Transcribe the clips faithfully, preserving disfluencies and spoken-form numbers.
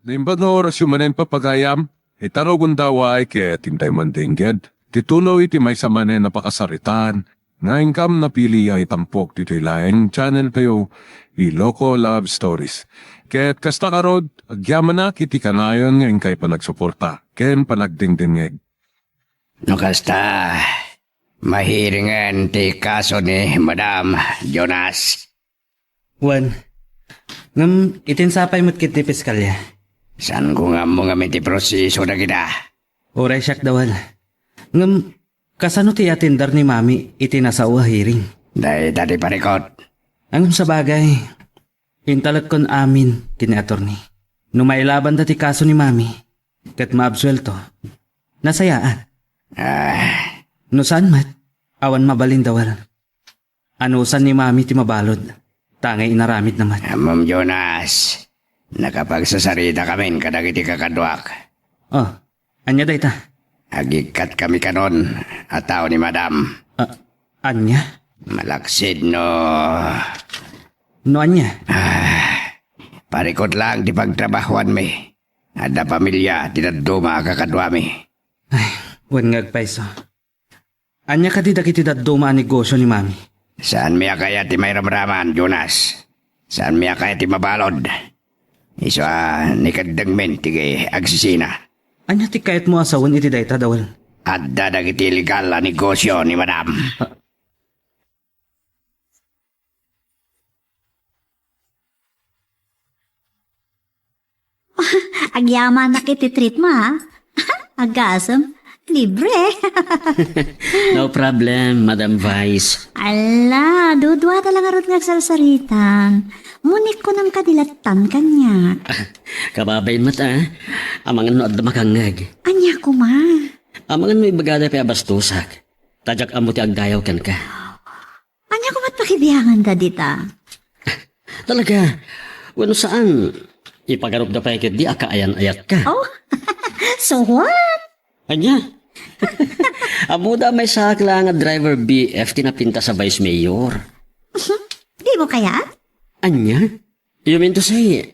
Naimbag nga orasyo manen, papagayam, ita nga gundaway ket intay mandingged ti tuloy ti maysa manen a pakasaritaan nga inkam napili a itampok ditoy laeng channel tayo, Iloko Love Stories. Ket kasta ngarud, agyamanak iti kanayon nga inkay panagsuporta ken panagdingdingngeg. No kasta, mahiringen ti kaso ni Madam, Jonas. Wen, ngem iti insapay met ketdi piskalya. Saanko nga ammo ngem iti proseso dagita. Uray siak, Dawel. Ngem, kasano ti atender ni Mami iti nasao a hearing? Dayta ti parikut. Ngem sabagay, intalekkon amin ken ni attorney. No mailabanda ti kaso ni Mami, ket maabsuelto, nasayaat. Ah. No saan met, awan mabalin, Dawel. Anusan ni Mami ti mabalud, ta ngay inaramidna met. Ammom, Jonas, nakapagsasaritakamin kadagiti kakaduak. Oh, ania dayta? Agikkatkami kanon a tao ni Madam. Ah, ania? Malaksid no... No ania? Ah, parikut laeng ti pagtrabahoanmi. Adda pamilia ti dadduma a kakaduami. Ay, wen nga agpayso. Ania kadi dagiti dadduma a negosio ni Mami? Saanmi a kayat ti mairamraman, Jonas. Saanmi a kayat ti mabalud. Isu a nikeddengmin ti agsisina. Ania ti kayatmo a sawen iti dayta, Dawel? Adda dagiti illegal a negosio ni Madam. Ah. Agyamanak iti treat mo, ha? Agasem, libre. No problem, Madam Vice. Ala, duduata la ngarud nga agsarsaritan. Munik, kunam kadi lattan kaniak. Kababain met, ah. Amangan no adda makangngeg. Ania koma? Amangan no ibagada pay a bastosak. Ta diak ammo ti agdayaw kenka. Ania koma ti pakibianganda dita? Talaga? Wenno saan? Ipagarupda pay ketdi a kaayan-ayatka. Oh? So what? Ania? Ammoda a maysaak laeng a driver B F ti napintas a vice mayor. Dimo kayat? Ania? You mean to say,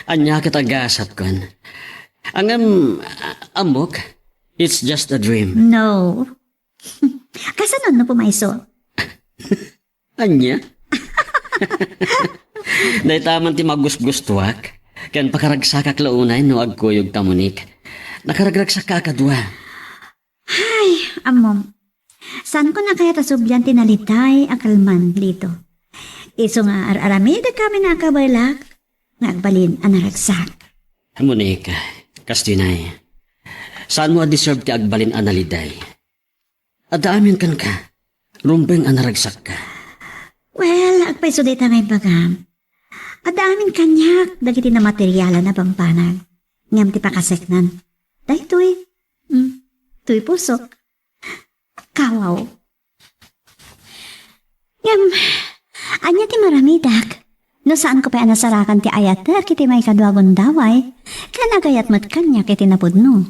ania ket a gasatkon? Ngem, a-, ammok, it's just a dream. No. Kasano no pumayso? Ania? Dayta man ti magusgustuak, ken pakaragsakak la unay no agkuyogta, Monique. Nakaragragsakka a kadua. Ay, ammom. Saanko a kayat a sublian ti naliday a kalman dito. Isu nga ar-aramidek amin a kabaelak nga agbalin a naragsak. Monique, kastoy nay. Saanmo a deserve ti agbalin a naliday. Adda amin kenka. Rumbeng a naragsakka. Well, agpayso dayta nga imbagam. Adda amin kaniak dagiti namaterialan a bambanag. Ngem ti pakaseknan, daytoy, mm, toy pusok. Kawaw. Ngem, ania ti maramidek? No saanko pay a nasarakan ti ayatek iti maikadua a gundaway, ken agayat met kaniak iti napudno.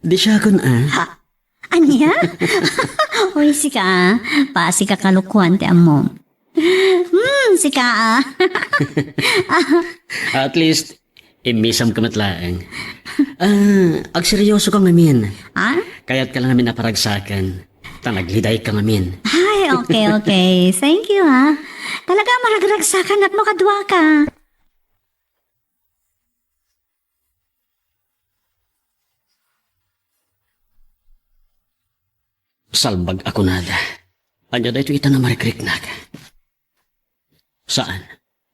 Di siakon, ah. Ha? Ania? Uy, sika, ah. Pasi ka kalokoan ti ammom. Hmm, sika, ah. At least, immisam ka met laeng. Ah, agseryoso ka ngamin. Ah? Kayat ka lang ngamin a paragsakan. Ta nagliday ka ngamin. Ay, okay, okay. Thank you, ha. Talaga, maragragsakan no kadua ka. Salbag a kunada. Ania daytoy ita a marikriknak? Saan.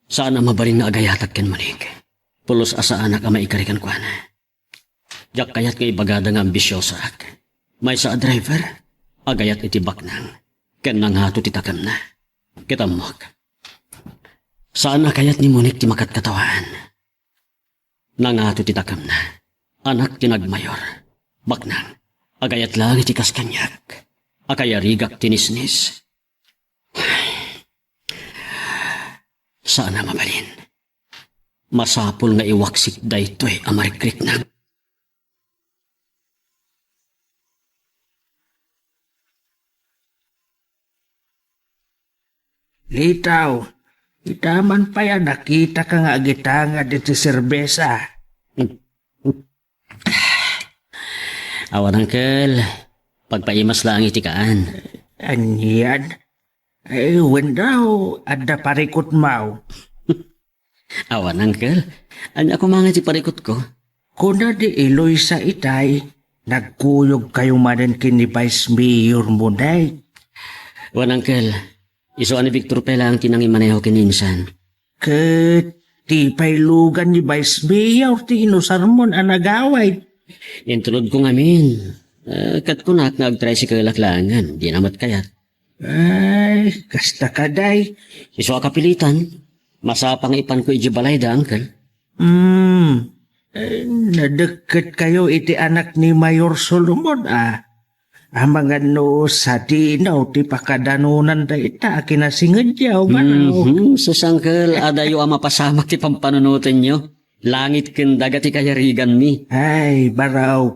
Saan a mabalin nga agayatak ken Monique. Pulos a saanak a maikari kenkuana. Diak kayat nga ibagada nga ambisiosaak. Maysa a driver, agayat iti baknang, ken nangato ti takemna. Ket ammok, saan a kayat ni Monique ti makatkatawaan. Nangato ti takemna. Anak ti nagmayor. Baknang, agayat laeng iti kas kaniak. Akayarigak ti nisnis. Saan a mabalin. Masapul nga iwaksik daytoy a marikriknak. Litaw, Ita man pay a nakitaka nga agitangad iti serbesa. Awan, Uncle. Pagpaimas laeng iti kaan. Anian? Eh, wen daw, adda parikutmaw. Awan, Uncle. Ania koma nga ti parikutko? Kuna di Eloisa itay, nagkuyogkayo manen ken ni Vice Mayor Monek. Wen, Uncle. Isu a ni Victor pay laeng ti nangimaneho ken ni insan. Ket ti pay lugan ni Vice Mayor ti inusarmon a nagawid. Intulodko ngamin. Eh, ket kunak nga agtricycle-ak laengen, dina met kayat. Ay, kasta kadi. Isu a kapilitan, masapa nga ipanko idiay balayda, Uncle. Hmm. Eh, nadekket kayo iti anak ni Mayor Solomon, a. Amangan no sadino ti pakadanunan dayta a kinasingedyo, manaw. Mhm, sus, Uncle, adayo a mapasamak ti pampanunotenyo. Langit ken daga ti kayariganmi. Ay, baraw,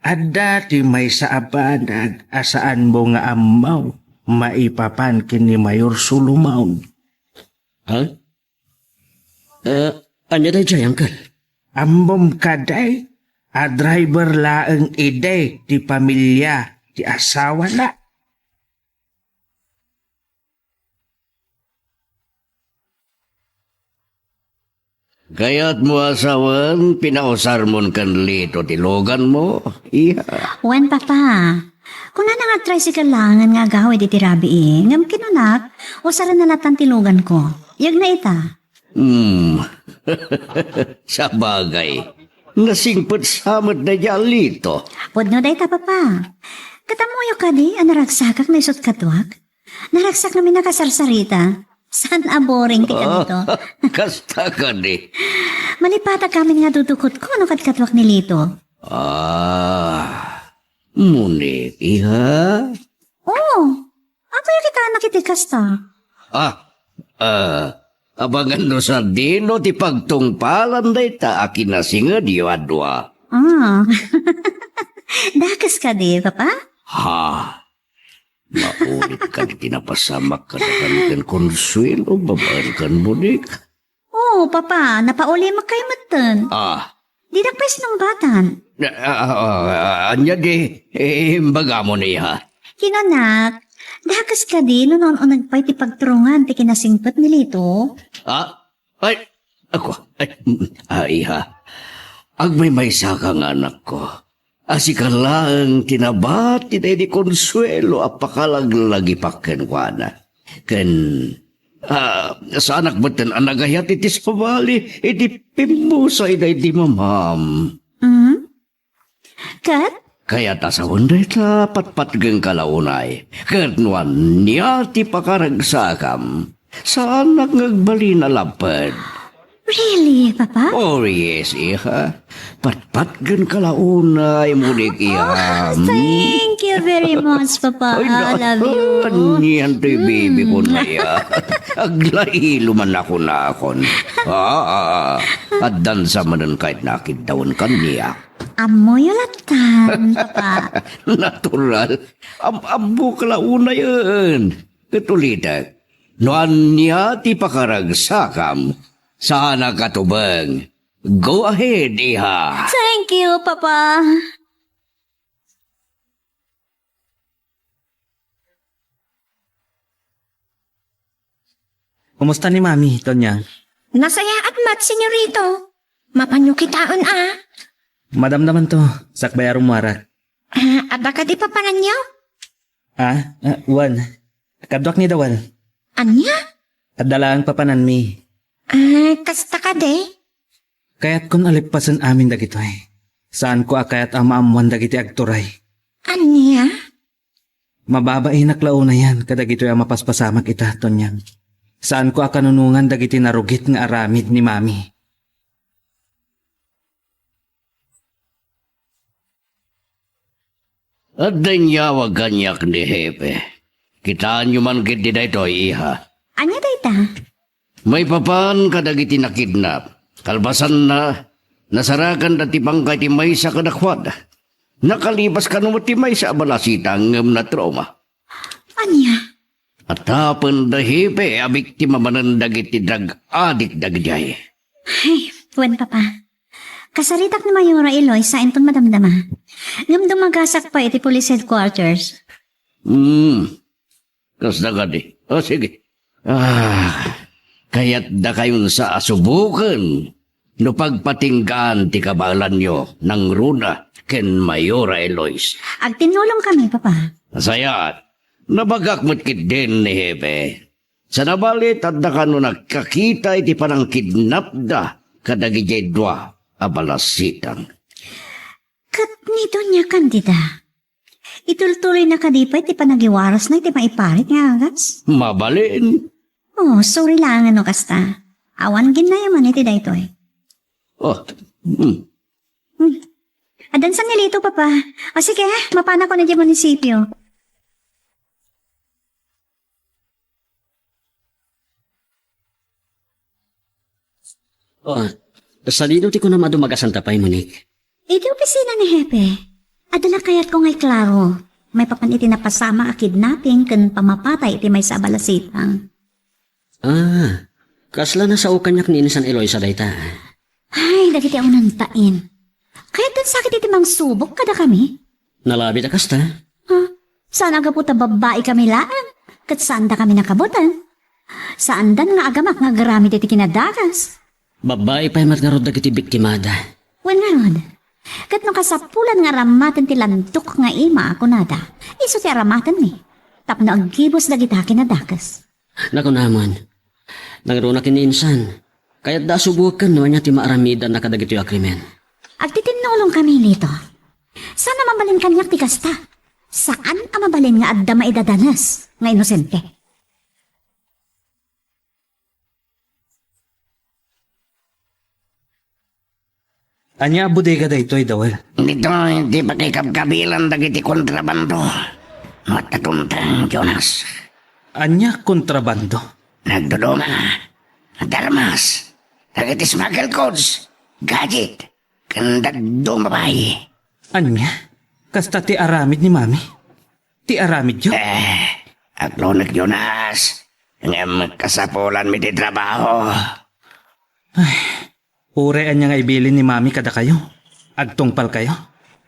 adda ti maysa a banag a saanmo nga ammo maipapan ken ni Mayor Solomon. Ha? Eh, ania daydiay, Uncle? Ammom kadi a driver laeng idi ti pamilia ti asawana. Kayatmo a sawen, pinausarmon ken Lito ti luganmo, iha? Wen, Papa. Kunana nga agtricycle laengen nga agawid iti rabii, ngem kinunak, usarenna latan ti luganko. Yegna ita. Hmm. Sabagay, nasingpet sa met daydiay a Lito. Pudno dayta, Papa. Ket ammoyo kadi a naragsakak no isut' kaduak? Naragsak ngamin a kasarsarita. Saan a boring ti ganito? Kasta kadi. Malipatak amin nga dudukotko no kadkaduak ni Lito. Ah, Monik, iha? Oo. Apay a kitanak iti kasta? Ah, ah, abangan no sadino ti pagtungpalan dayta a kinasingedyo a dua. Ah. Dakes kadi, Papa? Ha? Maulit kadi ti napasamak kadakan ken Consuelo babaen ken Monik? Oo, Papa, napaulimokayo metten. Ah. Dinak pay sinungbatan. Ah, ah, ah, ania di, eh, imbagamon, iha? Kinanak, dakes kadi no naun-uneg pay ti pagturungan ti kinasingpet ni Lito? Ah? Ay, ako, ay, mm, ah, iha. Agmaymaysaka nga anakko. A sika laeng ti nabati daydi Consuelo a pakalaglagipak kenkuana. Ken, ah, saanak metten a nagayat iti sabali iti pimmusay daydi mamam. Mm? Ket? Kayat a sawen dayta, patpatgenka la unay. Ket no ania ti pakaragsakam, saanak nga agbalin a lapped. Really, Papa? Oh, yes, iha. Patpatgenka la unay, Monik, iha. Oh, thank you very much, Papa. Ay, I love you. Anian toy baby ko na, iha. Aglailo man ako nakon. Ah, ah, ah. Addan sa manen kayat nakiddawen kaniak. Ammoyo lattan, Papa. Natural. Am-, ammok la unayen. Ket ulitek, no ania ti pakaragsakam, saanak a tubeng. Go ahead, iha. Thank you, Papa. Kumusta ni Mami, Tonyang? Nasayaat met, Senyorito. Mapanyo kitaen a? Madamdamanto, sakbay a rummuarak. Ah, adda kadi papananyo? Ah, ah, wen. Kaduak ni Dawal. Ania? Adda laeng papananmi. Ah, kasta kadi? Kayatkon a leppasen amin dagitoy. Saanko a kayat a maammoan dagiti agturay. Ania? Mababainak la unayen kadagitoy a mapaspasamak ita, Tonyang. Saanko a kanunongan dagiti narugit nga aramid ni Mami. Adda inyawag kaniak ni Hepe. Kitaenyo man ketdi daytoy, iha. Ania dayta? Maipapan kadagiti nakidnap. Kalpasanna, nasarakanda ti bangkay ti maysa kadakuada. Nakalipas kano met ti maysa a balasita ngem natrauma. Ania? Atapen da, hepe, a biktima manen dagiti drug addict dagidiay. Ay, wen, Papa. Kasaritak ni Mayora Eloisa inton madamdama. Ngem dumagasak pay iti police headquarters. Hmm. Kasta kadi. O, sige. Ah, kayatdakayon sa a suboken no pagpatinggaan ti kabaelanyo nangruna ken Mayora Eloisa. Agtinnulongkami, Papa. Nasayaat. Nabagak met ketdin ni Hepe. Sa nabalit, adda kano nagkakita iti panangkidnapda kadagidiay dua a balasitang. Ket ni Doña Candida, itultuloyna kadi pay ti panagiwarasna iti maiparit nga agas? Mabalin. Oh, sorry laengen no kasta. Awan ginnayaman iti daytoy. Oh, hmm. Hmm. Addan san ni Lito, Papa. O sige, mapanakon idiay munisipio. Oh, sadino ti kunam a dumagasanta pay, Monique? Iti opisina ni Hepe. Adda la kayatko nga iklaro. Maipapan iti napasamak a kidnapping ken pammapatay iti maysa a balasitang. Ah, kasla nasao kaniak ni Insan Eloisa dayta. Ay, dagiti awnantaen. Kayatdan sakit iti mangsubok kadakami? Nalabit a kasta. Ha? Saan a gapu ta babbaikami laeng, ket saandakami nakabutan. Saandan nga agamak nga agaramid iti kinadagas. Babbai pay met ngarud dagiti biktimada. Wen ngarud, ket no kasapulan nga aramaten ti landok nga ima a kunada, isu ti aramatenmi, tapno aggibus dagita kinadakes. Nakunamon, nangruna ken ni Insan, kayatda a suboken no ania ti maaramidanna kadagitoy a krimen. Agtitinnulongkami, Lito. Saan a mabalin kaniak ti kasta. Saan a mabalin nga adda maidadanes nga inosente. Ania a bodega daytoy, Dawel? Ditoy ti pakikabkabilan dagiti kontrabando. Matatumtang, Jonas. Ania kontrabando? Nagduduma, darmas, dagiti smuggle goods, gadget, ken dadduma pay. Ania? Kasta ti aramid ni Mami? Ti aramidyo? Eh, aglunek, Jonas. Ngem kasapulanmi ti trabaho. Ay, uray ania nga ibilin ni Mami kadakayo? Agtungpalkayo?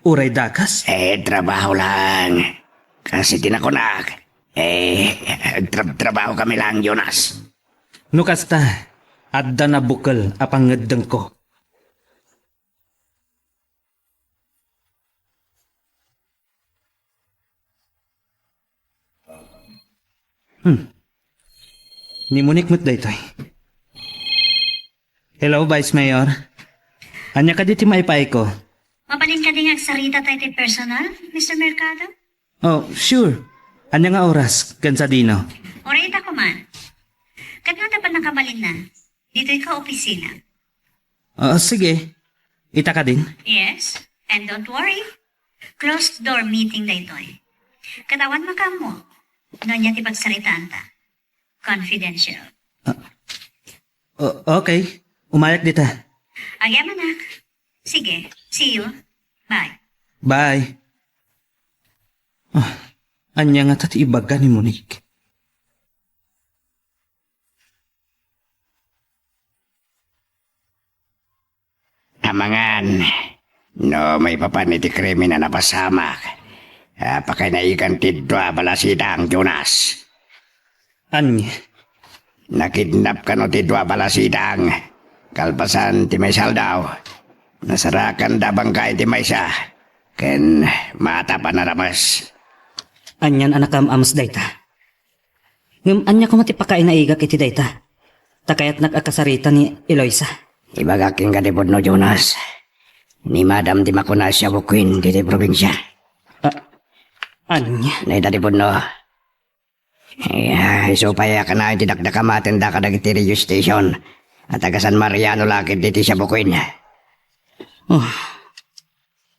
Uray dakas? Eh, trabaho lang. Kasi tinakunak. Eh, agtrab-trabaho kami lang, Jonas. No kasta, adda nabukel a pangngeddengko. Hmm. Ni Monique met daytoy. Hello, Vice Mayor. Ania kadi ti maipaayko? Mabalin kadi nga agsarita tayo ti personal, Mister Mercado? Oh, sure. Ania nga oras? Ken sadino? Uray ita koman. Ket no adda pay nakabalinna, ditoy ka opisina. Ah, sige. Ita kadin? Yes. And don't worry. Closed door meeting daytoy. Ket awan makaammo no ania ti pagsaritaanta. Confidential. Ah, o-, okay. Umayak dita. Agyamanak. Sige. See you. Bye. Bye. Ah, ania ngata ti ibaga ni Monique? Amangan, no maipapan iti krimen a napasamak, a pakainaigan ti dua a balasitang, Jonas. Ania? Nakidnap kano ti dua a balasitang. Kalpasan ti maysa aldaw, nasarakanda a bangka iti maysa, ken matap a narames. Anian a nakaam-ames dayta? Ngem ania koma ti pakainaigak iti dayta? Ta kayatnak a kasarita ni Eloisa. Ibagak kenka ti pudno, Jonas. Ni Madam ti makuna a Shabu Queen ditoy probinsia. A-, ania? Dayta ti pudno. Ay, isu pay a kanayon ti dakdakamatenda kadagiti radio station a taga San Mariano la ketdi ti Shabu Queen. Oh,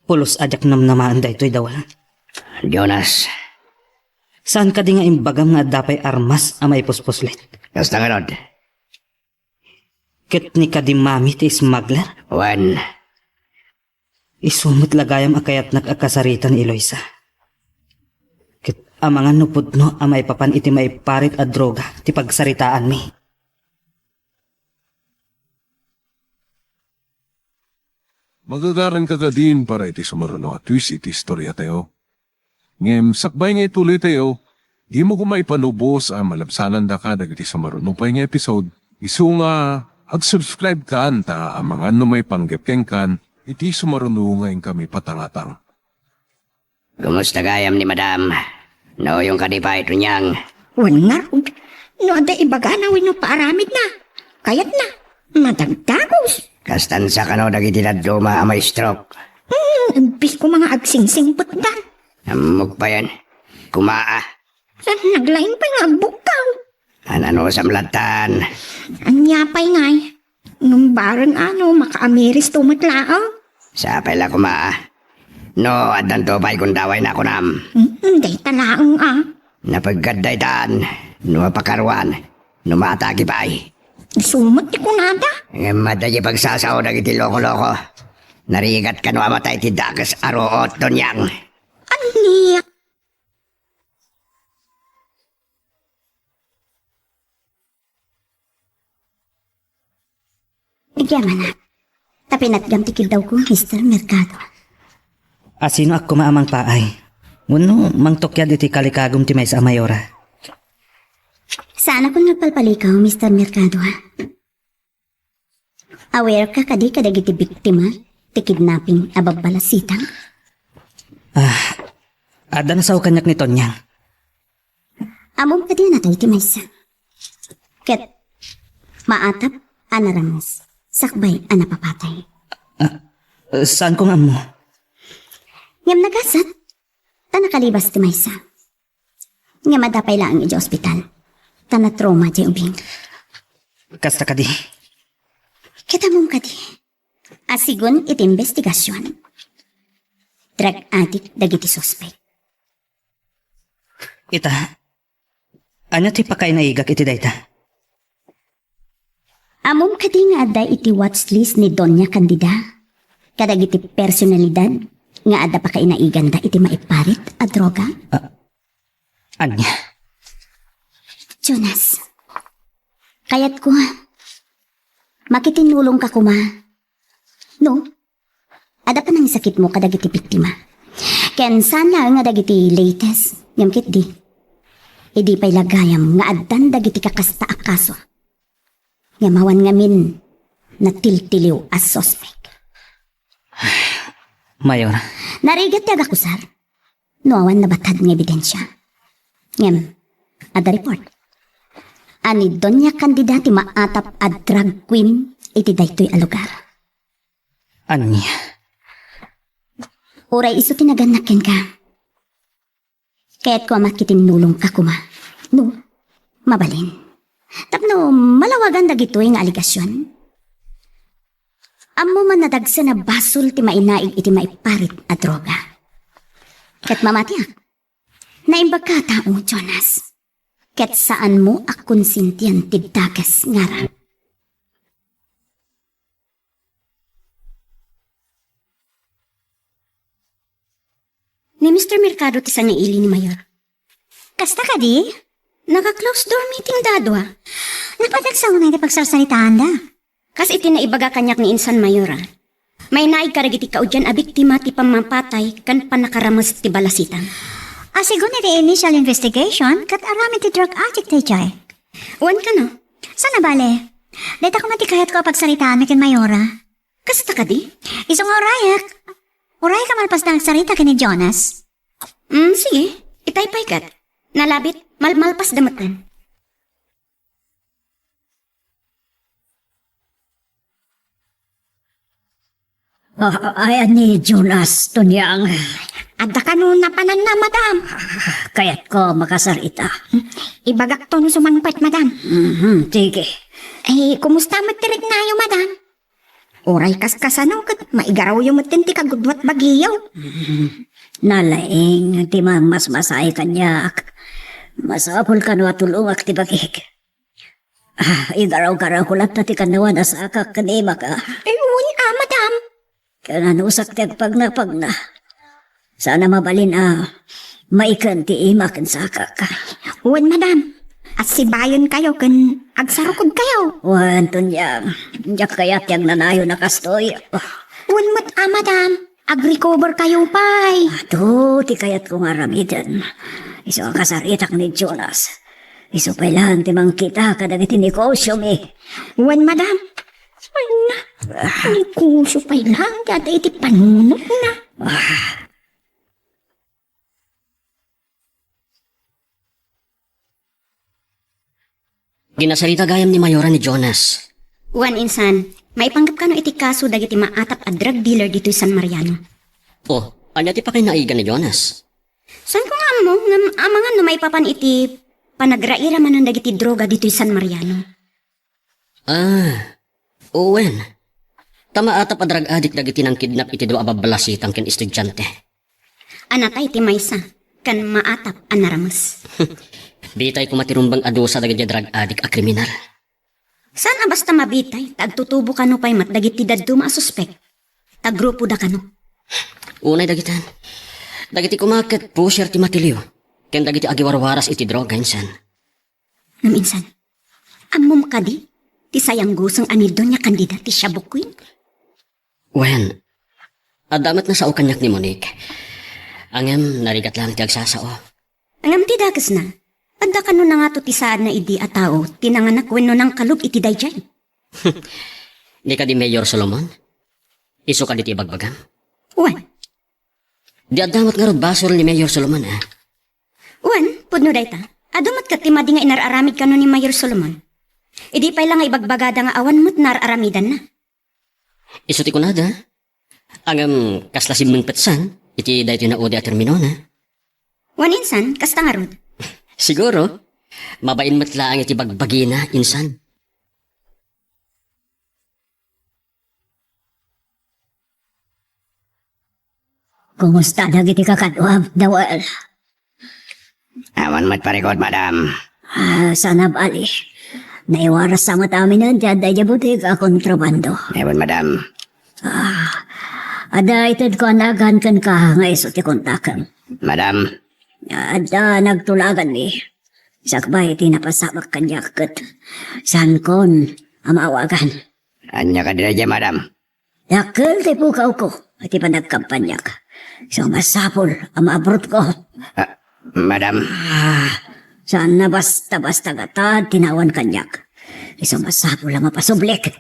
pulos a diak namnamaen daytoy, Dawel. Jonas. Saan kadi nga imbagam nga adda pay armas a maipuspuslit? Kasta ngarud. Ket ni kadi Mami ti smuggler? Wen. Isu met la gayam a kayatnak a kasarita ni Eloisa. Ket Amangan no pudno a maipapan iti maiparit a droga ti pagsaritaanmi. Magagaranka kadin para iti sumaruno a twist iti istoriatayo. Ngem sakbay nga ituloytayo, dimo koma ipanubos a malabsanandaka dagiti sumaruno pay nga episode, isu nga ag-subscribe kan ta amangan no maipanggep kenkan iti sumaruno nga inkami patangatang. Kumusta gayam ni Madam? Nauyong kadi pay, Tonyang? Wen ngarud, no adda ibagana wenno paaramidna, kayatna, madagdagus. Kastan sa kano dagiti dadduma a ma-stroke? Hmm, imbis koma nga agsingsingpetdan. Ammok payen. Kumaa. Sa naglaing pay nga agbukkaw. Ananusam lattan? Ania pay ngay? Ngem bareng ano, makaamiris to met laeng. Sapay la koma. No, addanto pay gundawayna kunam. Mm, dayta laeng a. Napeggad daytan, no mapakaruan, no maatake pay. Isu met ti kunada. Ngem adda diay pagsasao dagiti loko-loko. Narigat kano a matay ti dakes a ruot, Tonyang. Ania? Agyamanak, ta pinatgam ti kiddawko, Mister Mercado. Asinoak koma a mangpaay? Wenno mangtukyad iti kalikagum ti maysa a Mayora? Saanakon nga agpalpalikaw, Mister Mercado, ha? Aware ka kadi kadagiti biktima ti kidnapping a babbalasitang? Ah, adda nasao kaniak ni Tonyang. Ammom kadi a natay ti maysa. Ket maatap a narames sakbay a napapatay. Ah, saanko nga ammo. Ngem nagasat, ta nakalibas ti maysa. Ngem adda pay laeng idiay ospital, ta natrauma diay ubing. Kasta kadi? Ket ammom kadi a sigun iti imbestigasion, drug addict dagiti suspek. Ita, ania ti pakainaigak iti dayta? Ammom kadi nga adda iti watch list ni Doña Candida kadagiti personalidad nga adda pakainaiganda iti maiparit a droga? Ah, ania? Jonas, kayatko, makitinulongka koma. No, adda panangisakitmo kadagiti biktima. Ken saan laeng nga dagiti latest, ngem ketdi, idi pay la gayam nga addan dagiti kakasta a kaso nga mawan ngamin natiltiliw a suspek. Mayor. Narigat ti agakusar no awan nabatad nga ebidensia. Ngem, adda report a ni Doña Candida ti maatap a drag queen iti daytoy a lugar. Ania? Uray isu ti nagannak kenka, kayatko a makitinulongka koma. No, mabalin. Tapno malawagan dagitoy nga alegasion. Ammom a nadagsen a basol ti mainaig iti maiparit a droga. Ket mamatiak, naimbagka a tao, Jonas. Ket saanmo a konsintian ti dakes nga aram. Ni Mister Mercado ti sangaili ni Mayor. Kasta kadi? Naka-closed door meeting da a dua. Napadagsao unay ti pagsarsaritaanda. Kas iti naibaga kaniak ni insan Mayor a, mainaig kadagiti kaudian a biktima ti pammapatay ken pannakarames ti balasitang. A, sigun iti initial investigation, ket aramid ti drug addict daydiay. Wen kano? Saan a bale? Dayta koma ti kayatko a pagsaritaanmi ken Mayora. Kasta kadi? Isu nga urayek. Urayek a malpasda agsarita ken ni Jonas. Mm, sige. Itaypay ket. Nalabit, mal-, malpasda metten. Ah, ay, ni Jonas, Tonyang. Adda kano napananna, madam? Kayatko makasarita. Ibagakto no sumangpet, madam. Mhm, sige. Eh, kumusta met ti riknayo, madam? Uray kaskasano ket maigarawyo metten ti kagudua ti bagiyo. Mhm. Nalaing ti mammasmasaay kaniak. Masapul kano a tulongak ti bagik. Ah, igaraw-garawko latta ti kannawan a sakak ken imak a. Ay, wen a, madam. Kananusak ti agpagnapagna. Saan a mabalin a Maiken ti ima ken sakak. Wen, madam. Assibayenkayo ken agsarukodkayo. Wen, Tonyang, diak kayat ti agnanayon a kastoy. Wen met a, madam. Agrecoverkayo pay. Adu ti kayatko nga aramiden. Isu a kasaritak ni Jonas. Isu pay laeng ti mangkita kadagiti negosiomi. Wen, madam. Ay na, negosio pay laeng ti adda iti panunotna. Ah. Kinasarita gayam ni Mayora ni Jonas. Wen, insan, maipanggep kano iti kaso dagiti maatap a drug dealer ditoy San Mariano? Oh, ania ti pakinaaygan ni Jonas? Saanko nga ammo, ngem amangan no maipapan iti panagraira manen dagiti droga ditoy San Mariano. Ah, wen. Ta maatap a drug addict dagiti nangkidnap iti dua a babbalasitang ken estudiante. Anatay ti maysa, ken maatap a narames. Bitay koma ti rumbeng a dusa dagiti drug addict a kriminal. Saan a basta mabitay, ta agtutubo kano pay met dagiti dadduma a suspek. Ta grupoda kano. Unay dagitan. Dagiti koma ket pusher ti matilio, ken dagiti agiwarwaras iti droga, insan. Ngem insan, ammom kadi ti sayangguseng a ni Doña Candida ti Shabu Queen? Wen, adda met nasao kaniak ni Monique. Ngem narigat laeng ti agsasao. Ngem ti dakesna, adda kano nangato ti saadna idi a tao ti nanganak wenno nangkalub iti daydiay? Ni kadi Mayor Solomon? Isu kadi ti ibagbagam? Wen. Di adda met ngarud basol ni Mayor Solomon, a? Wen, pudno dayta. Adu met ket ti madi nga inar-aramid kano ni Mayor Solomon. Idi pay la nga ibagbagada nga awan met nar-aramidanna. Isu ti kunada. Ngem kasla simmingpetsan iti daytoy naudi a terminona. Wen insan, kasta ngarud. Siguro, mabain met laeng iti bagbagina, insan. Kumusta dagiti kakaduam, Noel? Awan met parikut, madam. Ah, saan a bali. Naiwaras sa met aminen ti adda idiay bodega a kontrabando. Awan, madam. Ah, adda itedko a nagan kenka nga isu ti kontakem. Madam. Adda nagtulaganmi. Sakbay ti napasamak kaniak ket saankon a maawagan. Ania kadi daydiay, madam? Dakkel ti pukawko iti panagkampanyak. Isu a masapul a maabrutko. Ah, madam. Ah, saan a basta-basta nga taad ti naawan kaniak. Isu a masapul a mapasublik.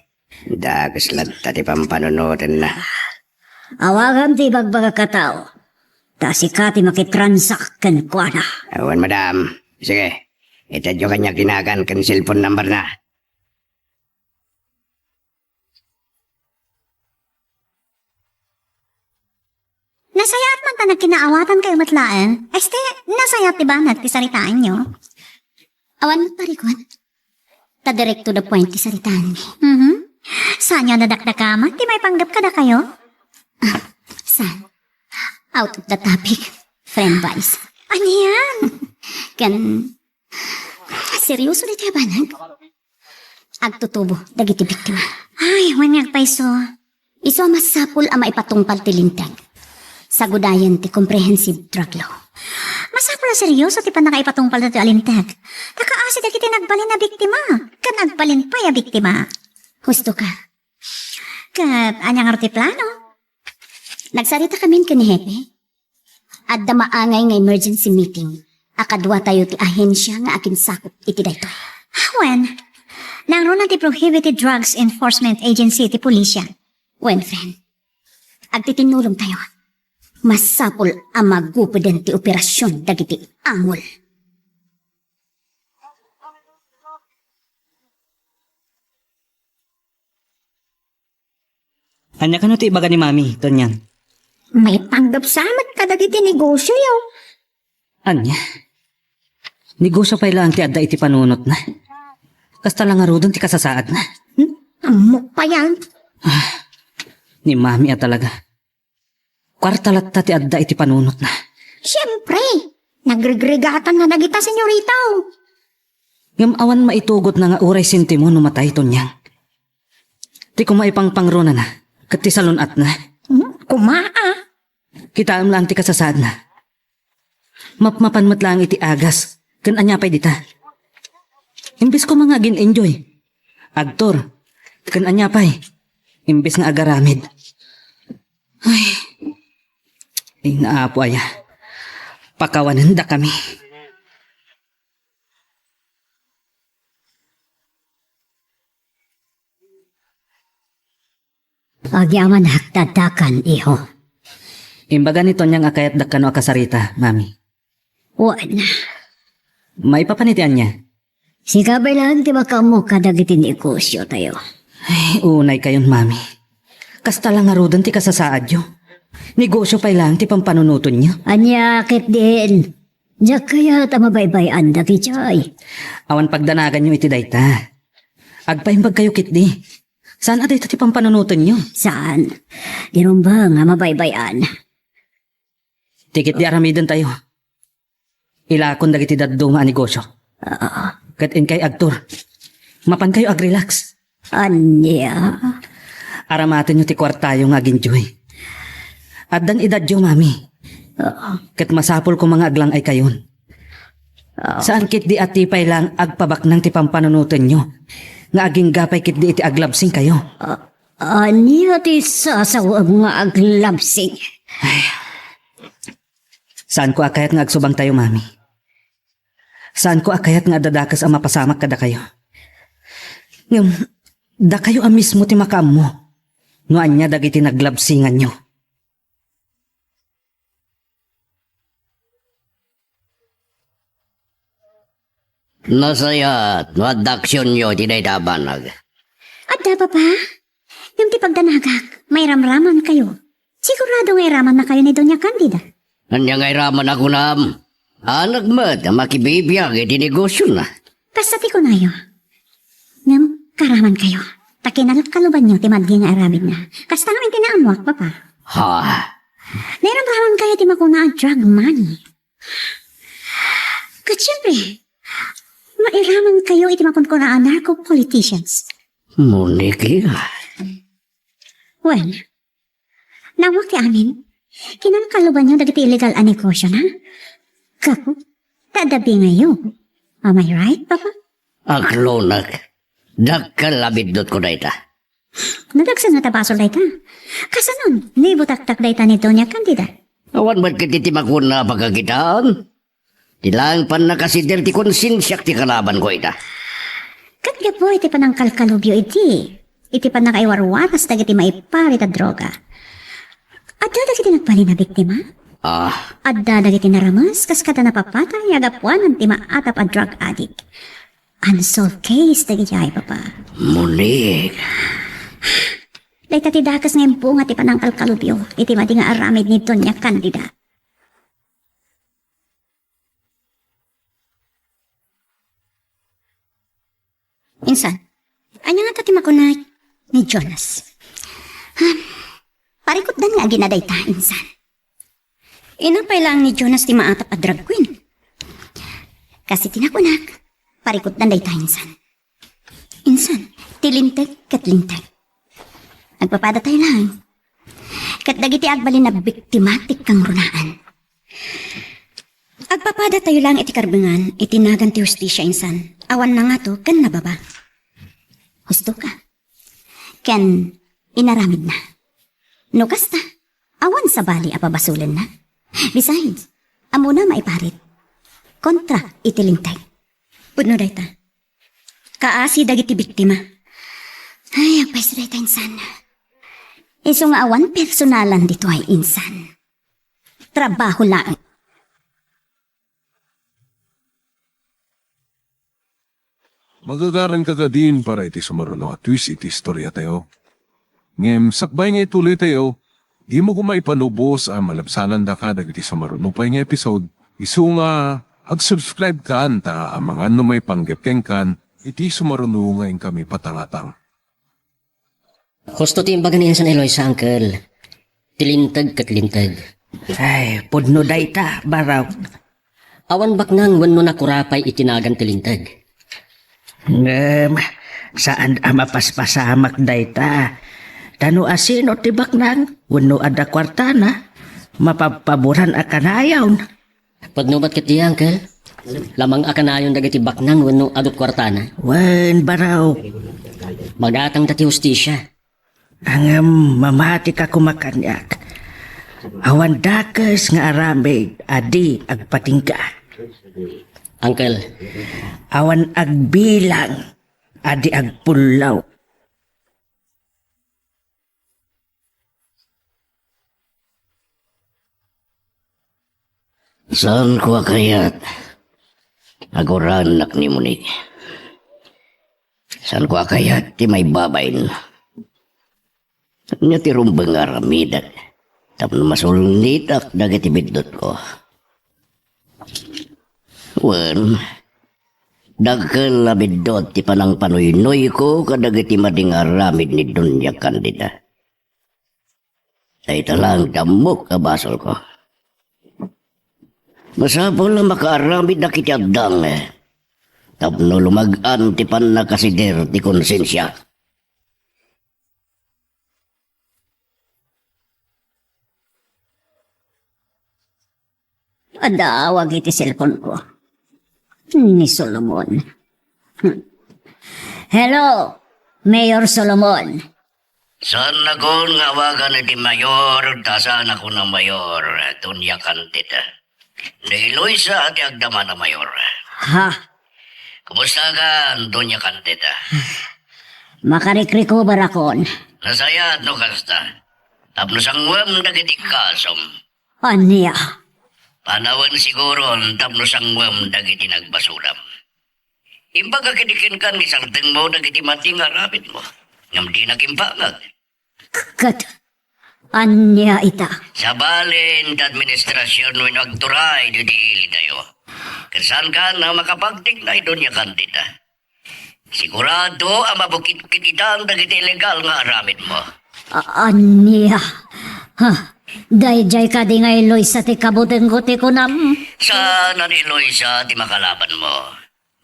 Dakes latta ti pampanunotenna. Awagam ti ibagbagak a tao. Ta sika ti makitransak kenkuana. Awan, madam. Sige, itedyo kaniak ti nagan ken cellphone number na. Nasayaat man ta nagkinaawatankayo met laeng. Este, nasayaat ti banag ti saritaenyo. Awan met parikut. Ta direct to the point ti saritaenmi. Mhm. Saanyo a nadakdakaman ti maipanggep kadakayo? Ah, saan? Out of the topic. Friend wise. Anian? Ken, seryoso daytoy a banag? Agtutubo dagiti biktima. Ay, wen nga agpayso. Isu a masapul a maipatungpal ti linteg. Sagudayen ti comprehensive drug law. Masapul a seryoso ti pannakaipatungpal daytoy a linteg. Ta kaasi dagiti nagbalin a biktima, ken agbalin pay a biktima. Husto ka. Ket ania ngarud ti plano? Nagsaritakamin ken ni Hepe. Adda maangay nga emergency meeting a kaduatayo ti ahensia nga aginsakup iti daytoy. Wen, nangruna ti Prohibited Drugs Enforcement Agency ti pulisia. Wen, friend. Agtitinnulongtayo. Masapul a magupeden ti operasion dagiti angol. Ania kano ti ibaga ni Mami, Tonyang? Maipanggep sa met kadagiti negosioyo. Ania? Negosio pay laeng ti adda iti panunotna. Kasta la ngaruden ti kasasaadna. Hmm? Ammok payan. Ah, ni Mami a talaga. Kuarta latta ti adda iti panunotna. Siempre, nagregregatanna dagita senyorita. Ngem awan maitugotna nga uray sentimo no matay, Tonyang. Ti kumaipangpangrunana ket ti salun-atna. Hmm, kuma, a. Kitaem laeng ti kasasaadna. Mapmapan met laeng iti agas. Ken ania pay dita? Imbes koma nga agin-enjoy, agtur. Ken ania pay? Imbes nga agaramid. Ay, ay, Apo aya. Pakawanendakami. Agyamanak, dakdakan, iho. Imbaga ni Tonya nga kayatdak kano a kasarita, Mami. Wen. Maipapan iti ania? Sika pay laeng ti makaammo kadagiti negosio tayo. Ay, unay kayon, Mami. Kasta la ngaruden ti kasasaadyo. Negosio pay laeng ti pampanunotenyo. Ania ketdin? Diak kayat a mabaybay-an dagitoy. Awan pagdanaganyo iti dayta. Agpaimbag kayo ketdi. Saan a dayta ti pampanunotenyo? Saan? Di rumbeng a mabaybay-an. Ti ketdi aramidentayo. Ilakon dagiti dadduma a negosio. Ah. Ket inkay agtur. Mapankayo agrelax. Ania? Aramatenyo ti kuartayo nga aginjoy. Addan edadyo, Mami. Ah. Ket masapul koma nga aglang-aykayon. Ah. Saan ketdi a ti pay laeng agpabaknang ti pampanunotenyo nga agingga pay ketdi iti aglabsingkayo. Ah, ania ti sasawaem nga aglabsing? Ay. Saanko a kayat nga agsubangtayo, Mami. Saanko a kayat nga adda dakes a mapasamak kadakayo. Ngem, dakayo a mismo ti makaammo no ania dagiti naglabsinganyo. Nasayaat no adda aksionyo iti dayta a banag. Adda, Papa. Ngem ti pagdanagak, mairamramankayo. Sigurado nga iramannakayo ni Doña Candida. Ania nga iraman a kunam? Anak met a makibibiag iti negosiona. Kasta ti kunayo. Ngem, karamankayo. Ta kinalkalubanyo ti madgi nga aramidna. Kasta ngamin ti naammuak, Papa. Ha? Nairamramankayo ti makuna a drug money. Ket siempre, mairamankayo iti makunkuna a narco politicians. Monique. Well, naammuak ti amin. Kinalkalubanyo dagiti illegal a negosiona. Gapu ta adda bingayo. Am I right, Papa? Aklonek. Dakkel a biddutko dayta. Nadagsen nga ta basol dayta. Kasanon, ni butaktak dayta ni Doña Candida? Awan met ketdi ti makuna a pagkakitaan. Ti laeng pannakasider ti konsensiak ti kalabanko ita. Ket gapu iti panangkalkalubyo idi, iti pannakaiwarwaras dagiti maiparit a droga. Adda dagiti nagbalin a biktima? Ah. Adda dagiti narames kas kada napapatay a gapuanan ti maatap a drug addict. Unsolved case dagiti ay, Papa. Monique. Dayta ti dakes nga imbunga ti panangkalkalubyo iti madi nga aramid ni Doña Candida. Insan, ania ngata ti makuna ni Jonas? Ha? Parikutdan nga agina dayta, insan. Ina pay laeng ni Jonas ti maatap a drag queen. Kas iti nakunak, parikutdan dayta, insan. Insan, ti linteg ket linteg. Agpapadatayo laeng. Ket dagiti agbalin a biktima ti kangrunaan. Agpapadatayo laeng iti karbengan iti nagan ti hustisia, insan. Awan nangato ken nababa. Husto ka. Ken inaramidna. No kasta, awan sabali a pabasolenna. Besides, ammona maiparit kontra iti linteg. Pudno dayta. Kaasi dagiti biktima. Ay, agpayso dayta, insan. Isu nga awan personalan ditoy, insan. Trabaho laeng. Magagaran ka kadin para iti sumaruno a twist iti istoriatayo. Ngem sakbay nga ituloytayo, dimo koma ipanubos a malabsanandaka dagiti sumaruno pay nga episode. Isu nga, ag-subscribe kan ta amangan no maipanggep kenkan iti sumaruno nga inkami patangatang. Husto ti imbaga ni Insan Eloisa, Uncle. Ti linteg ket linteg. Ay, pudno dayta, Barok. Awan baknang wenno nakurapay iti nagan ti linteg. Ngem, saan a mapaspasamak dayta. Ta no asino ti baknang wenno adda kuartana, mapabpaboran a kanayon. Pudno met ketdi, Uncle? Lamang a kanayon dagiti baknang wenno adu ti kuartana? Wen, Barok. Magatangda ti hustisia. Ngem mamatika koma kaniak. Awan dakes nga aramid a di agpatingga. Uncle. Awan agbilang a di agpullaw. Saanko a kayat a guraennak ni Monique. Saanko a kayat ti maibabain. Ania ti rumbeng nga aramidek tapno masulnitak dagiti biddutko? Wen, dakkel a biddut ti panangpanuynuyko kadagiti madi nga aramid ni Doña Candida. Dayta laeng ti ammok a basolko. Masapul a makaaramidnak iti addang, eh, tapno lumag-an ti pannakasider ti konsensiak. Adda awag iti cellphone-ko. Ni Solomon. Hello, Mayor Solomon. Saannakon nga awagan iti mayor, ta saannakon a mayor, Doña Candida. Ni Eloisa ti agdama a mayor. Ha? Kumustakan, Doña Candida? Makarecoverakon. Nasayaat no kasta. Tapno sangwem dagiti kasom. Ania? Panawen siguron tapno sangwem dagiti nagbasolam. Imbagak idi kenka nga isardengmo dagiti madi nga aramidmo. Ngem dinak imbagak. Ket ania ita? Sabali, ti administrasion wenno agturay ditoy ilidayo. Ket saankan a makapagtignay, Doña Candida. Sigurado a mabukidkit itan dagiti illegal nga aramidmo. A-, ania? Ha? Daydiay kadi nga Eloisa ti kabutengko ti kunam? Saan a ni Eloisa ti makalabanmo.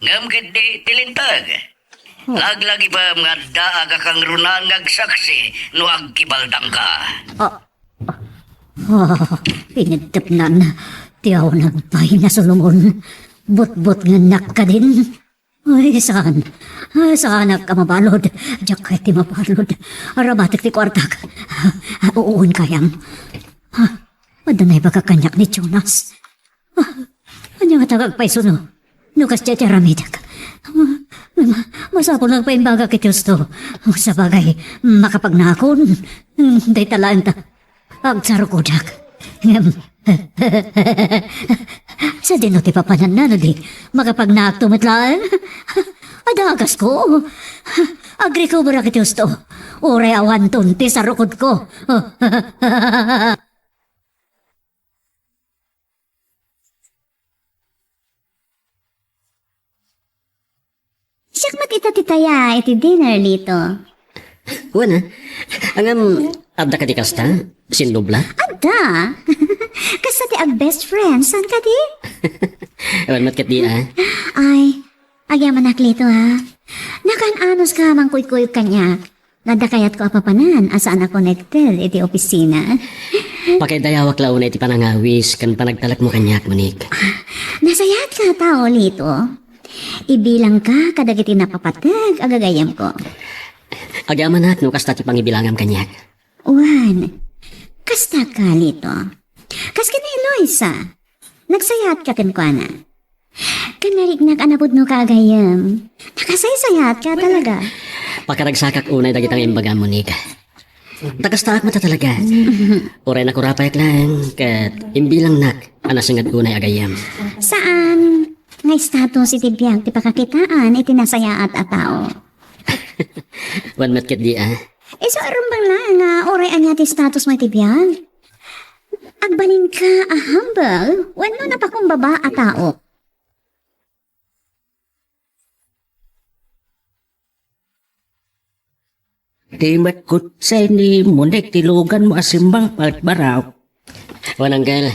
Ngem ketdi ti linteg. Laglagipem nga adda a kakangrunan nga agsaksi no agkibaldangka. Ah, ah, iniddepnan. Ti awan agpay na Solomon. Butbutngennak kadin. Ay, saan? Ah, saanak a mabalud. Diak kayat ti mabalud. Arabatek ti kuartak. Ah, uon kayam. Ah, adda naibaga kaniak ni Jonas. Ah, ania ngata nga agpayso no? No kasdiay ti aramidek. Ah, ma-, masapul nga agpaimbagak iti husto. Sabagay, makapagnaakon. Hmm, dayta laeng ta. Agsarukodak. Ngem, sadino ti papananna no di makapagnaakto met laeng? Adda agasko. Agrecoverak iti husto. Uray awanton ti sarukodko. Siak met ita ti taya iti dinner, Lito. Wen, a. Ngem, adda kadi kasta? Sinnubla? Adda. Kasta ti ag-best friend, saan kadi? Wen met ketdi, a. Ay, agyamanak, Lito, a. Nakaan-anos ka mangkuykuyog kaniak. Adda kayatko a papanan a saan a connected iti opisina. Pakaidayawak la unay ti panangawis ken panagtalekmo kaniak, Monique. Ah, nasayaat ka a tao, Lito. Ibilangka kadagiti napapateg a gagayyemko. Agyamanak no kasta ti pangibilangam kaniak. Wen, kasta ka, Lito. Kas ken ni Eloisa. Nagsayaatka kenkuana. Ken nariknak a napudnoka a gayyem. Nakasaysayaatka talaga. Pakaragsakak unay dagita nga imbagam, Monique. Ta kastaak met a talaga. Uray nakurapayak laeng ket imbilangnak a nasinged unay a gayyem. Saan nga status iti biag ti pakakitaan iti nasayaat a tao? Wen met ketdi, a. Isu a rumbeng laeng nga uray ania ti statusmo iti biag. Agbalinka a humble wenno napakumbaba a tao. Ti met kutsay ni Monique ti luganmo a simmangpet, Barok. Wen, Uncle.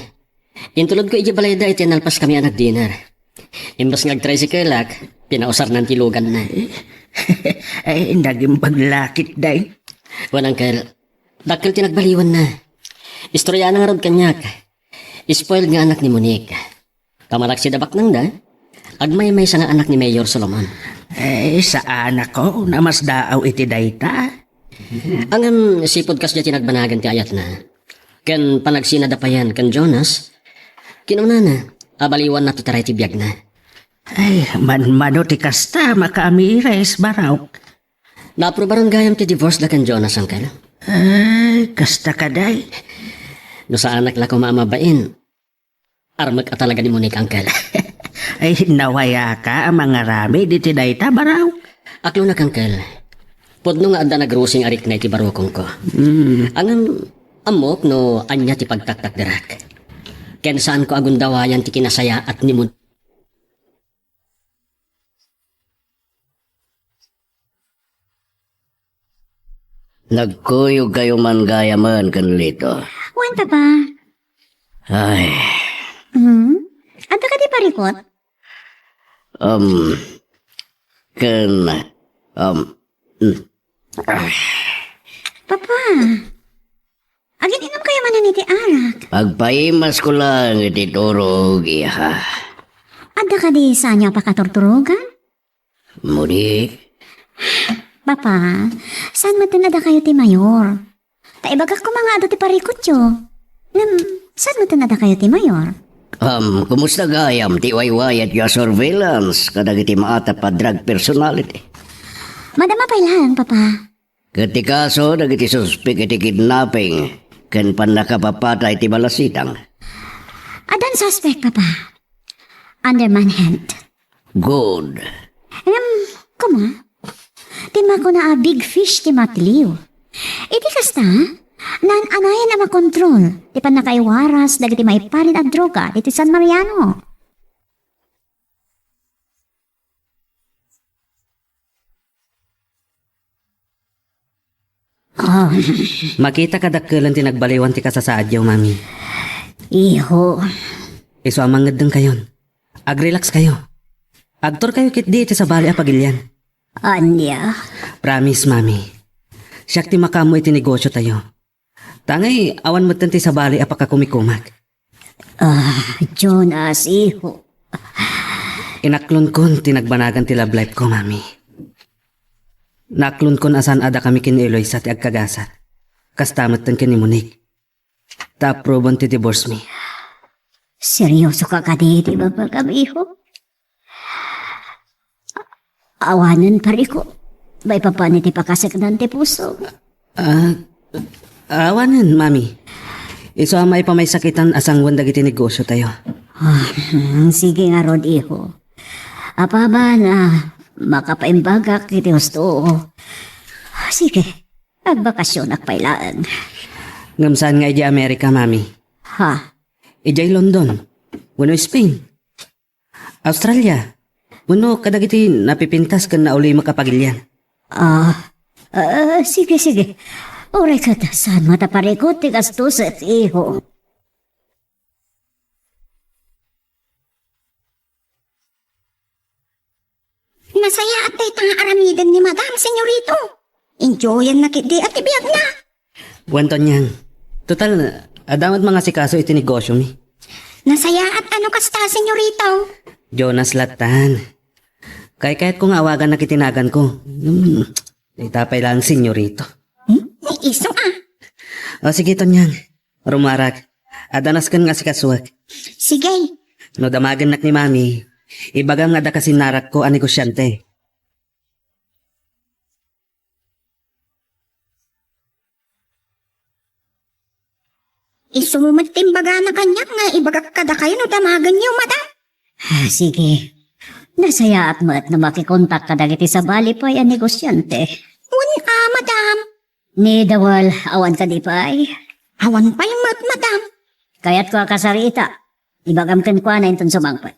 Intulodko idiay balayda iti nalpaskami a nag-dinner. Imbes nga agtricycle-ak, pinausarnan ti luganna. Ay, nagimbag la ketdi. Wen, Uncle. Dakkel ti nagbaliwanna. Istoriana ngarud kaniak. Spoiled nga anak ni Monique. Pamalaksid a baknangda, agmaymaysa nga anak ni Mayor Solomon. Eh, saanak ko, namasdaaw iti dayta. Ngem sipud kasdiay ti nagbanagan ti ayatna, ken panagsinada payen ken Jonas, kinunana a baliwanna ti taray ti biagna. Ay, manmano ti kasta, makaamiris, Barok. Naaprubaran gayam ti divorce da ken Jonas, Uncle. Ay, kasta kadi. No saanak la koma a mabain, armek a talaga ni Monique, Uncle. Ay, nawayaka a mangaramid iti dayta, Barok. Aklonak, Uncle. Pudno nga adda nagrusing a rikna iti barukongko. Hmm. Ngem, ammok no ania ti pagtaktakderak. Ken saanko a gundawayan ti kinasayaat ni Mon- Nagkuyogkayo man gayamen ken Lito. Wen, Papa. Ay. Hmm? Adda kadi parikut? Um, ken, um, mm. Ah. Papa, agin-inumkayo manen iti arak? Agpaimasko laeng iti turog, iha. Adda kadi saanyo a pakaturturogan? Monique? Papa, saan metten a dakayo ti mayor? Ta ibagak koma nga adu ti parikutyo. Ngem, saan metten a dakayo ti mayor? Um, kumusta gayam ti waywayatyo a surveillance kadagiti maatap a drug personality? Madama pay laeng, Papa. Ket ti kaso dagiti suspek iti kidnapping ken pannakapapatay ti balasidang? Addan suspek, Papa. Under manhunt. Good. Ngem, koma, ti makuna a big fish ti matiliw. Iti kasta, naan-anayen a makontrol ti pannakaiwaras dagiti maiparit a droga ditoy San Mariano. Ah. Makita kadakkel ti nagbaliwan ti kasasaadyo, Mami. Iho. Isu a mangeddengkayon. Agrelaxkayo. Agturkayo ketdi iti sabali a pagilian. Ania? Promise, Mami. Siak ti makaammo iti negosyotayo. Ta ngay, awan metten ti sabali a pakakumikumak. Ah, Jonas, iho. Inaklonkon ti nagbanagan ti love life ko, Mami. Naaklonkon a saan a dakami ken ni Eloisa ti agkagasat. Kasta metten ken ni Monique. Ta approban ti divorce mi. Seryoso ka kadi iti babagam, iho? Awanen, pariko. Maipapan iti pakaseknan ti puso. Ah, awanen, Mami. Isu a maipamaysakitan a sanguen dagiti negosyotayo. Ah, hmm, sige ngarud, iho. Apaman a makapaimbagak iti husto. Sige, agbakasyonak pay laeng. Ngem saan nga idiay Amerika, Mami? Ha? Idiay London. Wenno Spain. Australia. Wenno kadagiti napipintas ken naulimek a pagilian. Ah, ah, sige, sige. Uray ket saan met a parikut ti gastuset, iho. Nasayaat dayta nga aramiden ni Madam, Senyorito. Enjoyanna ketdi a ti biagna. Wen, Tonyang. Total, adda met mangasikaso iti negosyomi. Nasayaat a no kasta, Senyorito. Jonas lattan. Kaykayatko nga awagannak iti naganko. Hmm, dayta pay laeng, Senyorito. Hmm? Ni iso, ah. O, sige, Tonyang. Rumarak. Adda nasken nga asikasuek. Sige. No damagennak ni Mami, ibagam nga adda kasinnarakko a negosiante. Isumo met ti imbagana kaniak nga ibagak kadakayo no damagenyo, Madam. Ah, sige. Nasayaat met no makikontak kadagiti sabali pay a negosiante. Wen a, Madam. Ni Dawal, awan kadi pay? Awan pay met, Madam. Kayatko a kasarita. Ibagam kenkuana inton sumangpet.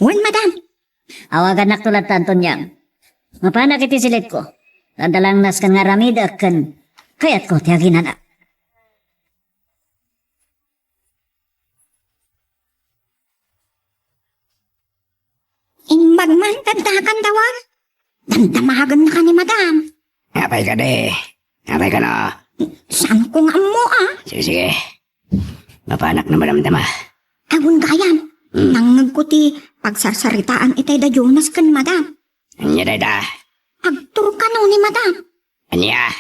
Wen, Madam. Awagannakto lattan, Tonyang. Mapanak iti silitko. Adda laeng nasken nga aramidek ken kayatko ti aginana. Imbag man, Dakdakan, Dawal. Damdamagennaka ni Madam. Apay kadi? Apay kano? Saanko nga ammo, ah. Sige, sige. Mapanak no madamdama. Awan gayam. Hmm. Nangngegko ti pagsarsaritaan itay da Jonas ken Madam. Ania dayta? Agturkano ni Madam. Ania?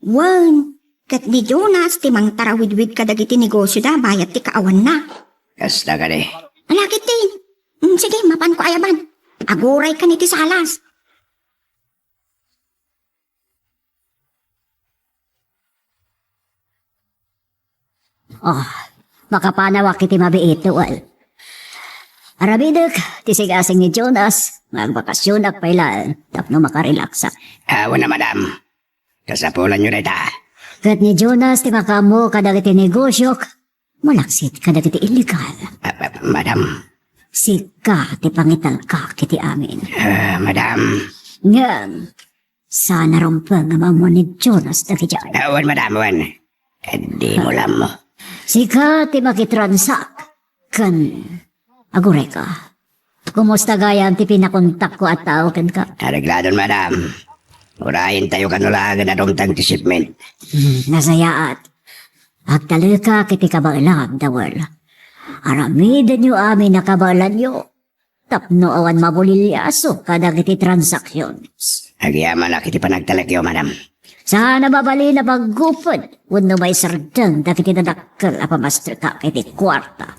Wen, ket ni Jonas ti mangtarawidwid kadagiti negosioda bayat ti kaawanna. Kasta kadi? Ala ketdi. Mm, sige, mapanko ayaban. Aguraykan iti salas. Ah, makapanawak iti mabiit, well. Aramidek ti sigasing ni Jonas nga agbakasionak pay laeng tapno makarelaksak. Awan a, madam. Kasapulanyo dayta. Ket ni Jonas ti makaammo kadagiti negosiok, malaksid kadagiti illegal. Ah, ah, madam. Sika ti pangitalkak iti amin. Ah, madam. Ngem, saan a rumbeng nga maammuan ni Jonas dagiti. Ah, wen, madam, wen. Dimo la ammo. Sika ti makitransak ken agurayka. Kumusta gayam ti pinakontakko a tao kenka? Aregladon, madam. Urayentayo kano laengen a dumteng ti shipment. Hmm, nasayaat. Agtalekak iti kabaelam, Dawel. Aramidenyo amin a kabaelanyo tapno awan mabuliliaso kadagiti transactions. Agyamanak iti panagtalekyo, madam. Saan a mabalin a pagguped wenno maisardeng dagiti nadakkel a pamasterkak iti kuarta.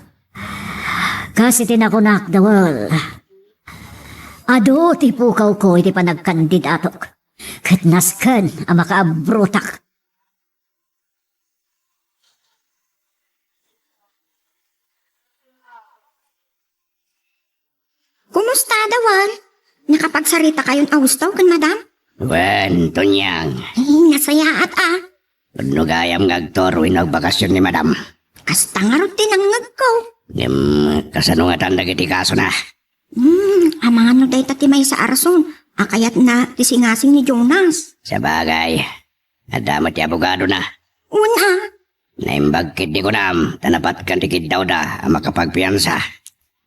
Kas iti nakunak, Dawel, adu ti pukawko iti panagkandidatok, ket nasken a makaabrotak. Kumusta, Dawel? Nakapagsarita kayon a husto ken madam? Wen, Tonyang. Eh, nasayaat a. Pudno gayam nga agturo wenno agbakasion ni madam. Kasta ngarud ti nangngegko. Ngem, kasano ngatan dagiti kasona? Hmm, amangan no dayta ti maysa a rason a kayatna ti singasing ni Jonas. Sabagay, adda met ti abogadona. Wen a. Naimbag ketdi kunam, ta napatkan ti kiddawda a makapagpiansa.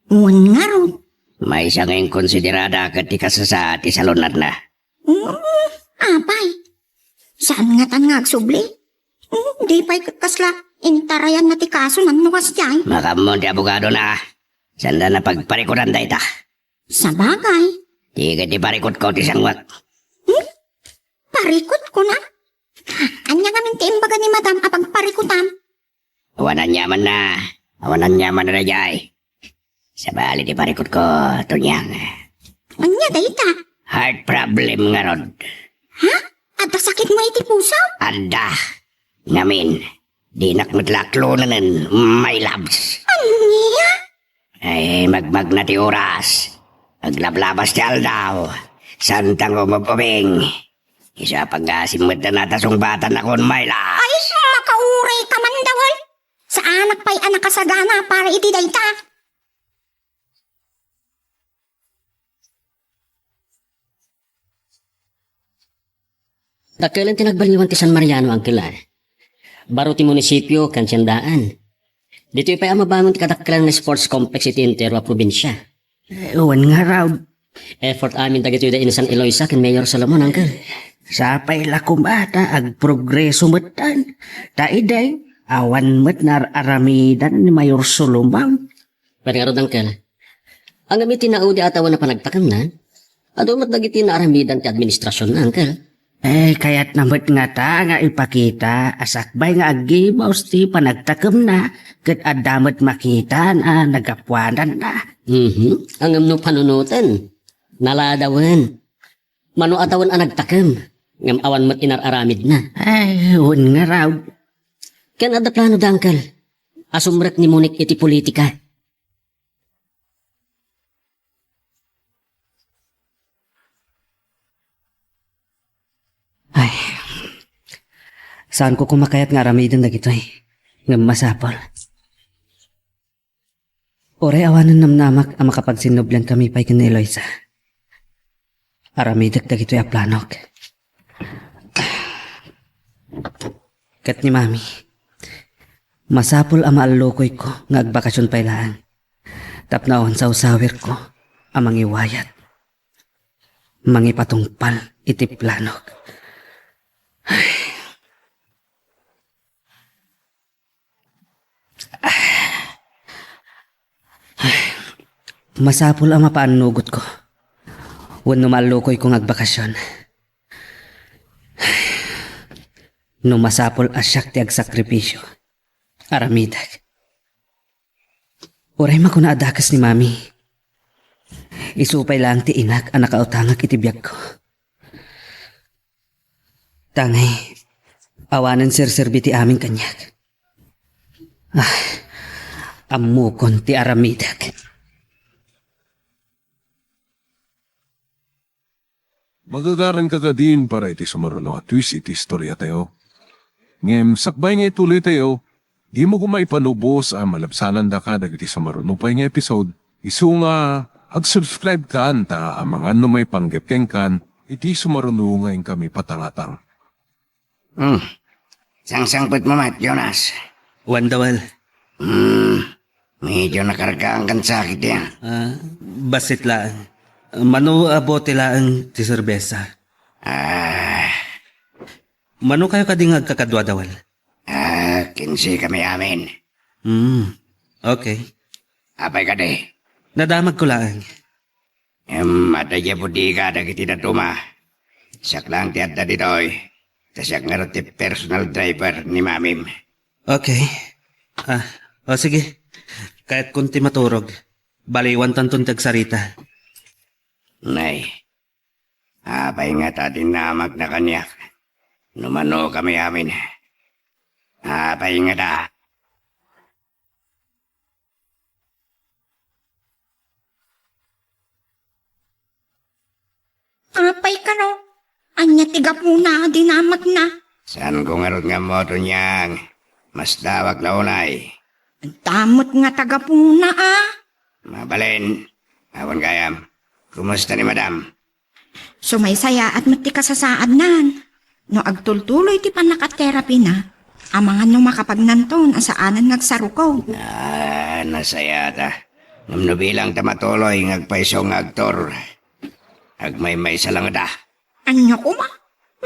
Wen ngarud. Maysa nga inkonsiderada ket ti kasasa ti salunatna. Mm, apay. Saan ngatan nga agsubli? Mm, di pay ket kasla intarayanna ti kaso, no kasdiay. Makaammo ti abogadona. Sanda napagparikudan dayta. Sabagay. Di ket ti parikutko ti sangwak. Hmm? Parikutko na? Ania ngamin ti imbaga ni madam a pagparikutam? Awan aniamanna. Awan aniamanna daydiay. Sabali ti parikutko, Tonyang. Ania dayta? Heart problem ngarud. Ha? Adda sakitmo iti puso? Adda. Ngamin, dinak met la aklonen, my loves. Ania? Ay, magmagna ti oras. Aglablabas ti aldaw. Santa nga umub-ubing. Isu a paggasim met dayta a sungbatanakon, my love. Ay, makauray ka man, Dawel. Saanak pay a nakasagana para iti dayta. Dakkelen ti nagballiwan ti San Mariano, Uncle, a. Baro ti munisipio ken siendaan. Ditoy pay a mabangon ti kadakkelan nga sports complex iti entero a probinsia. Eh, wen ngarud. Effort amin dagitoy da Insan Eloisa ken Mayor Solomon, Uncle. Sapay la koma ta agprogreso metten. Ta idi, awan met naar-aramidan ni Mayor Solomon. Wen ngarud, Uncle. Ngem iti naudi a tawen a panagtakemna, adu met dagiti naaramidan ti administrasionna, Uncle. Eh, kayatna met ngata nga ipakita a sakbay nga aggibus ti panagtakemna ket adda met makita a nagapuananna. Mhm. Ngem no panunoten, naladawen. Mano a tawen a nagtakem, ngem awan met inar-aramidna. Ay, wen ngarud. Ken adda planoda, Uncle, a sumrek ni Monique iti politika. Ay, saanko koma kayat nga aramiden dagitoy. Ngem masapul. Uray awanen namnamak a makapagsinnublian kami pay ken ni Eloisa. Aramidek dagitoy a planok. Ket ni Mami, masapul a maallukoyko nga agbakasion pay laeng tapno awan sawsawirko a mangiwayat, mangipatungpal iti planok. Ay. Masapul a mapaannugotko wenno maallukoyko nga agbakasyon. No masapul a siak ti agsakripisio, aramidek. Uray makuna a dakes ni Mami, isu pay laeng ti inak a nakautangek iti biagko. Tangay, awanen serserbi ti amin kaniak. Ah, ammokon ti aramidek. Magagaranka kadin para iti sumaruno a twist iti istoriatayo. Ngem sakbay nga ituloytayo, dimo koma ipanubos a malabsanandaka dagiti sumaruno pay nga episode, isu nga ag-subscribe kan ta amangan no maipanggep kenkan iti sumaruno nga inkami patangatang. Hmm. Sangsangpetmo met, Jonas? Wen, Dawel. Hmm. Medyo nakargaan kan sakit, ya. Ah, bassit laeng. Mano a bote laeng ti serbesa. Ah. Mano kayo kadi nga agkakadua, Dawel? Ah, kinse kami amin. Hmm. Okay. Apay kadi? Nadamagko laeng. Em, adda diay bodega dagiti dadduma. Siak laeng ti adda ditoy. Ta siak ngarud ti personal driver ni Mamim. Okay. Ah, o sige. Kayatkon ti maturog. Baliwantanton ti agsarita. Nay, apay ngata ti namagna kaniak? No mano kami amin. Apay ngata? Apay kano? Ania ti gapuna a dinamagna? Saanko ngarud nga ammo, Tonyang. Masdawak la unay. Adda met ngata gapuna, a. Mabalin. Awan gayam. Kumusta ni Madam? Sumaysayaat met ti kasasaadnan. No agtultuloy ti pannaka-therapy-na, amangan no makapagnanton a saanen nga agsarukaw. Ah, nasayata. Ngem no bilang ta matuloy nga agpayso nga aktor, agmaymaysa la ngata. Ania koma?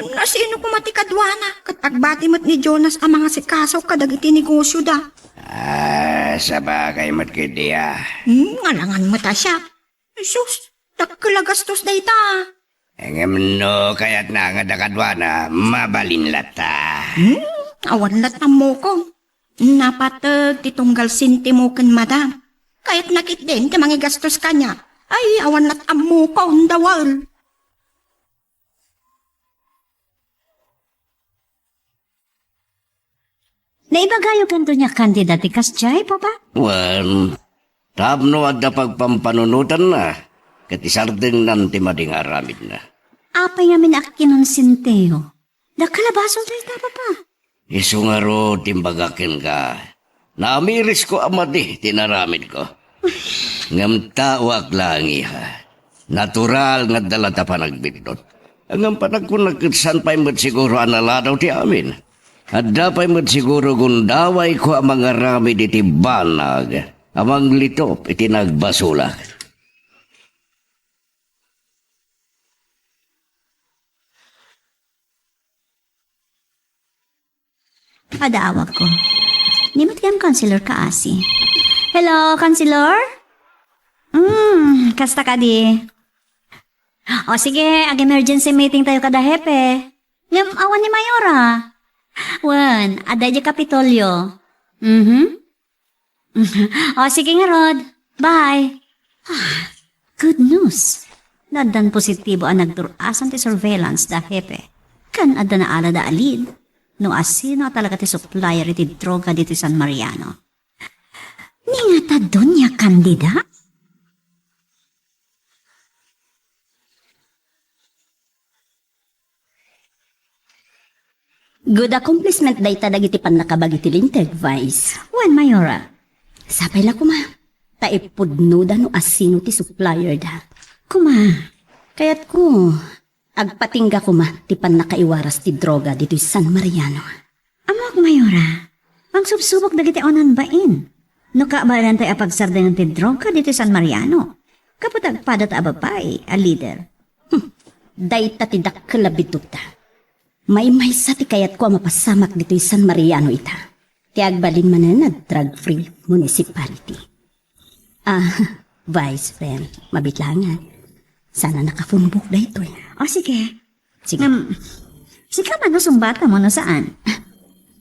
Nasino koma ti kaduana? Ket agbati met ni Jonas a mangasikaso kadagiti negosioda. Ah, sabagay met ketdi a. Hmm, ngalangan met a siak. Sus, dakkel a gastos dayta. Ngem no kayatna nga adda kaduana, mabalin latta. Hmm, awan latta ammokon. Napateg ti tunggal sentimo ken Madam. Kayatna ketdin ti mangigastos kaniak. Ay, awan latta ammokon, Dawel. Naibagayo kanto nia Candida ti kasdiay, Papa? Wen, tapno adda pagpampanunotanna, ket isardengnan ti madi nga aramidna. Apay ngamin a kinonsenteyo? Dakkel a basol dayta, Papa. Isu ngarud ti imbagak kenka. Naamirisko a madi ti inaramidko. Ngem taoak laeng, iha. Natural nga adda latta panagbitdut. Ngem panagkunak ket saan pay met siguro a naladaw ti amin. Adda pay met siguro gundawayko a mangaramid iti banag a manglitop iti nagbasolak. Adda awagko. Ni met gayam, Councilor Kaasi. Hello, Councilor? Hmm, kasta kadi? O sige, ag-emergency meeting tayo kada hepe. Ngem awan ni Mayora. Wen, adda idiay Kapitolyo. Mhm. O, sige ngarud. Bye. Ah, good news. Addan positibo a nagdur-asan ti surveillance da hepe. Ken adda naalada a lead no asino a talaga ti supplier iti droga ditoy San Mariano. Ni ngata, Doña Candida? Good accomplishment dayta dagiti pannakabagi ti Linteg, Vice. Wen, Mayora. Sapay la koma, ta ipudnoda no asino ti supplier da. Koma, kayatko, agpatingga koma ti pannakaiwaras ti droga ditoy San Mariano. Ammok, Mayora, agsubsubok dagiti awanan bain no kabaelan tay a pagsardengan ti droga ditoy San Mariano. Gapu ta agpada ta a babai a leader. Hmm, dayta ti dakkel a biddutda. Maymaysa ti kayatko a mapasamak ditoy San Mariano ita. Ti agbalin manen a drug-free municipality. Ah, Vice friend, mabitlanga. Sana nakafunbok daytoy. O, sige. Sige. Ngem, sika man no sungbatam no saan?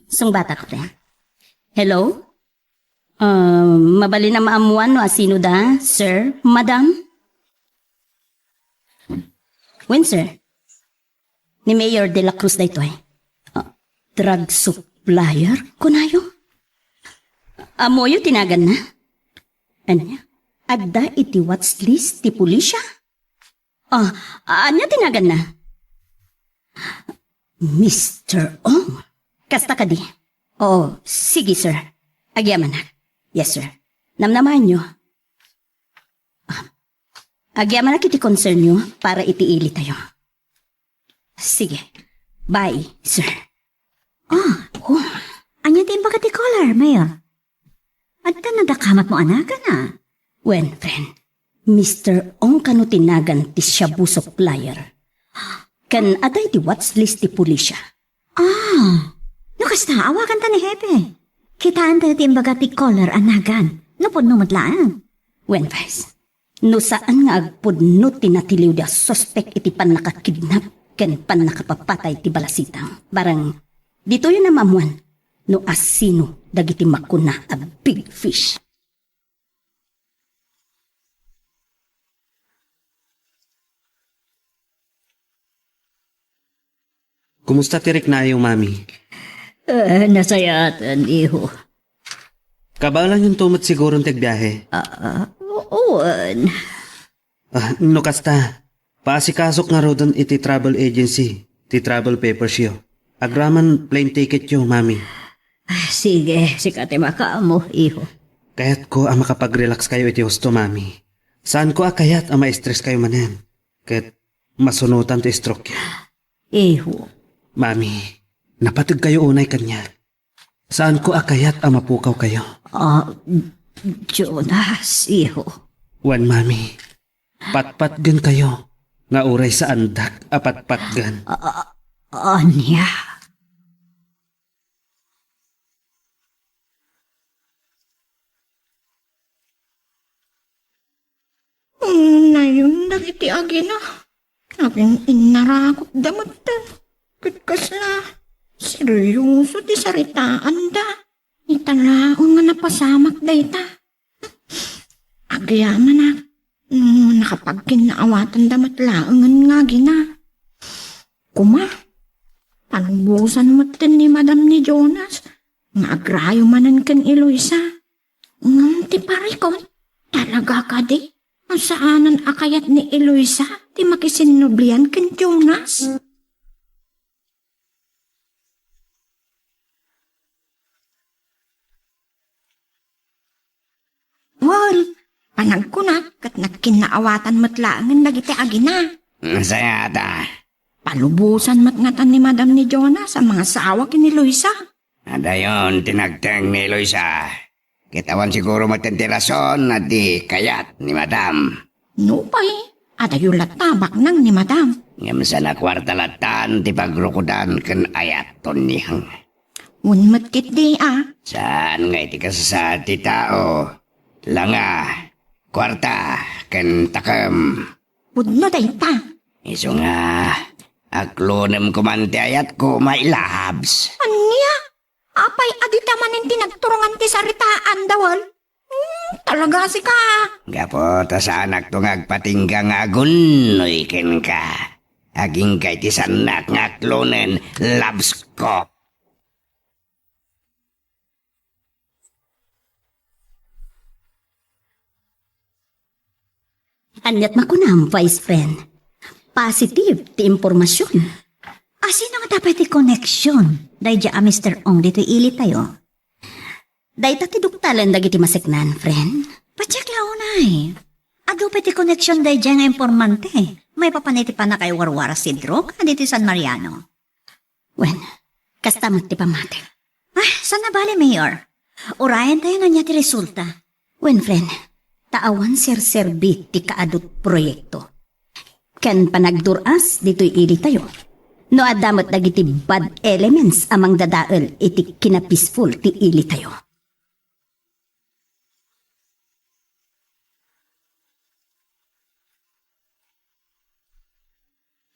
Sungbatak, friend. Hello? Ah, mabalin a maammuan no asino da, sir, madam? Wen, sir. Ni Mayor de la Cruz daytoy. Ah, drug supplier, kunayo? Ammoyo ti naganna? Ania? Adda iti watch list ti pulisya? Ah, ania ti naganna? Mister Ong. Kasta kadi? Oo, sige, sir. Agyamanak. Yes, sir. Namnamaenyo. Ah, agyamanak iti concernyo para iti ilitayo. Sige. Bye, sir. Ah, oh. Ania ti imbaga ti caller, Mayor? Adda nadakamatmo a nagan, a? Wen, friend. Mister Ong kano ti nagan ti shabu supplier. Ken adda iti watch list ti pulisya. Ah, no kasta, awaganta ni Hepe. Kitaentayo ti imbaga ti caller a nagan. No pudno met laeng. Wen, Vice. No saan nga agpudno ti natiliwda a suspek iti pannakakidnap ken pannakapapatay ti balasitang, barang ditoy a maammuan no asino dagiti makuna a big fish. Kumusta ti riknayo, Mami? Eh, nasayaten, iho. Kabaelanyonto met siguron ti agbiahe? Ah, oo, wen. Ah, no kasta, paasikasok ngaruden iti travel agency ti travel papersyo. Agraman plane ticketyo, Mami. Ah, sige, sika ti makaammo, iho. Kayatko a makapag-relax kayo iti husto, Mami. Saanko a kayat a ma-stress kayo manen. Ket masunotan ti stroke-yo. Iho. Mami, napateg kayo unay kaniak. Saanko a kayat a mapukaw kayo. Ah, Jonas, iho. Wen, Mami, patpatgen kayo nga uray saandak a patpatgen. Ah, ania? Nayon dagiti agina. Agin-innarakotda metten. Ket kasla seryoso ti saritaanda. Ita laeng nga napasamak dayta. Agyamanak, no nakapagkinnaawatanda met laengen nga agina. Kuma, palubosan metten ni Madam ni Jonas nga agrayo manen ken Eloisa. Ngem ti parikut, talaga kadi a saanen a kayat ni Eloisa ti makisinnublian ken Jonas? Wen, panagkunak ket nagkinnaawatan met laengen dagiti agina. Nasayata. Palubosan met ngatan ni Madam ni Jonas a mangasawa ken ni Luisa. Adayon ti nagteng ni Luisa. Ket awan siguro met ti rason a di kayat ni Madam. Nupay, adayo latta baknang ni Madam. Ngem saan a kuarta lattan ti pagrukodan ken ayat ton ni Heng. Wen met ketdi a. Saan nga iti kasasaad ti tao, langa, kuarta, ken takem. Pudno dayta. Isu nga, aklonem koman ti ayatko, my loves. Ania? Apay a dita manen ti nagturongan ti saritaanda, wen? Hmm, talaga sika. Gapu ta saanakto nga agpatingga nga agunnoy kenka. Agingga iti saannak nga aklonen, loves ko. Aniat makunam, Vice Friend? Positive ti impormasion. Asino nga apay ti connection daydiay a Mister Ong ditoy ilitayo? Dayta ti duktalen dagiti maseknan, friend. Pacheck la unay. Adu pay ti connection daydiay nga impormante maipapan iti pannakaiwarwaras ti droga ditoy San Mariano. Wen, kasta met ti pammatik. Ah, saan a bale, Mayor? Urayen tayo no ania ti resulta. Wen, friend, ta awan serserbi ti kaadut proyekto ken panagdur-as ditoy ilitayo. No adda met dagiti bad elements a mangdadael iti kinapeaceful ti ilitayo.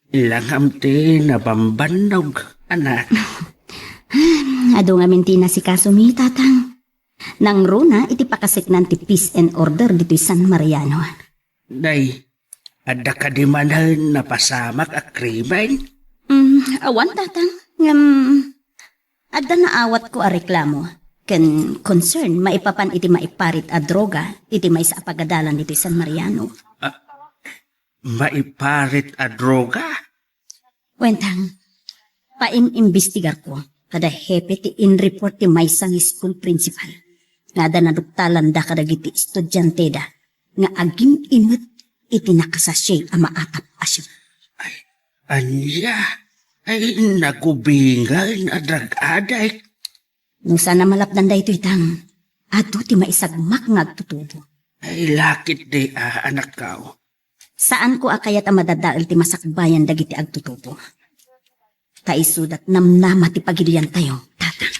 Langam ti nabambannog, anak. Adu ngamin ti inasikasomi, Tatang. Nangruna iti pakaseknan ti peace and order ditoy San Mariano. Nay, adda kadi manen napasamak a krimen? Mm, awan, Tatang. Ngem, adda naawatko a reklamo ken concern maipapan iti maiparit a droga iti maysa a pagadalan ditoy San Mariano. Ah, maiparit a droga? Wen, Tang, pain-imbestigarko kada hepe ti in-report ti maysa nga school principal nga adda naduktalanda kadagiti estudianteda nga agim-imet iti nakasasay a maatap a siop. Ay, ania? Ay, nagubingan a drug addict. No saan a malapdan daytoy, Tang, adu ti maisagmak nga agtutubo. Ay, lakit di a, anakko. Saanko a kayat a madadael ti masakbayan dagiti agtutubo. Ta isuda ti namnama ti pagiliantayo, Tatang.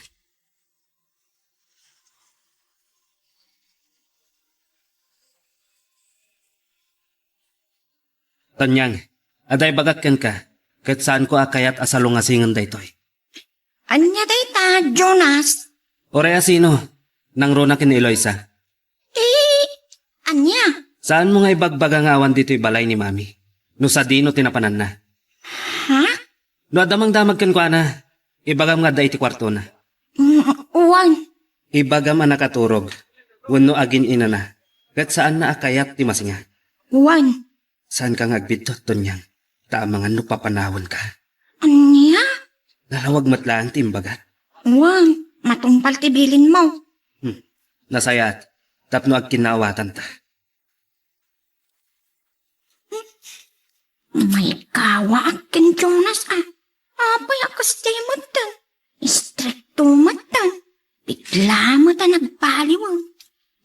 Tonyang, adda ibagak kenka, ket saanko a kayat a salungasingen daytoy. Ania dayta, Jonas? Uray a sino? Nangruna ken ni Eloisa. Eh, ania? Saanmo nga ibagbaga nga awan ditoy balay ni Mami? No sadino ti napananna? Ha? No adda mangdamag kenkuana, ibagam nga adda iti kuartona. Mm, wan. Ibagam a nakaturog, wenno agin-inana, ket saanna a kayat ti masinga. Wan. Saanka nga agbiddut, Tonyang, ta amangan no papanawenka. Ania? Nalawag met laeng ti imbagat. Wan, matungpal ti bilinmo. Hmm. Nasayaat, tapno agkinnaawatanta. Maikawaak ken Jonas a. Apay a kasdiay metten? Istrikto metten. Bigla met a nagbaliwen.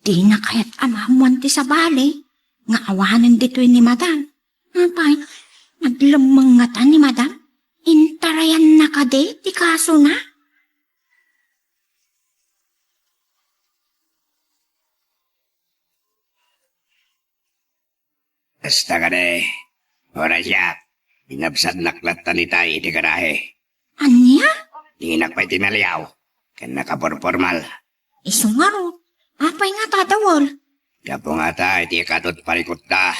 Dina kayat a maammoan ti sabali nga awanen ditoy ni Madam. Apay, naglemmeng ngata ni Madam? Intarayanna kadi ti kasona? Kasta kadi, Horacia, inabsannak latta ni Tay iti garahe. Ania? Dinak pay tinaliaw, ken nakaporpormal. Isu ngarud, apay nga tadawel? Gapu ngata iti ikadut parikutta.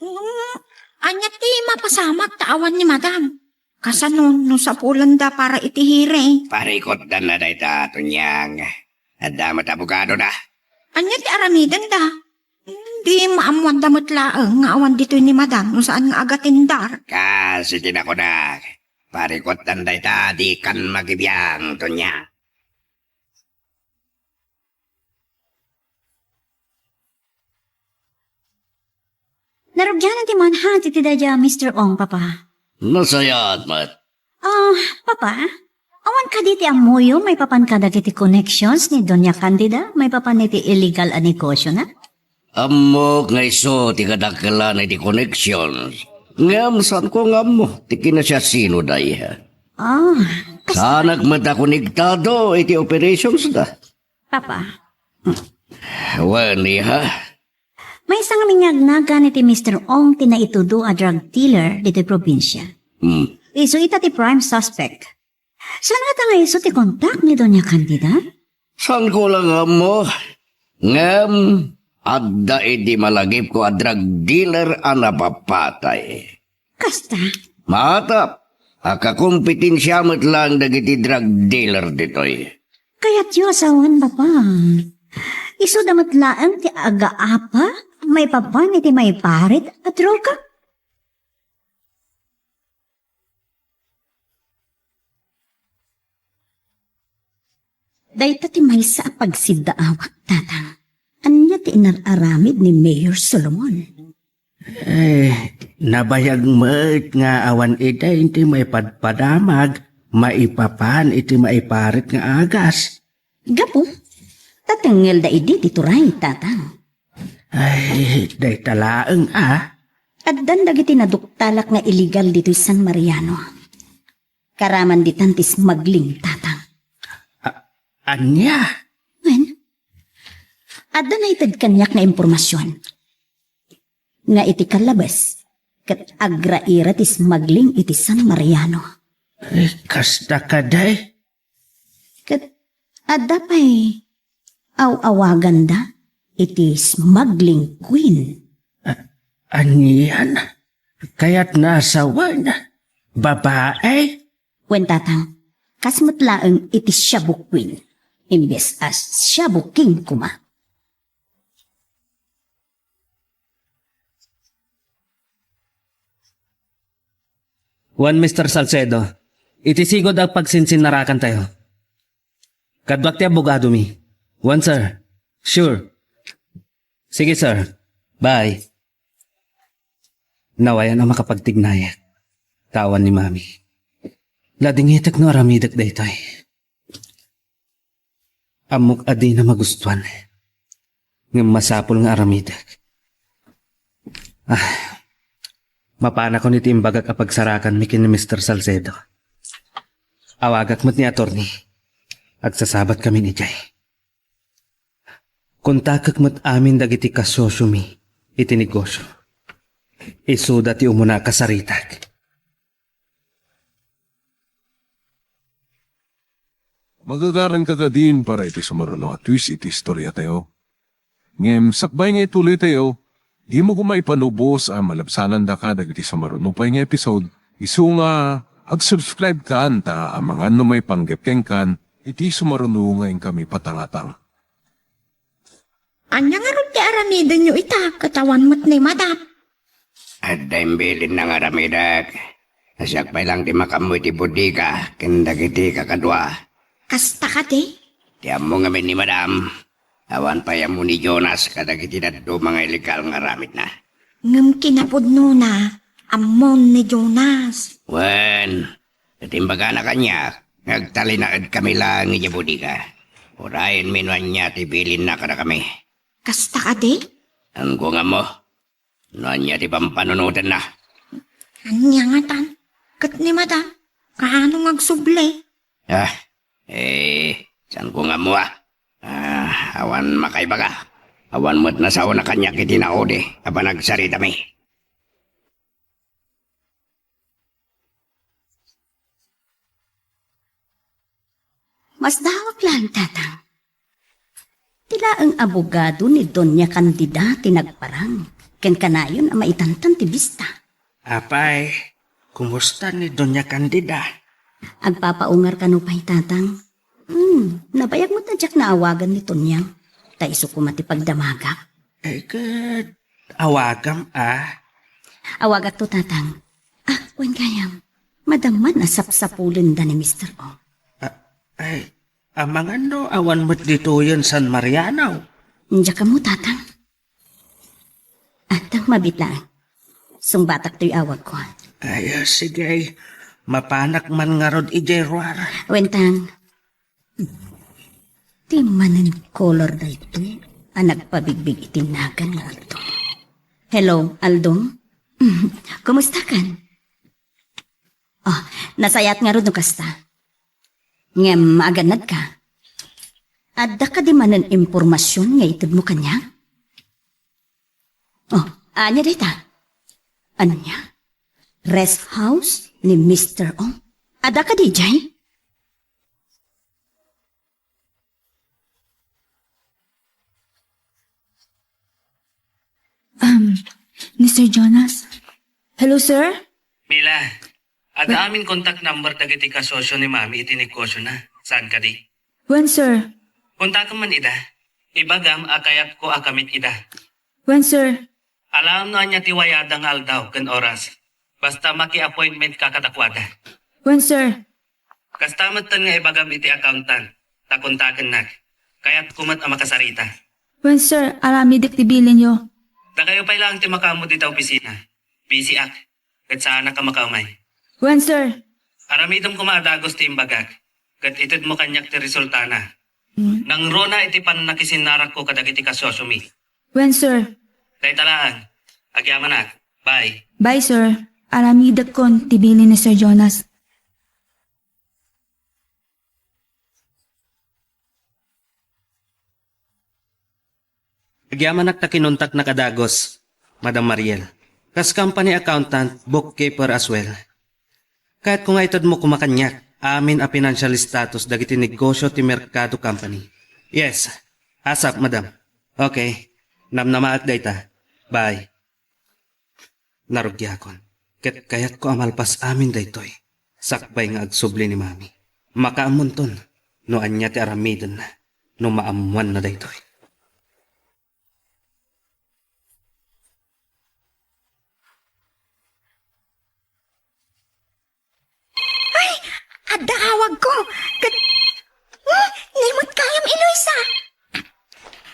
Mm, ania ti mapasamak ta awan ni Madam? Kasano no sapulanda para iti hearing? Parikutdanna dayta, Tonyang. Adda met abogadoda. Ania ti aramidenda? Di maammoanda met laeng nga awan ditoy ni Madam no saan nga agatindar. Kas iti nakunak, parikutdan dayta dikan magibiang, Tonyang. Narugianan ti manhat iti daydiay a Mister Ong, Papa. Nasayaat met. Ah, Papa, awan kadi ti ammoyo maipapan kadagiti connections ni Doña Candida maipapan iti illegal a negosiona? Ammok nga isu ti kadakkelan iti connections. Ngem saanko nga ammo ti kinasiasino dayta. Ah, kas- Saanak met a konektado iti operationsda. Papa. Wen, iha? Maysa nga miniagnagan iti Mister Ong ti naitudo a drug dealer ditoy probinsia. Hmm. Isu ita ti prime suspect. Saan ngata nga isu ti kontak ni Doña Candida? Saanko la nga ammo. Ngem, adda idi malagipko a drug dealer a napapatay. Kasta? Maatap a kakompetensia met laeng dagiti drug dealer ditoy. Kayatyo a sawen, Papa. Isuda met laeng ti agaapa maipapan iti maiparit a droga? Dayta ti maysa a pagsiddaawak, Tatang. Ania ti inar-aramid ni Mayor Solomon? Eh, nabayag met nga awan idi ti maipadpadamag maipapan iti maiparit nga agas. Gapu, ta tengngelda idi ti turay, Tatang. Ay, dayta laeng a. Addan dagiti naduktalak nga illegal ditoy San Mariano. Karaman ditan ti smuggling, Tatang. A-, ania? Wen, adda naited kaniak nga impormasion nga iti kallabes, ket agraira ti smuggling iti San Mariano. Ay, kasta kadi? Ket adda pay aw-awaganda iti smuggling queen. A-, anian? Kayatna a sawen? Babae? Wen, tatang, kas met laeng iti Shabu Queen, imbes a Shabu King koma. Wen, Mister Salcedo, iti sigud a pagsinsinnarakantayo. Kaduak ti abogadomi. Wen, sir. Sure. Sige, sir. Bye. Nawayan a makapagtignayek. Tawan ni Mami. Ladingitek no aramidek daytoy. Ammok a dina magustuan. Ngem masapul nga aramidek. Ah, mapanakon iti imbagak a pagsarakanmi ken ni Mister Salcedo. Awagak met ni attorney. Agsasabat kamin idiay. Kontakek met amin dagiti kasosiomi iti negosio. Isuda ti umuna a kasaritak. Magagaranka kadin para iti sumaruno a twist iti istoriatayo. Ngem sakbay nga ituloytayo, dimo koma ipanubos a malabsanandaka dagiti sumaruno pay nga episode, isu nga ag-subscribe kan ta amangan no maipanggep kenkan iti sumaruno nga inkami patangatang. Ania ngarud ti aramidenyo ita ket awan met ni Madam? Adda imbilinna nga aramidek. Siak pay laeng ti makaammo iti bodega ken dagiti kakadua. Kasta kadi? Ti ammo ngamin ni Madam, awan pay ammo ni Jonas kadagiti dadduma nga illegal nga aramidna. Ngem kinapudnona, ammon ni Jonas. Wen, ket imbagana kaniak nga agtalinaedkami laeng idiay bodega. Urayenmi no ania ti bilinna kadakami. Kasta kadi? Saanko nga ammo no ania ti pampanunotenna. Ania ngatan? Ket ni Madam, kaano nga agsubli? Ah, eh, saanko nga ammo, ah. Ah, awan makaibaga. Awan met nasaona kaniak iti naudi a panagsaritami. Masdaawak laeng, Tatang. Ti laeng abogado ni Doña Candida ti nagparang ken kanayon a maitantan ti bista. Apay, kumusta ni Doña Candida? Agpapaungar kano pay, Tatang. Hmm, nabayag met a diak naawagan ni Tonyang. Ta isu koma ti pagdamagak. Eh, ket awagam, a? Awagakto, Tatang. Ah, wen gayam, madamman a sapsapulenda ni Mister Ong. Ah, ay, amangan no awan met ditoyen San Mariano. Diak ammo, Tatang. Adda mabiit laeng. Sungbatak toy awagko. Ay, ah, sige. Mapanak man ngarud idiay ruar. Wen, Tang. Ti manen kolor daytoy a nagpabigbig iti nagan nga Aldo. Hello, Aldo? Kumusta kan? Oh, nasayaat ngarud no kasta. Ngem agannadka. Adda kadi manen impormasion nga itedmo kaniak? Oh, ania dayta? Ania? Rest house ni Mister Ong? Adda kadi idiay? Um, Mister Jonas? Hello, sir? Mila, adda amin contact number dagiti kasosio ni Mami iti negosiona. Saan kadi? Wen, sir. Kontakem man ida. Ibagam a kayatko a kamit ida. Wen, sir. Alaem no ania ti wayada nga aldaw ken oras. Basta maki-appointment ka kadakuada. Wen, sir. Kasta metten nga ibagam iti accountant, ta kontakennak. Kayatko met a makasarita. Wen, sir, aramidek ti bilinyo. Dakayo pay laeng ti makaammo dita opisina. Busyak, ket saanak a makaumay. Wen, sir. Aramidem koma a dagus ti imbagak, ket itedmo kaniak ti resultana. Mm. Nangruna iti pannakisinnarako kadagiti kasosiomi. Wen, sir. Dayta laeng. Agyamanak. Bye. Bye, sir. Aramidekkon ti bilin ni Sir Jonas. Agyamanak ta kinontaknak a dagus, Madam Mariel. Kas company accountant, bookkeeper as well. Kayatko nga itedmo koma kaniak amin a financial status dagiti negosyo ti Mercado Company. Yes, asap, madam. Okay, namnamaak dayta. Bye. Narugiakon. Ket kayatko a malpas amin daytoy. Sakbay nga agsubli ni Mami. Makaammonton no ania ti aramidenna no maammoanna daytoy. Ay, adda awagko. Ket, hmm, naimut gayam, Eloisa.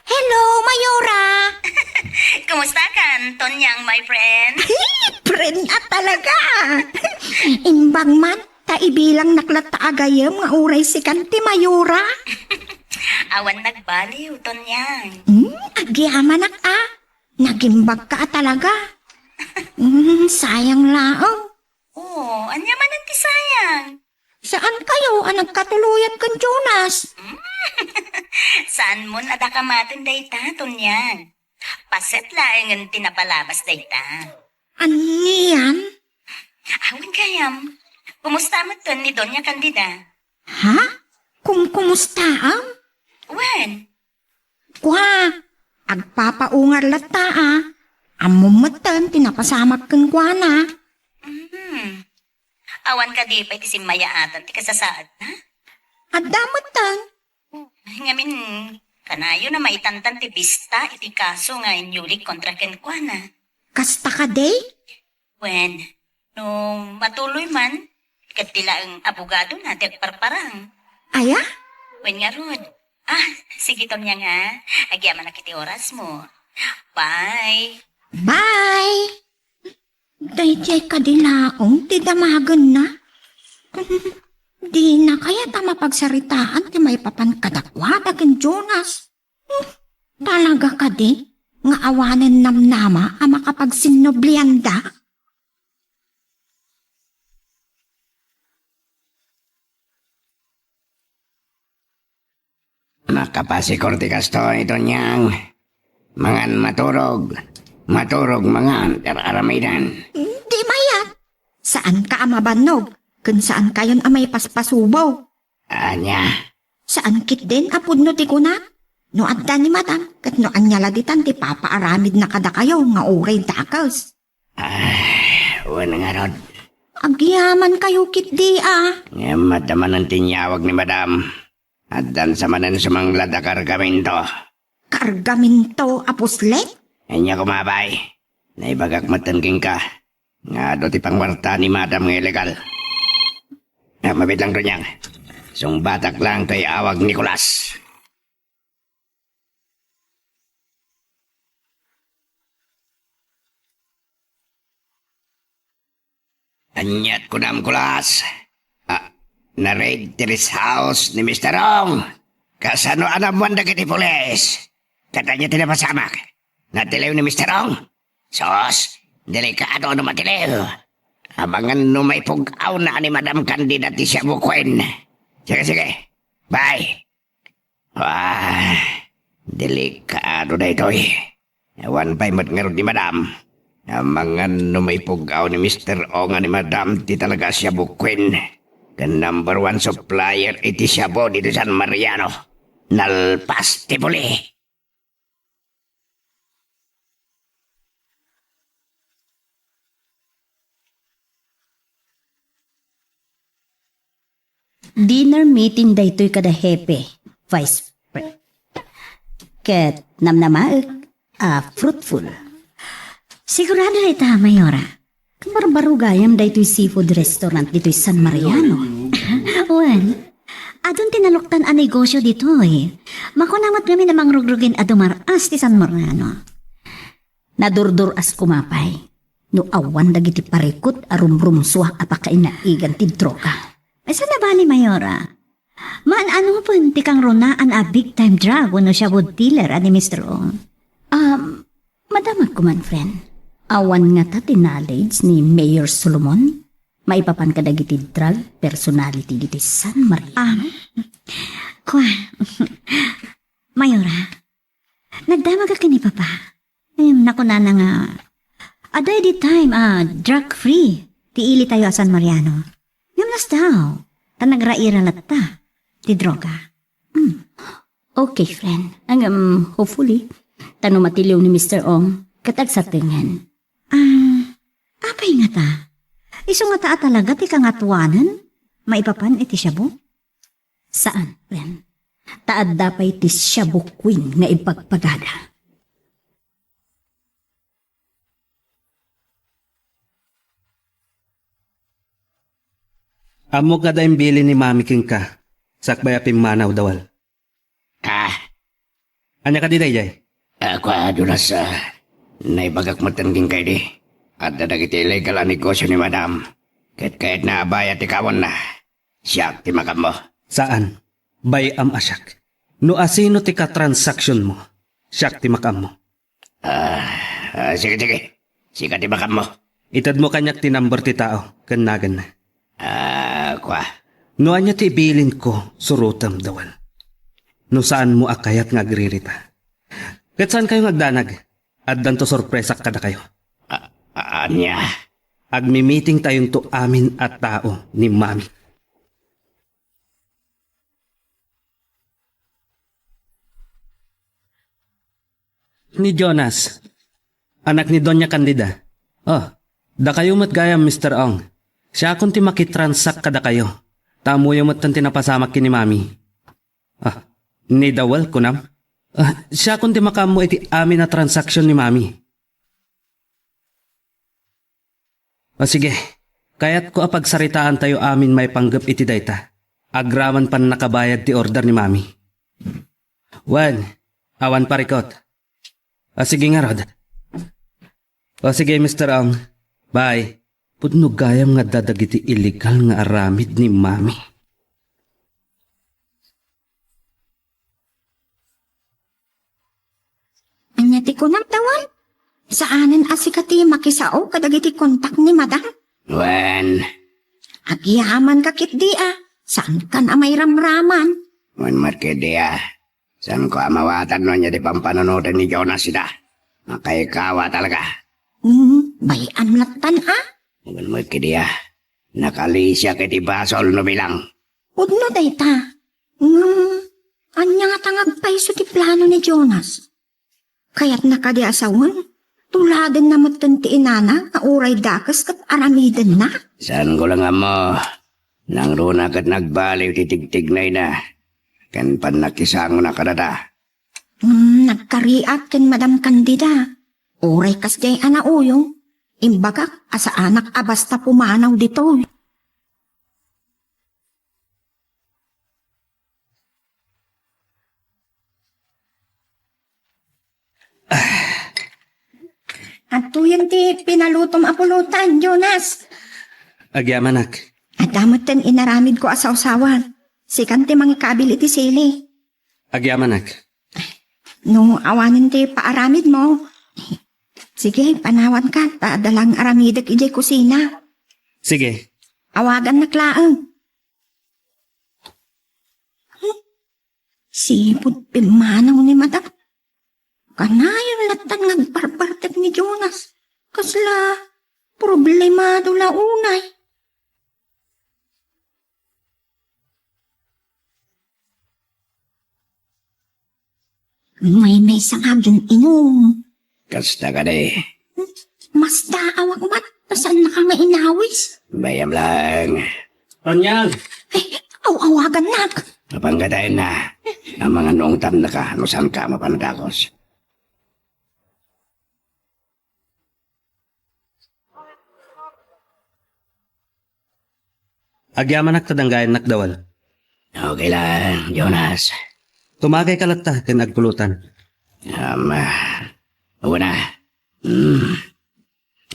Hello, Mayora. Kumusta kan, Tonyang, my friend? Friend a talaga. Imbag man, ta ibilangnak latta a gayyem nga uray sikan ti Mayora. Awan nagbaliw, Tonyang. Hmm, agyamanak a. Nagimbagka a talaga. Hmm, sayang laeng. Oo, ania manen ti sayang? Saan kayo a nagkatuloyan ken Jonas? Saanmon a dakamaten dayta, Tonyang. Paset laengen ti napalabas dayta. Anian? Awan gayam. Kumusta metten ni Doña Candida? Ha? Kumkumustaam? Wen. Kua, agpapaungar latta a. Ammom metten ti napasamak kenkuana. Mhm. Awan kadi pay ti simmayaatan ti kasasaadna? Adda metten. Ngamin, kanayon a maitantan ti bista iti kaso nga inyulik kontra kenkuana. Kasta kadi? Wen, no matuloy man, ket ti laeng abogadona ti agparparang. Aya? Wen ngarud. Ah, sige, Tonyang, a. Agyamanak iti orasmo. Bye. Bye. Daydiay kadi laeng ti damagenna? Dina kayat a mapagsaritaan ti maipapan kadakuada ken Jonas? Hmm, talaga kadi nga awanen namnama a makapagsinnublianda? Makapasikor ti kastoy, Tonyang. Mangan maturog, maturog mangan ti ar-aramiden. Di mayat. Saanka a mabannog, ken saankayon a maipaspasubo. Ania? Saan ketdin a pudno ti kunak? No adda ni Madam, ket no ania la ditan ti papaaramidna kadakayo nga uray dakes? Ah, wen ngarud. Agyamankayo ketdi a. Ngem adda manen ti inyawag ni Madam. Addan sa manen sumanglad a kargamento. Kargamento a puslit? Ania koma, bay. Naibagak metten kenka nga adu ti pangwarta ni Madam nga illegal. Ah, mabiit lang, Tonyang. Sungbatak lang toy awag ni Kulas. Aniat kunam, Kulas? Ah, na-raid ti rest house ni Mister Ong. Kasano a naammoan dagiti pulis? Ket ania ti napasamak? Natiliw ni Mister Ong? Sus, delikado no matiliw. Amangan no maipug-awna ni Madam Candida ti Shabu Queen. Sige, sige. Bye. Ah, delikado daytoy. Awan pay met ngarud ni Madam. Amangan no maipug-aw ni Mister Ong a ni Madam ti talaga a Shabu Queen. Ken number one supplier iti shabu ditoy San Mariano. Nalpas ti puli. Dinner meeting daytoy kada hepe, Vice Pre-, ket namnamaek a fruitful. Sigurado dayta, Mayora. Kabarbaro gayam daytoy seafood restaurant ditoy San Mariano. Wen, adun ti naluktan a negosyo ditoy. Makuna met ngamin a mangrugrugen a dumar-as ti San Mariano. Nadurdur-as koma pay no awan dagiti parikut a rumrumsua a pakainaigan ti droga. Saan a bali, Mayora? Maan-anopen ti kangrunaan a big time drug wenno shabu dealer a ni Mister Ong? Um, madamag koman, friend. Awan ngata ti knowledge ni Mayor Solomon maipapan kadagiti drug personality ditoy San Mariano? Ah, kua, Mayora, nagdamagak ken ni Papa. Em, nakunana nga, Adda idi time a drug-free ti ilitayo a San Mariano. Ngem nastaw, ta nagraira latta ti droga. Hmm. Okay, friend. Ngem, hopefully, ta no matiliw ni Mister Ong, ket agsatengen. Ah, apay ngata? Isu ngata a talaga ti kangatuanen maipapan iti shabu? Saan, friend. Ta adda pay ti shabu queen nga ibagbagada. Ammok nga adda imbilin ni Mami kenka, sakbay a pimmanaw, Dawal. Ah, Ania kadi daydiay? Ah, kua, Jonas, ah, naibagak metten kenka idi. Adda dagiti illegal a negosio ni Madam. Ket kayatna a bayad ti kawanna. Siak ti makaammo. Saan. Bay-am a siak. No asino ti katransaksiyonmo, siak ti makaammo. Ah, ah, sige, sige. Sika ti makaammo. Itedmo kaniak ti number ti tao ken naganna. Ah, kua. No ania ti ibilinko, surotem, Dawal. No saanmo a kayat nga agririta. Ket saankayo nga agdanag. Addanto sorpresak kadakayo. A-, a-, ania? Agmi-meetingtayonto amin a tao ni Mami. Ni Jonas, anak ni Doña Candida. Oh, dakayo met gayam, Mister Ong. Siakon ti makitransak kadakayo. Ta ammoyo metten ti napasamak ken ni Mami. Ah, ni Dawal, kunam? Ah, siakon ti makaammo iti amin a transaksyon ni Mami. O sige, kayatko a pagsaritaantayo amin maipanggep iti dayta, agraman pannakabayad ti order ni Mami. Wen, awan parikot. O sige ngarud. O sige, Mister Ong. Bye. Pudno gayam nga adda dagiti illegal nga aramid ni Mami. Ania ti kunam, Dawal? Saanen a sika ti makisao kadagiti kontak ni Madam? Wen. Agyamanka ketdi a, saankan a mairamraman. Wen met ketdi a, saanko a mawatan no ania ti pampanunoten ni Jonas ida. Makaikawa talaga. Hmm, bay-am lattan a? Wen met ketdi a, nakalisiak iti basol no bilang. Pudno dayta. Ngem, ania ngata nga agpayso ti plano ni Jonas? Kayatna kadi a sawen, tuladenna metten ti inana nga uray dakes ket aramidenna? Saanko la nga ammo. Nangruna ket nagbaliw ti tigtignayna ken pannakisangona kadata. Hmm, nagkariat ken Madam Candida. Uray kasdiay a nauyo, imbagak a saanak a basta pumanaw ditoy. Adtoyen ti pinalutom a pulutan, Jonas. Agyamanak. Adda metten inaramidko a sawsawan. Sikan ti mangikabil iti sili. Agyamanak. No awanen ti paaramidmo, sige, panawanka, ta adda lang aramidek idiay kusina. Sige. Awagannak laeng. Hmm? Sipud pimmanaw ni Madam. Kanayon lattan nga agbarbartek ni Jonas. Kasla problemado la unay. Maymaysa nga agin-inum. Kasta kadi. Mastaawak met, ta saannaka nga inawis. Bay-am lang. Tonyang! Ay, aw-awagannak. Apan kadi na, amangan no ungtannaka no saanka a mapan a dakos. Agyamanak ta danggayannak, Dawal. Okay lang, Jonas. Tumagayka latta ken agpulutan. Um, ah, una. Hmm.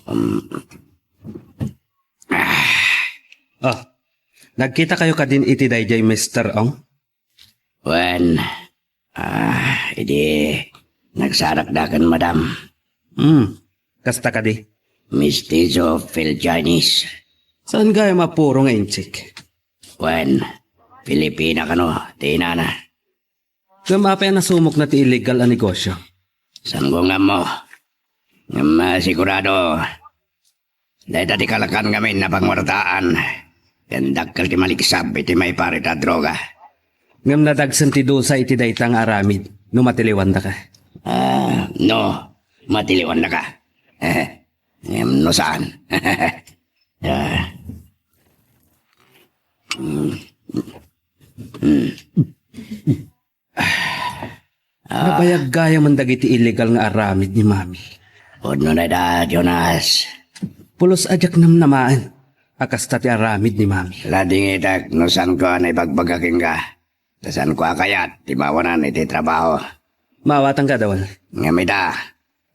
Um. Ah. Oh, nagkitakayo kadin iti daydiay Mister Ong? Wen, ah, idi nagsarakda ken Madam. Hmm, kasta kadi? Mestizo Phil Chinese. Saan gayam a puro nga Intsik? Wen, Filipina kano ti inana. Ngem apay a nasumokna ti illegal a negosio? Saanko nga ammo. Ngem, ah, sigurado, dayta ti kalkan ngamin a pangwartaan, ken dakkel ti maligsab iti maiparit a droga. Ngem nadagsen ti dusa iti dayta nga aramid no matiliwandaka. Ah, no, matiliwandaka. Ngem no saan. Ah. Mm. Mm. Nabayag gayamen dagiti illegal nga aramid ni Mami. Pudno na da, Jonas. Pulos a diak namnamaen a kasta ti aramid ni Mami. Ladingitek no saanko a naibagbaga kenka. Ta saanko a kayat ti maawanan iti trabaho. Maawatanka, Dawel. Ngem ita,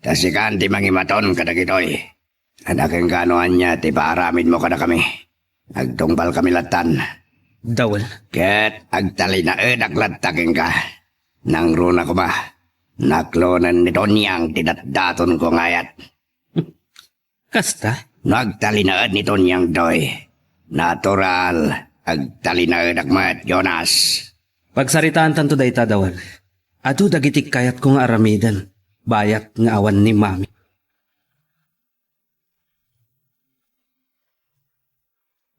ta sikan ti mangimaton kadagitoy. Adda kenka no ania ti paaramidmo kadakami. Agtungpalkami lattan. Dawel. Ket agtalinaedak latta kenka. Nangruna koma, naklonen ni Tonyang ti datdatonko nga ayat. Kasta? No agtalinaed ni Tonyang, Doy, natural, agtalinaedak met, Jonas. Pagsaritaantanto dayta, Dawel. Adu dagiti kayatko nga aramiden, bayat nga awan ni Mami.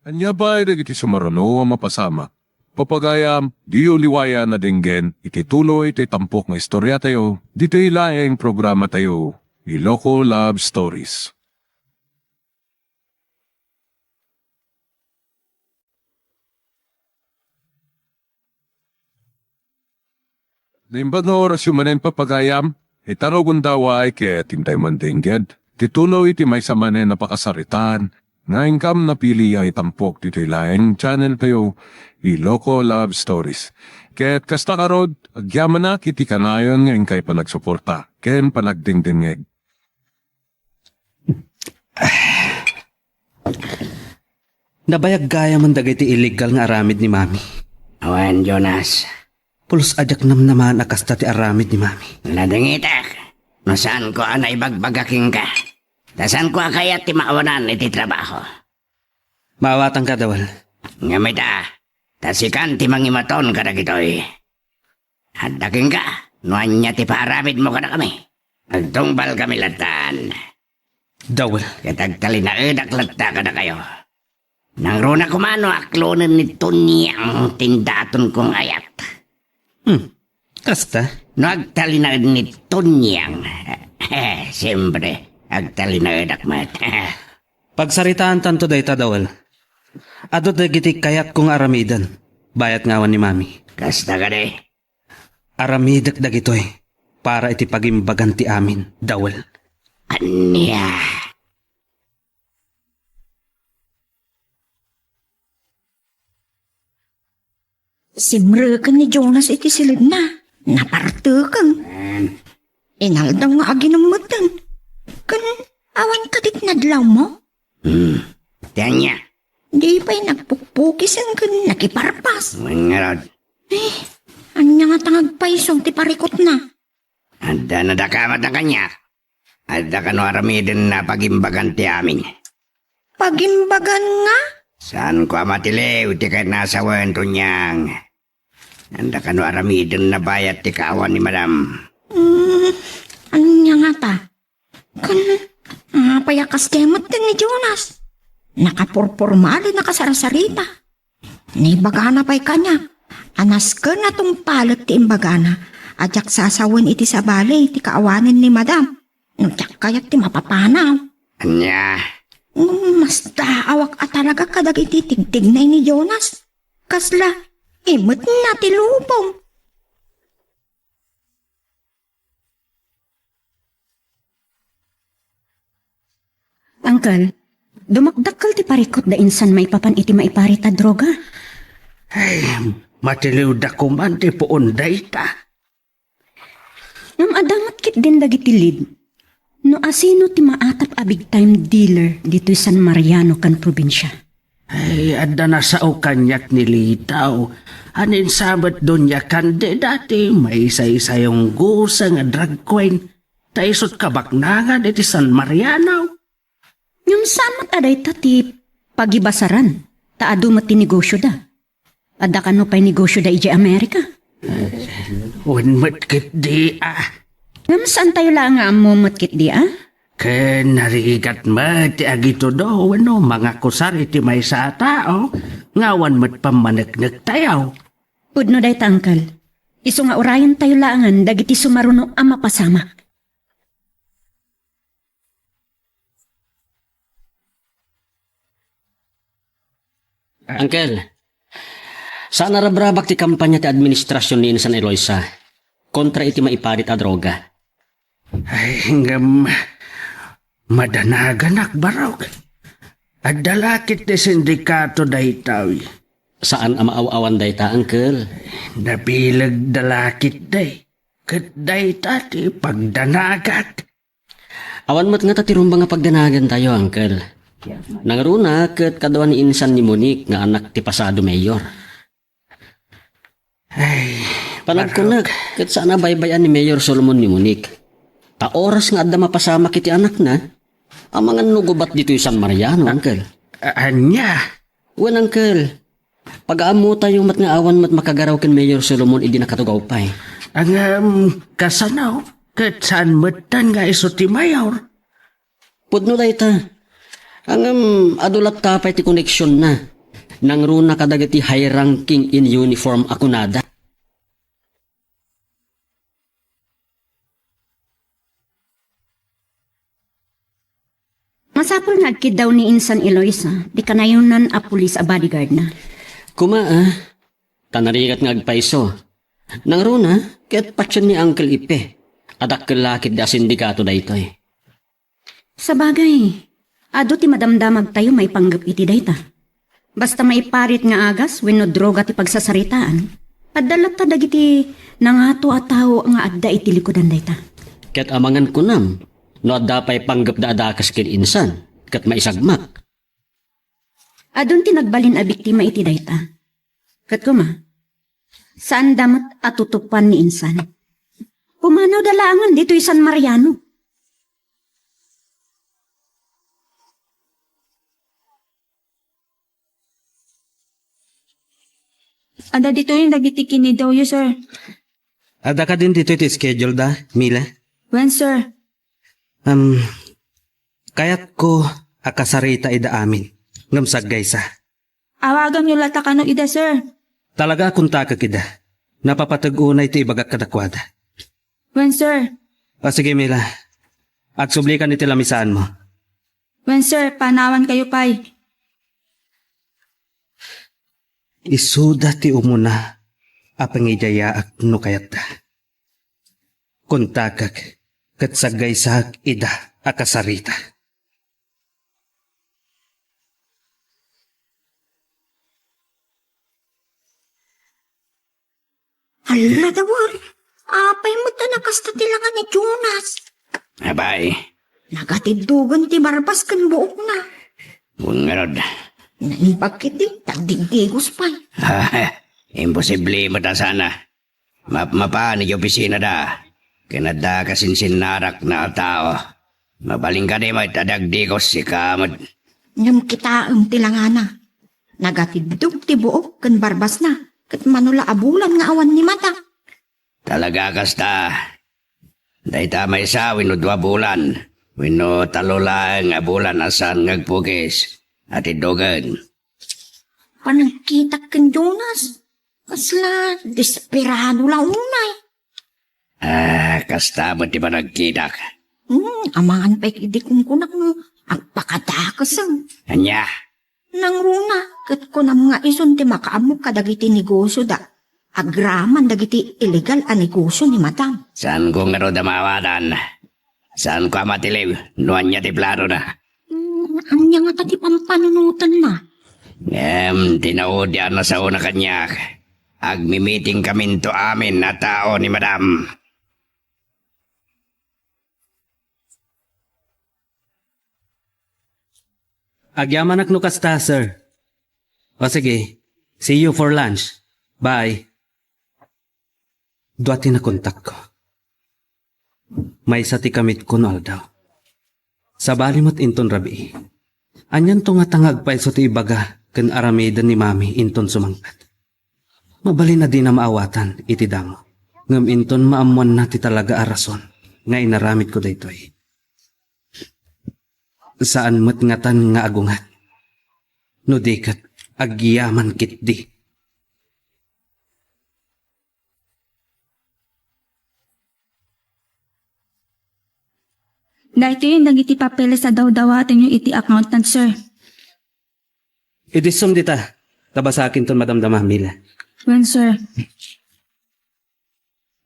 Ania pay dagiti sumaruno a mapasamak? Papagayam, diyo liwayan a denggen iti tuloy ti tampok nga istoriatayo ditoy laeng programatayo, Iloko Love Stories. Naimbag nga orasyo manen, papagayam, ita no gundaway ket intay man dengged ti tuloy iti maysa manen a pakasaritaan nga inkam napili a itampok ditoy laeng channeltayo, Iloko Love Stories. Ket kasta ngarud, agyamanak iti kanayon nga inkay panagsuporta ken panagdengdengngeg. Nabayag gayamen dagiti illegal nga aramid ni Mami. Awan, Jonas. Pulos a diak namnamaen a kasta ti aramid ni Mami. Ladingitek, no saanko a naibagbaga kenka. Ta saanko a kayat ti maawanan iti trabaho. Maawatanka, Dawel. Ngem ita, ta sikan ti mangimaton kadagitoy. Adda kenka no ania ti paaramidmo kadakami. Agtungpalkami lattan. Dawel. Ket agtalinaedak latta kadakayo. Nangruna koma no aklonen ni Tonyang ti indatonko nga ayat. Hmm. Kasta? No agtalinaed ni Tonyang, siempre, agtalinaedak met. Pagsaritaantanto dayta, Dawel. Adu dagiti kayatko nga aramiden, bayat nga awan ni Mami. Kasta kadi? Aramidek dagitoy para iti pagimbagan ti amin, Dawel. Ania? Simreken ni Jonas iti silidna. Naparteken. Inaldaw nga aginum metten. Ken awan kadi ti nadlawmo? Hmm. Ti ania? Di pay nagpukpukisen ken nakiparpas. Wen ngarud. Eh, ania ngata nga agpayso ti parikutna? Adda nadakamat a kaniak. Adda kano aramiden a pagimbagan ti amin. Pagimbagan nga? Saanko a matiliw ti kayat nga asawen, Tonyang. Adda kano aramiden a bayat ti kaawan ni Madam. Hmm, ania ngata? Ken, apay a kas kayat metten ni Jonas? Nakapurpormal a nakasarsarita. Naibagana pay kaniak a nasken a tungpalet ti imbagana a diak sasawen iti sabali ti kaawanen ni Madam no diak kayat ti mapapanaw. Ania? Ngem masdaawak a talaga kadagiti tigtignay ni Jonas. Kasla, imetna ti lubong. Uncle, dumakdakkel ti parikut da insan maipapan iti maiparit a droga. Ay, matiliwda koman ti puon dayta. Ngem adda met ketdin dagiti lead no asino ti maatap a big time dealer ditoy San Mariano ken probinsia. Ay, adda nasao kaniak ni Litaw. Aninsa met Doña Candida ti maisaysayoanggosa nga drag queen, ta isut' kabaknangan iti San Mariano. Ngem saan met a dayta ti pagibasaran, ta adu met ti negosioda. Adda kano pay negosioda idiay Amerika? Wen met ketdi a. Ngem saantayo la nga ammo met ketdi a? Ken narigat met ti agitudo wenno mangakusar iti maysa a tao nga awan met pammaneknektayo. Pudno dayta, Uncle. Isu nga urayentayo laengen dagiti sumaruno a mapasamak. Uncle, saan a rabrabak ti kampanya ti administrasion ni Insan Eloisa kontra iti maiparit a droga. Ay, ngem, madanaganak, barok. Adda la ket ti sindikato daytoy. Saan a maaw-awan dayta, Uncle. Nabilegda la ket day. Ket dayta ti pagdanagak. Awan met ngata ti rumbeng a pagdanagantayo, Uncle. Nangruna ket kadua ni insan ni Monique nga anak ti pasado mayor. Ay, panagkunak, ket saan a baybay-an ni Mayor Solomon ni Monique. Ta oras nga adda mapasamak iti anakna, amangan no gubat ditoy San Mariano, Uncle. A-, ania? Wen, Uncle. Pagaammotayo met nga awan met makagaraw ken Mayor Solomon idi nakatugaw pay. Ngem, kasano? Ket saan metten nga isu ti mayor? Pudno dayta. Ngem, adu latta pay ti koneksionna. Nangruna kadagiti high-ranking in uniform a kunada. Masapul nga agkiddaw ni Insan Eloisa ti kanayonan a pulis a bodyguard na. Kuma, ah. Ta narigat nga agpayso. Nangruna, ket patien ni Uncle Ipe. A dakkel la ket di a sindikato daytoy. Sabagay, adu ti madamdamagtayo maipanggep iti dayta. Basta maiparit nga agas wenno droga ti pagsasaritaan, adda latta dagiti nangato a tao nga adda iti likudan dayta. Ket amangan kunam, no adda pay panggepda a dakes ken insan, ket maisagmak. Adun ti nagbalin a biktima iti dayta. Ket kuma, saanda met a tutupan ni insan. Pumanawda laengen ditoy San Mariano. Adda ditoy dagiti kinidawyo, sir. Adda kadin ditoy ti schedule da, Mila? Wen, sir. Um, kayatko a kasarita ida amin, ngem saggaysa. Awaganyo latta kano ida, sir. Talaga a kontakek ida. Napapateg unay ti ibagak kadakuada. Wen, sir. O sige, Mila. Agsublikan iti lamisaanmo. Wen, sir. Panawankayo pay. Isuda ti umuna a pangidiayaak no kayatda. Kontakek ket saggaysaek ida a kasarita. Alla, Dawar. Apay met a nakasta ti langa ni Jonas? Abay. Nagatiddogen ti barbas ken buokna. Wen ngarud. Naimbag ketdi, ta agdigdigos pay. Imposible met a sana. Mapmapan iti opisinada. Ken adda kasinsinnarakna a tao. Mabalin kadi met a dagdigos sika met. Ngem kitaem ti langana. Nagatiddog ti buok ken barbasna, ket mano la a bulan nga awan ni mata. Talaga kasta. Dayta maysa wenno dua bulan, wenno tallo laeng a bulan a saan nga agpukis a tiddogen. Panagkitak ken Jonas, kasla desperado la unay. Ah, kasta met ti panagkitak. Hmm, amangan pay idi kunkunak no agpakadakesem. Ania? Nangruna, ket kunam nga isun ti makaammo kadagiti negosioda. Agraman dagiti illegal a negosio ni Madam. Saanko ngarud a maawadan. Saanko a matiliw no ania ti planona. Hmm, ania ngata ti pampanunotenna? Ngem, ti naudian a saona kaniak, agmimitingkaminto amin a tao ni Madam. Agyamanak no kasta, sir. O sige, see you for lunch. Bye. Dua ti nakontakko. Maysa ti kamitko no aldaw. Sabali met inton rabii. Anianto ngata nga agpayso ti ibaga ken aramiden ni Mami inton sumangpet? Mabalin a dina maawatan iti damo, ngem inton maammoanna ti talaga a rason nga inaramidko daytoy. Saan met ngatan nga agungan. No di ket agyaman ketdi. Daytoy dagiti papeles a dawdawatenyo iti accountant, sir. Idissum dita, ta basakinton madamdamami la. Wen, sir.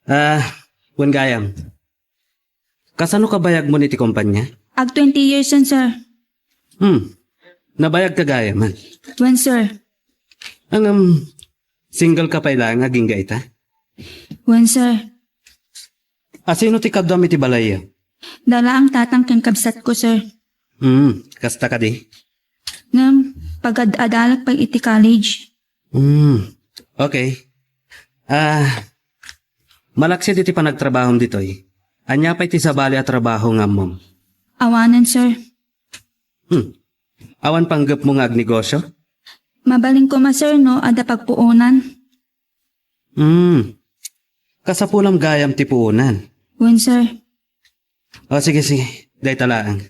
Ah, wen gayam. Kasano kabayagmo iti kompanya? Ag twenty years, sir. Hmm. Nabayag ka gayam, ah. Wen, sir. Ngem, single ka pay laeng agingga ita? Wen, sir. Asino ti kaduam iti balayyo? Dala ang tatang ken kabsatko, sir. Hmm, kasta kadi? Ngem, pagad-adalak pay iti college. Hmm, okay. Ah, malaksid iti panagtrabahom ditoy, ania pay ti sabali a trabaho nga ammom? Awanen, sir. Hmm. Awan panggepmo nga agnegosyo? Mabalin koma, sir, no adda pagpuonan. Hmm. Kasapulam gayam ti puonan. Wen, sir. O, sige, sige. Dayta laeng.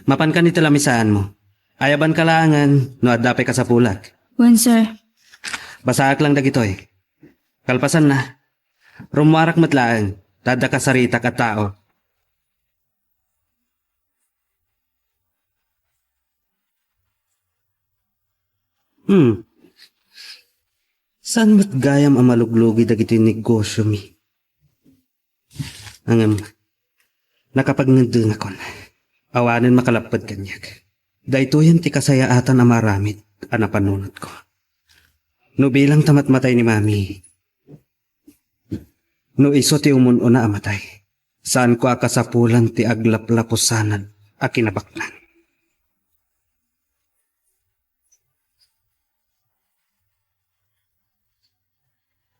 Mapankan iti lamisaanmo. Ayabanka laengen no adda pay kasapulak. Wen, sir. Basaak lang dagitoy. Kalpasanna, rummuarak met laeng, ta adda kasaritak a tao. Hmm. Saan met gayam a maluglugi dagiti negosyomi? Ngem, nakapagngeddengakon. Awanen makalapped kaniak. Daytoyen ti kasayaatan a maaramid a napanunotko. No bilang ta matmatay ni Mami, no isu ti umun-una a matay, saanko a kasapulan ti aglaplapusanan a kinabaklan.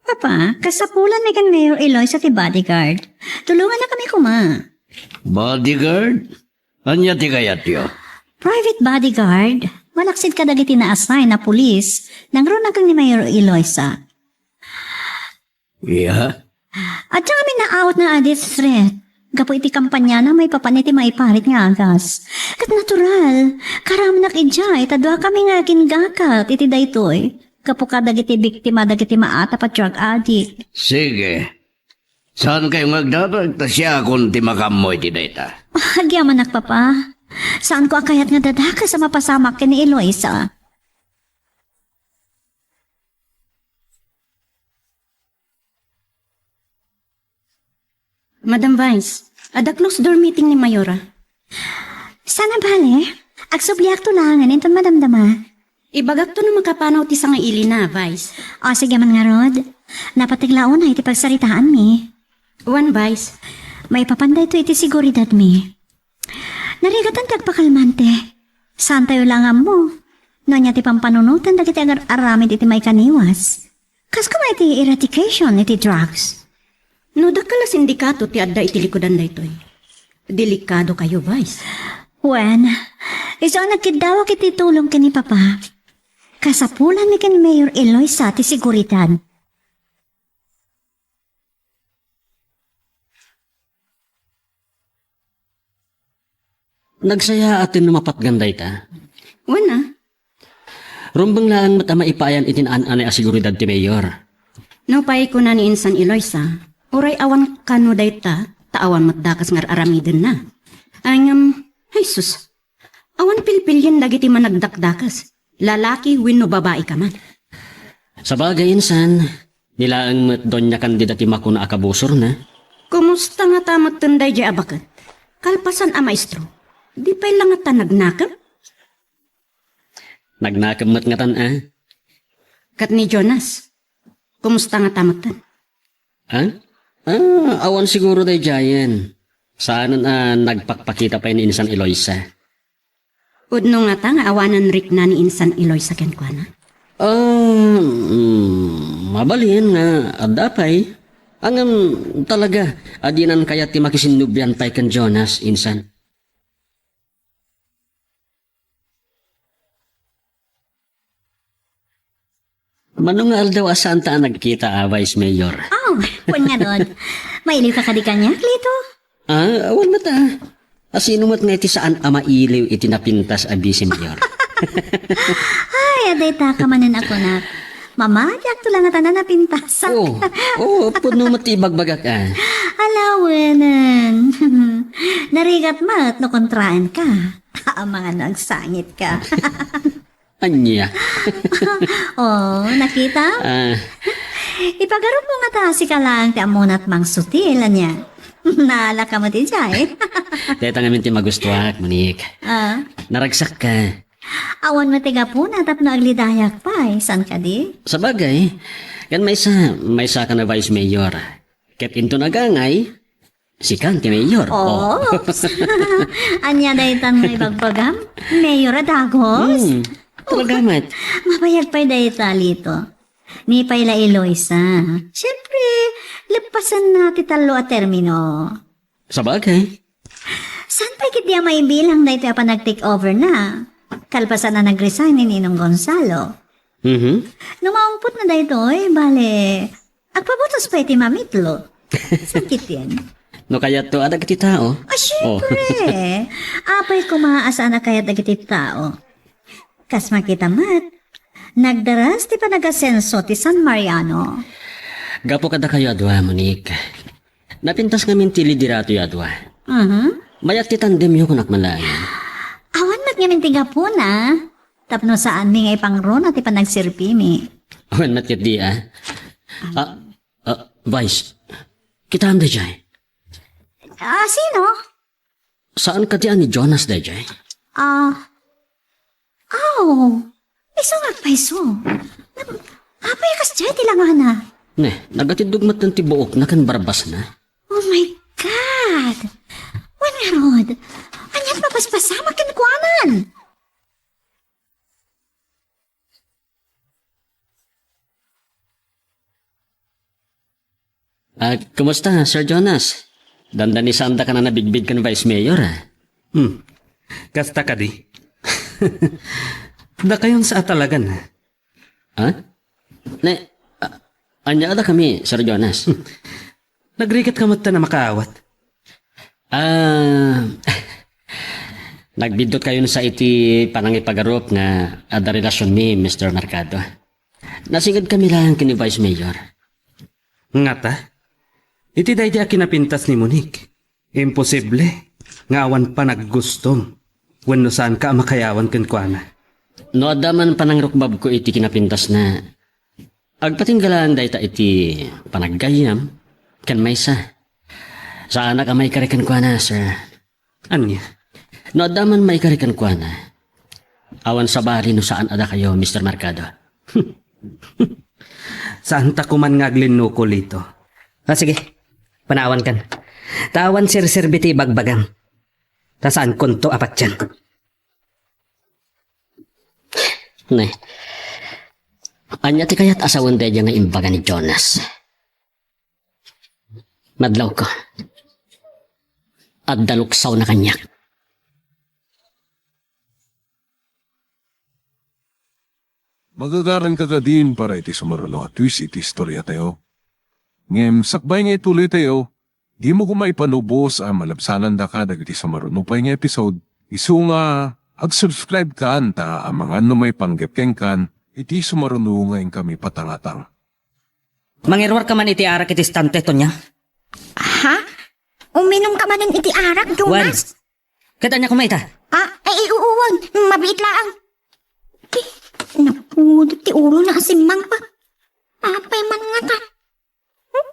Papa, kasapulan ni ken Mayor Eloisa ti bodyguard. Tulongannakami koma. Bodyguard? Ania ti kayatyo? Private bodyguard. Malaksid kadagiti na-assign a pulis. Nangruna ken ni Mayor Eloisa. Iya? Adda kami naawat nga a-distress gapu iti kampanyana maipapan iti maiparit nga agas. Ket natural, karamnak idiay ta dua kami nga aginggakat iti daytoy gapu kadagiti biktima dagiti maatap a drug addict. Sige. Saankayo nga agdamag ta siakon ti makaammo iti dayta. Ah, agyamanak, Papa. Saanko a kayat nga dadakes a mapasamak ken ni Eloisa. Madam Vice, adda closed door meeting ni Mayora. Sana bale, agsubliakto laengen inton madamdama. Ibagakto no makapanaw ti sangailina, Vice. O, sige man ngarud. Napateg la unay ti pagsaritaanmi. Wen, Vice. Maipapan daytoy iti seguridadmi. Narigatan ti agpakalmante. Saantayo la nga ammo no ania ti pampanunotan dagiti agar-aramid iti maikaniwas. Kas koma iti eradication iti drugs. No dakkel a sindikato ti adda iti likudan daytoy, delikadokayo, Vice. Wen, isu a nagkiddawak iti tulong ken ni Papa. Kasapulanmi ken Mayor Eloisa ti seguridad. Nagsayaaten no mapatgan dayta. Wen a. Rumbeng laeng met a maipayan iti naan-anay a seguridad ti mayor. Nupay kuna ni insan Eloisa, uray awan kano dayta, ta awan met dakes nga ar-aramidenna. Ay ngem, ay sus, awan pilpilien dagiti managdakdakes, lalaki wenno babai ka man. Sabagay, insan, ni laeng met Doña Candida ti makuna a kabusorna. Kumusta ngata metten daydiay a baket? Kalpasan a maestro, di pay la ngata nagnakem? Nagnakem met ngatan a. Ket ni Jonas, kumusta ngata metten? Ha? Ah, awan siguro daydiayen. Saanen a nagpakpakita pay ni insan Eloisa. Pudno ngata nga awanen rikna ni insan Eloisa kenkuana? Ah, mm, mabalin nga adda pay. Ngem talaga, a dinan kayat ti makisinnubian pay ken Jonas, insan. Mano nga aldaw a saanta a nagkita a Vice Mayor? Oh, wen ngarud. Mailiwka kadi kaniak, Lito? Ah, awan met a. Asino met nga iti saan a mailiw iti napintas a Vice Mayor? Ay, adda ita ka manen a kunak. Mamadiakto la nga ta napintasak. Oo, oo, pudno met ti ibagbagak, a. Ala, wenen. Narigat met no kontraenka. Amangan no agsangitka. Ania? Oh, nakita? A. Ipagarupmo ngata a sika laeng ti ammona a mangsutil, ania? Naalaka met idiay. Dayta ngamin ti magustuak, Monique. A. Naragsakka. Awan met ti gapuna tapno aglidayak pay, saan kadi? Sabagay, ken maysa, maysaka a Vice Mayor. Ket inton agangay, sikan ti mayor. Oh. Oh. Ania daytan nga ibagbagam? Mayor a dagos? Hmm. Talaga met. Mabayag pay dayta, Lito. Ni pay la Eloisa. Siyempre, leppasenna ti tallo a termino. Sabagay. Saan pay ketdi a maibilang daytoy a panag-take over na? Kalpasan a nag-resign ni Ninong Gonzalo. Mhm. No maungpot na daytoy, bale, agpabutos pay ti mamitlo. Saan ketdin? No kayatto a dagiti tao. A, siyempre. Oh. Apay koma a saan a kayat dagiti tao. Kas makita met, nagdaras ti panagasenso ti San Mariano. Gapu kadakayo a dua, Monique. Napintas ngamin ti liderato a dua. Mhm. Mayat ti tandemyo kunak man laeng. Awan met ngamin ti gapuna. Tapno saanmi nga ipangruna ti panagserbimi. Awan met ketdi, a. A, a, Vice, kitaem daydiay. A, sino? Saan kadi a ni Jonas daydiay? A, aw, isu nga agpayso. Apay a kasdiay ti langana? Ne, nagatiddog metten ti buokna ken barbasna. Oh my God! Wen ngarud, ania't mapaspasamak kenkuanan? A, kumusta, Sir Jonas? Dandani saandaka a nabigbig ken Vice Mayor, a. Hmm. Kasta kadi. Dakayon sa atalagan, a. Ha? Ne, a, ania kadakami, Sir Jonas? Nagrigatka metten a makaawat. A, nagbiddutkayon sa iti panangipagarup nga adda relasionmi, Mister Mercado. Nasingedkami laeng ken ni Vice Mayor. Ngata? Iti daydi a kinapintas ni Monique, imposible nga awan panaggustom wenno saanka a makayawan kenkuana. No adda man panangrukbabko iti kinapintasna, agpatingga laeng dayta iti panaggayyem ken maysa. Saanak a maikari kenkuana, sir. Ania? No adda man maikari kenkuana, awan sabali no saan a dakayo, Mister Mercado. Saanta koman nga aglinnuko, Lito. A, sige. Panawankan. Ta awan serserbi ti ibagbagam. Ta saankonto a patien. Ne. Ania ti kayat a sawen daydiay nga imbaga ni Jonas? Madlawko. Adda luksawna kaniak. Magagaranka kadin para iti sumaruno a twist iti istoriatayo. Ngem sakbay nga ituloytayo, dimo koma ipanubos a malabsanandaka dagiti sumaruno pay nga episode, isu nga ag-subscribe kan ta amangan no maipanggep kenkan iti sumaruno nga inkami patangatang. Mangiruarka man iti arak iti estante, Tonya? Ha? Uminumka manen iti arak, Jonas? Ket ania koma ita? A, ay, uwan. Mabiit laeng. Ti, napudot ti ulona a simmangpet. Apay man ngata? Hmm?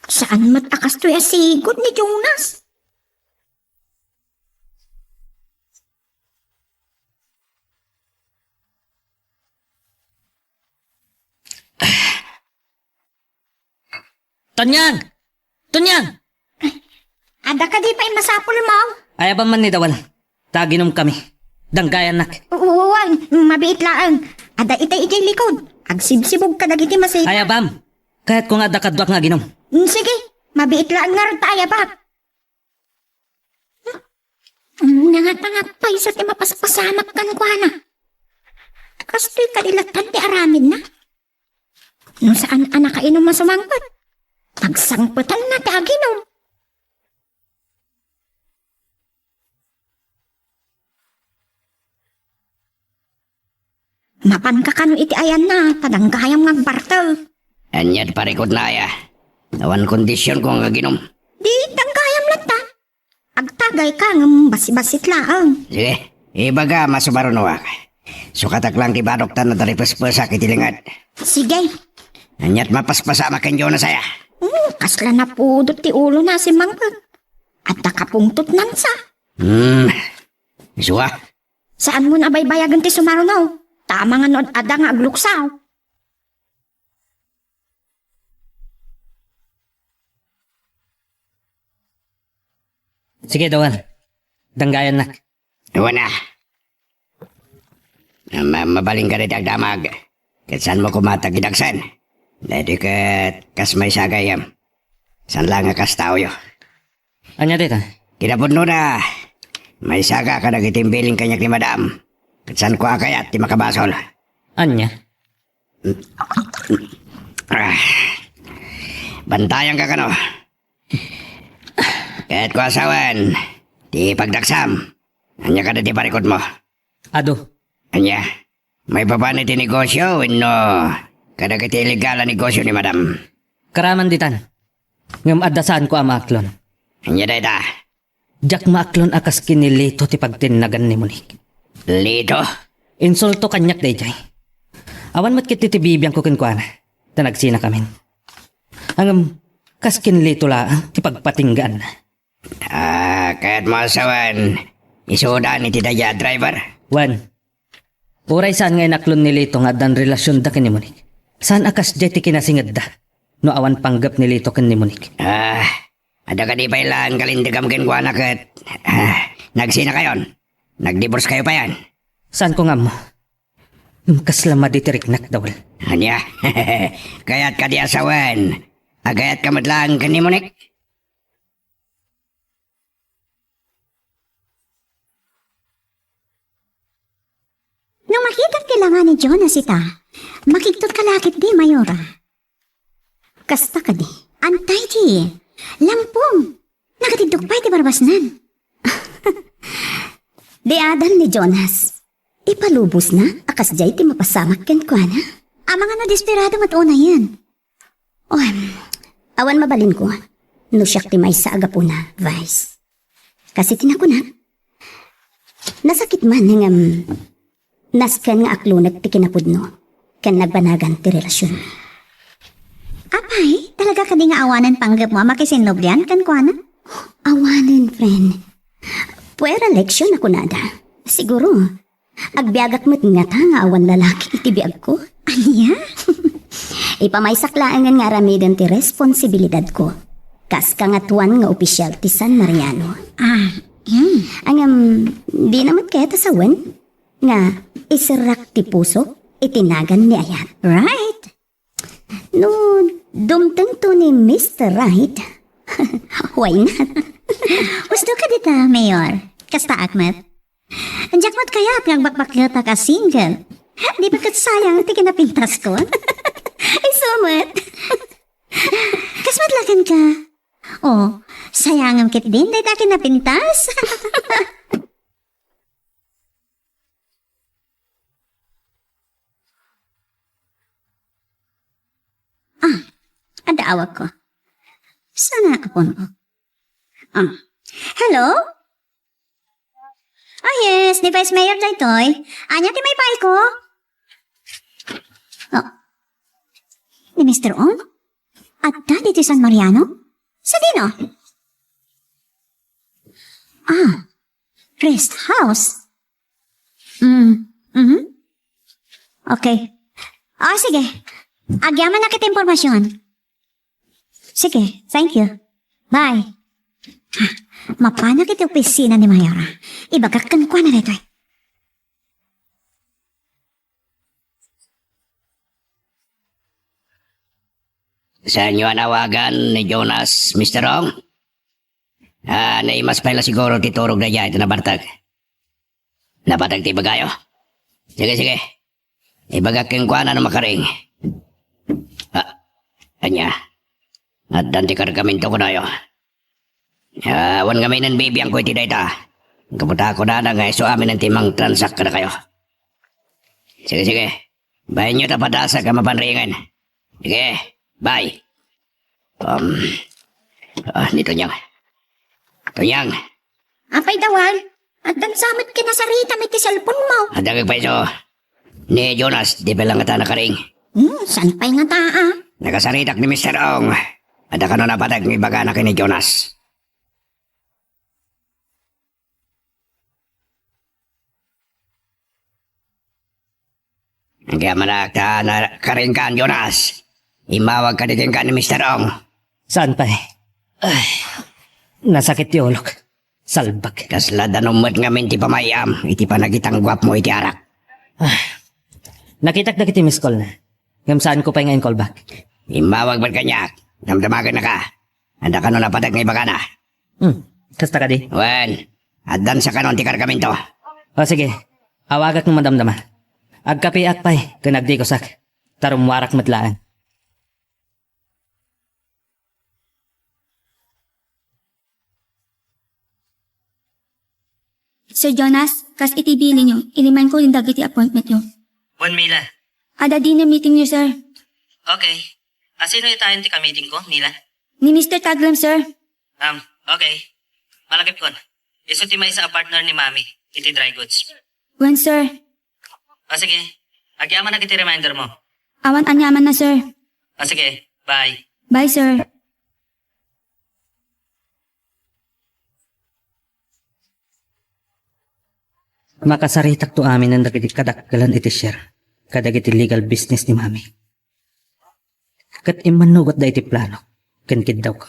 Saan met a kastoy a sigud ni Jonas? Tonyang! Tonyang! Adda kadi pay masapulmo? Ayabam man ni Dawal. Ta aginumkami. Danggayannak. Wen, mabiit laeng. Adda itay idiay likod. Agsibsibog kadagiti masipay. Ayabam. Kayatko nga adda kaduak nga aginum. Mm, sige. Mabiit laeng ngarud ta ayabak. Hmm? Nangatangak pay sa ti mapaspasamak kenkuana. Kastoy kadi latta ti aramidna? No saan a nakainum a sumangpet, pagsangpetanna ti aginum. Mapanka kano iti ayanna, ta danggayam nga agbartel. Ania't parikutna aya? Awan kondisionko nga aginum. Di danggayam latta. Agtagayka ngem basibasit laeng. Sige, ibagam a sumarunoak. Sukatak lang ti badok ta nadaripespesak iti linged. Sige. Ania't mapaspasamak ken Jonas aya? Hmm, kasla napudot ti ulona, simmangpet. Adda kapungtotnansa. Hmm, isu a? Saanmon a baybayagen ti sumaruno. Ta amangan no ad-, adda nga agluksaw. Sige, Dawan. Danggayannak. Wen a. Ma-, mabalinka dayta agdamag. Ket saanmo koma ti agidagsen. Daytoy ket kas maysa a gayyem. Saan laeng a kas taoyo. Ania dayta? Kinapudnona, maysaga kadagiti imbiling kaniak ni Madam. Ket saanko a kayat ti makabasol. Ania? Ah, bantayanka kano. Ket kua sawen, ti pagdaksam. Ania kadi ti parikutmo? Adu. Ania? Maipapan iti negosio wenno kadagiti illegal a negosio ni Madam? Karaman ditan. Ngem adda saanko a maaklon. Ania dayta? Diak maaklon a kas ken ni Lito ti pagtinnagan ni Monique. Lito? Insulto kaniak daydiay. Awan met ketdi ti bibiangko kenkuana, ta nagsinakamin. Ngem, kas ken Lito laeng ti pagpatinggaanna. Ah, kayatmo a sawen, isudan iti daydiay a driver? Wen. Uray saan nga inaklon ni Lito nga addan relasionda ken ni Monique, saan a kasdiay ti kinasingedda no awan panggep ni Lito ken ni Monique. Ah, adda kadi pay laeng kalinteg kenkuana ket, ah, nagsinakayon? Nagdivorcekayo payen? Saanko nga ammo. Ngem kasla madi ti riknak, Dawel. Ania? Kayat kadi a sawen? Agayatka met laeng ken ni Monique? No makitak ti langa ni Jonas ita, makigtotka la ketdi, Mayora. Kasta kadi. Antay di. Lampong. Nagatiddok pay ti barbasnan. Di adan ni Jonas. Ipalubosna a kasdiay ti mapasamak kenkuana. Amangan no desperado met unayen. Uy, awan mabalinko no siak ti maysa a gapuna, Vice. Kas iti nakunak, nasakit man ngem nasken nga aklonek ti kinapudno ken nagbanagan ti relasionmi. Apay, talaga kadi nga awanen panggepmo a makisinnublian kenkuana? Awanen, friend. Puera leksion a kunada. Siguro, agbiagak met ngata nga awan lalaki iti biagko. Ania? Ipamaysak laengen nga aramiden ti responsibilidadko kas Kangatoan nga Opisial ti San Mariano. Ah, hmm. Ngem, dina met kayat a sawen nga iserrak ti pusok iti nagan ni Ayat. Right. No dumtengto ni Mister Right, why not? Husto ka dita, Mayor. Kastaak met. Diak met kayat nga agbakbakketak a single. Di ba ket sayang ti kinapintaskon? Isu met. Kas met la kenka. Oh, sayangem ketdin dayta a kinapintas. Ah, adda awagko. Saan a kapuno? Ah. Hello? Ah, yes, ni Vice Mayor daytoy. Ania ti maipaayko? Oh. Ni Mister Ong? Adda ditoy San Mariano? Sadino? Ah, rest house? Mm, mhm. Okay. Ah, sige. Agyamanak iti impormasyon. Sige, thank you. Bye. Ha, mapanak iti opisina ni Mayora. Ibagak kenkuana daytoy. Saanyo a nawagan ni Jonas, Mister Ong? Ah, naimas pay la siguro ti turog daydiay iti nabartek. Napateg ti ibagayo? Sige, sige. Ibagak kenkuana no makaring. Ah, ania? Addan ti kargamento kunayo. Ah, awan ngamin bibiangko iti dayta. Gapu ta kunana nga isu amin ti mangtransak kadakayo. Sige, sige. Bayenyo ta padasak a mapanriingen. Sige, bye. Um, ah, ni Tonyang. Tonyang. Apay, Dawal, addan sa met kinasaritam iti cellphone mo. Adda kagpayso. Ni Jonas, di pa lang ngata nakaring. Hmm, saan pay ngata, ah? Nakasaritak ni Mister Ong. Adda kano napateg nga ibagana ken ni Jonas. Agyamanak ta nakaringkan, Jonas. Immawag kadi kenka ni Mister Ong. Saan pay? Ay, nasakit ti ulok. Salbag. Kasla danum met ngamin ti pamay-am iti panagitang guapmo iti arak. Ah, nakitak dagiti miss call na. Ngem saanko pay nga in-call back. Immawag met kaniak. Damdamagennaka. Adda kano napateg nga ibagana. Hmm, kasta kadi? Wen, addan sa kanon ti kargamento. O, sige. Awagak no madamdama. Agkapiak pay, ken agdikosak. Ta rummuarak met laeng. Sir Jonas, kas iti bilinyo, ilimanko dagiti appointmentyo. Wen, Mila. Adda dinner meetingyo, sir. Okay. A, sino itayon ti kamitingko, Mila? Ni Mister Taglem, sir. Um, okay. Malagipkon. Isu ti maysa a partner ni Mami iti dry goods. Wen, sir. O, sige. Agyamanak iti reminder mo. Awan aniamanna, sir. O, sige. Bye. Bye, sir. Makasaritakto aminen dagiti kadakkelan iti share kadagiti legal business ni Mami. Ket immannugot daytoy plano ken kiddawko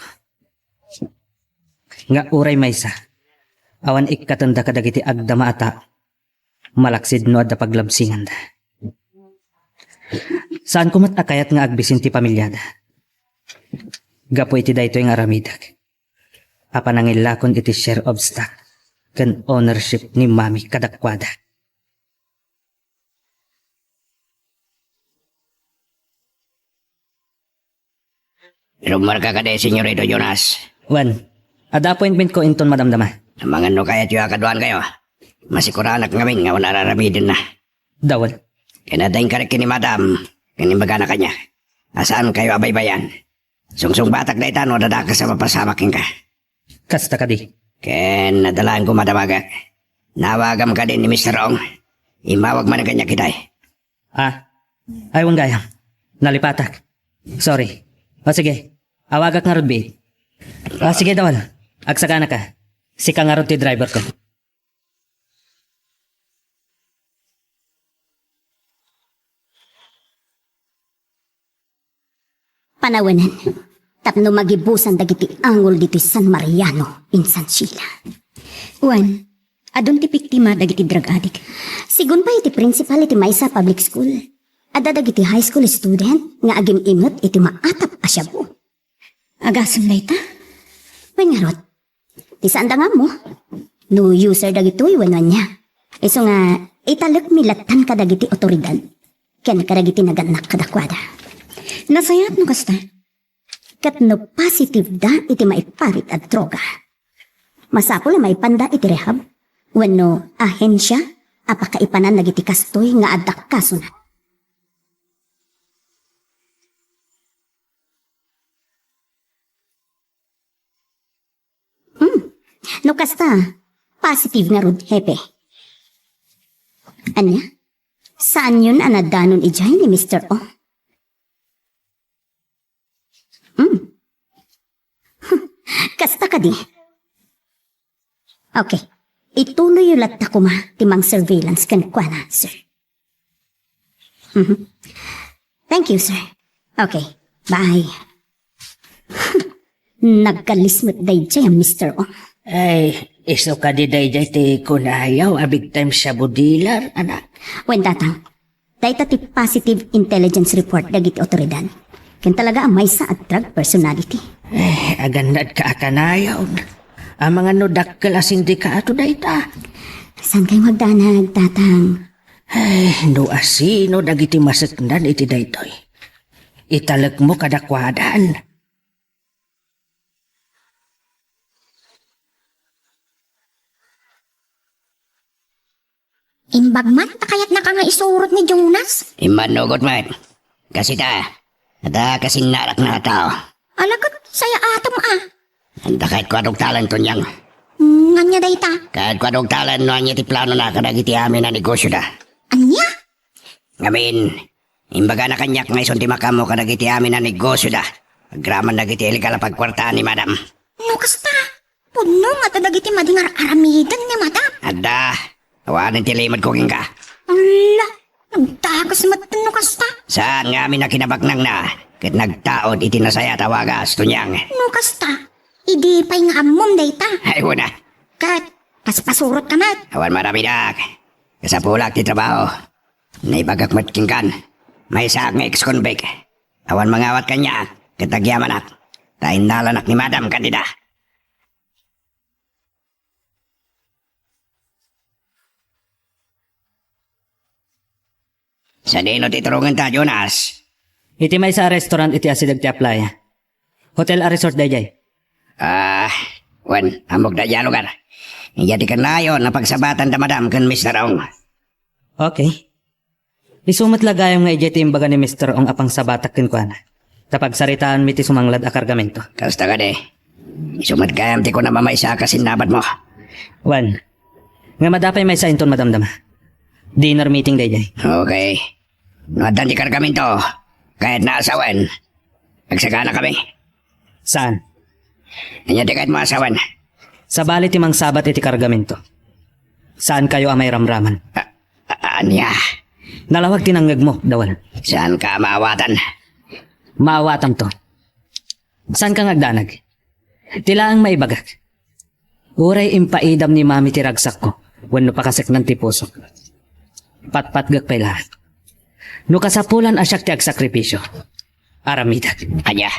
nga uray maysa, awan ikkatenda kadagiti agdama a tao malaksid no adda paglabsinganda. Saanko met a kayat nga agbisin ti pamiliada gapu iti daytoy nga aramidek a panangillakon iti share of stock ken ownership ni Mami kadakuada. Rummuarka kadi, Senyorito Jonas? Wen, adda appointmentko inton madamdama. Amangan no kayatyo a kaduaankayo. Masikuranak ngamin nga awan araramidenna. Dawel. Ken adda inkarik ken ni Madam, ken imbagana kaniak a saankayo a baybay-an. Sungsungbatak dayta no adda dakes a mapasamak kenka. Kasta kadi. Ken adda laeng koma a damagek. Nawagam kadi ni Mister Ong. Immawag manen kaniak itay. Ah, ay, wen gayam. Nalipatak. Sorry. O sige, awagak ngarud biit. O sige, Dawal. Agsaganaka. Sika ngarud ti driverko. Panawen, tapno magibusan dagiti angol ditoy San Mariano in San Sheila. Wen, adun ti biktima dagiti drug addict. Sigun pay iti principal iti maysa a public school, adda dagiti high school student nga agim-imet iti maatap a shabu. Agasem dayta? Wen ngarud, ti saanda nga ammo no user dagitoy wenno ania. Isu nga italekmi lattan kadagiti otoridad ken kadagiti nagannak kadakuada. Nasayaat no kasta. Ket no positive da iti maiparit a droga, masapul a maipanda iti rehab wenno ahensia a pakaipanan dagiti kastoy nga adda kasona. Hmm. No kasta, positive ngarud, Hepe. Ania? Saanyon a nadanon idiay ni Mister O? Hmm. Kasta kadi? Okay. Ituloyyo latta koma ti mang-surveillance kenkuana, sir. Mhm. Thank you, sir. Okay. Bye. Nagkalis met daydiay a Mister O. Ay, isu kadi daydiay ti kunayo a big time shabu dealer, anak? Wen, Tatang, dayta ti positive intelligence report dagiti otoridad. Ken talaga a maysa a drug personality. Eh, agannadka a kanayon. Amangan no dakkel a sindikato dayta. Saan kayo agdanag, Tatang? Ay, no asino dagiti maseknan iti daytoy, italekmo kadakuadan. Imbag man ta kayatnaka nga isurot ni Jonas. Immannugot met. Kasita, adda kasinnarakna a tao. Ala ket sayaat a. Adda kayatko a dugtalen, Tonyang. Ngania dayta? Kayatko a dugtalen no ania ti planona kadagiti amin a negosioda. Ania? Ngamin, imbagana kaniak nga isu ti makaammo kadagiti amin a negosioda agraman dagiti illegal a pagkuartaan ni Madam. No kasta, pudno nga adda dagiti madi nga ar-aramiden ni Madam. Adda, awanen ti limedko kenka. Ala, nagdagus met no kasta. Saan nga amin a kinabaknangna, ket nagtaud iti nasayaat a wagas, Tonyang. No kasta, idi pay nga ammom dayta. Ay, wen a. Ket, paspasurotka met. Awan maaramidak. Kasapulak ti trabaho. Naibagak met kenkan. Maysaak nga ex-convict. Awan mangawat kaniak, ket agyamanak. Ta innalanak ni Madam Candida. Sadino ti turongenta, Jonas? Iti maysa a restaurant iti asideg ti Aplaya. Hotel a resort daydiay. Ah, wen, ammok daydiay a lugar. Idiay ti kannayon a pagsabatan da Madam ken Mister Ong. Okay. Isu met la gayam nga idiay ti imbaga ni Mister Ong a pangsabatak kenkuana. Ta pagsaritaanmi ti sumanglad a kargamento. Kasta kadi. Isu met gayam ti kunam a maysa a kasinnabadmo. Wen, nga adda pay maysa inton madamdama. Dinner meeting daydiay. Okay. No addan ti kargamento, kayatna a sawen, agsaganakami. Saan? Ania ti kayatmo a sawen? Sabali ti mangsabat iti kargamento. Saankayo a mairamraman. A-, a-, ania? Nalawag ti nangngegmo, Dawal. Saanka a maawatan? Maawatanto. Saanka nga agdanag? Ti laeng maibagak. Uray impaidam ni Mami ti ragsakko wenno pakaseknan ti pusok. Patpatgek pay laeng. No kasapulan a siak ti agsakripisio, aramidek. Ania?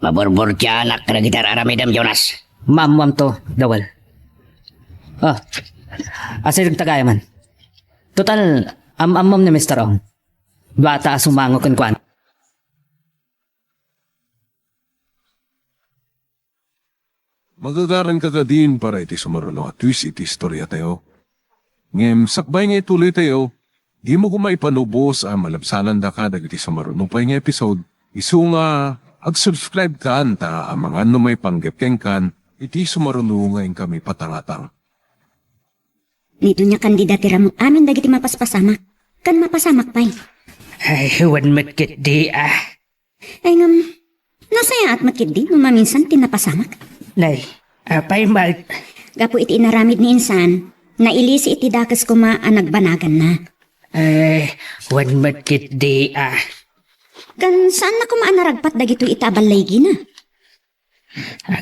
Maburburtianak kadagiti ar-aramidem, Jonas. Maammoamto, Dawal. Oh, asidegta gayam. Total, am-ammom ni Mister Ong. Duata a sumango kenkuana. Magagaranka kadin para iti sumaruno a twist iti istoriatayo. Ngem sakbay nga ituloytayo, dimo koma ipanubos a malabsanandaka dagiti sumaruno pay nga episode, isu nga ag-subscribe kan ta amangan no maipanggep kenkan iti sumaruno nga inkami patangatang. Ni Doña Candida ti ramut amin dagiti mapaspasamak, ken mapasamak pay. Ay, wen met ketdi, ah. Ay, ngem, nasayaat met ketdi no maminsan ti napasamak. Nay, apay met? Gapu iti inaramid ni insan, nailisi iti dakes koma a nagbanaganna. Ay, wen met ketdi, ah. Ken saanna koma a naragpat dagitoy iti aballaygina.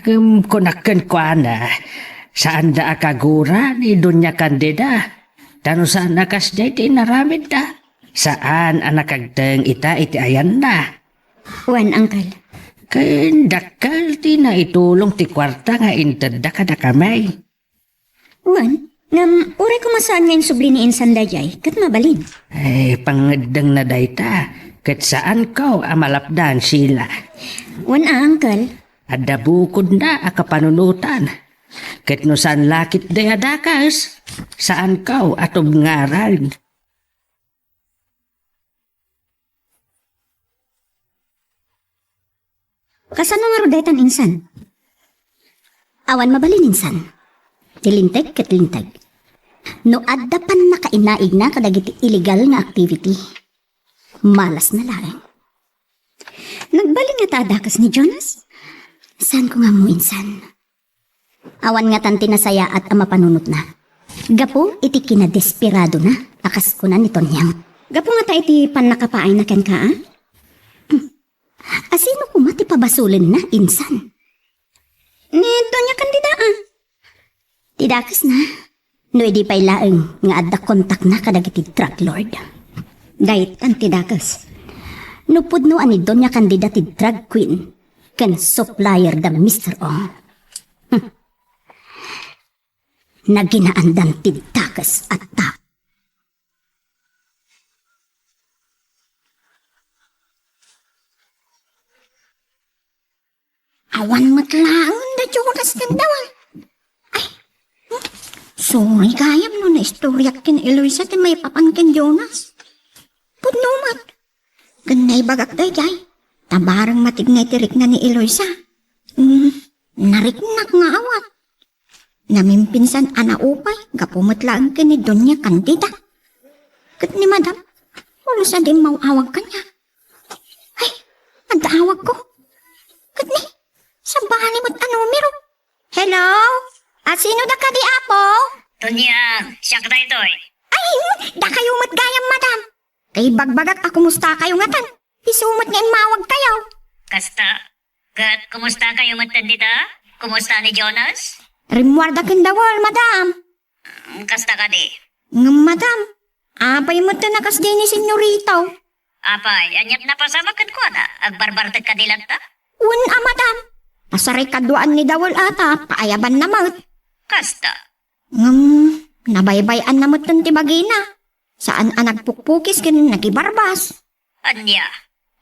Ngem kunak kenkuana, saanda a kagura ni Doña Candida. Ta no saan a kasdiay ti inaramidda, saan a nakagteng ita iti ayanna. Wen, Uncle. Ken dakkel ti naitulong ti kuarta nga intedda kadakami. Wen, ngem uray koma saan nga insubli ni insan daydiay, ket mabalin. Ay, pangeddengna dayta, ket saanko a malapdan, Sheila. Wen a, Uncle. Adda bukodna a kapanunotan. Ket no saan la ketdi a dakes, saanko a tubngaran. Kasano ngarud daytan, insan? Awan mabalin, insan. Ti linteg ket linteg. No adda pannakainaigna kadagiti illegal nga activity, malasna laeng. Nagbalin ngata a dakes ni Jonas? Saanko nga ammo, insan. Awan ngatan ti nasayaat a mapanunotna. Gapu iti kinadesperadona a kas kuna ni Tonyang. Gapu ngata iti pannakapaayna kenka, a? Hmm. Asino koma ti pabasolenna, insan? Ni Doña Candida, a. Ti dakesna, no idi pay laeng nga adda kontakna kadagiti drug lord. Daytan ti dakes. No pudno a ni Doña Candida ti drug queen ken supplier da Mister Ong. Hmm. Naginaandan ti dakes a tao. Awan met laeng da Jonas ken Dawal. Ay, hmm? Suri gayam no naistoriak ken Eloisa ti maipapan ken Jonas. Pudno met. Ken naibagak daydiay, ta bareng matigna iti rikna ni Eloisa. Hmm, nariknak nga awat. Namimpinsan a naupay gapu met laeng ken ni Doña Candida. Ket ni Madam, pulos a dimmaw-awag kaniak. Ay, adda awagko. Ket ni, sabali met a numero. Hello? A sino da kadi, Apo? Tunyang, siak daytoy. Ay, dakayo met gayam, Madam. Kay bagbagak a kumustakayo ngatan. Isu met nga immawagkayo. Kasta, ket kumustakayo met dita? Kumusta ni Jonas? Rimmuarda ken Dawel, Madam. Mm, kasta kadi. Ngem, Madam, apay met ta nakasdiay ni Senyorito? Apay, aniat napasamak kenkuana? Agbarbartek kadi latta? Wen a, Madam. Ta saray kaduaan ni Dawel a ta, paayabanna met. Kasta. Ngem, nabaybay-anna metten ti bagina. Saan a nagpukpukis ken nagibarbas. Ania?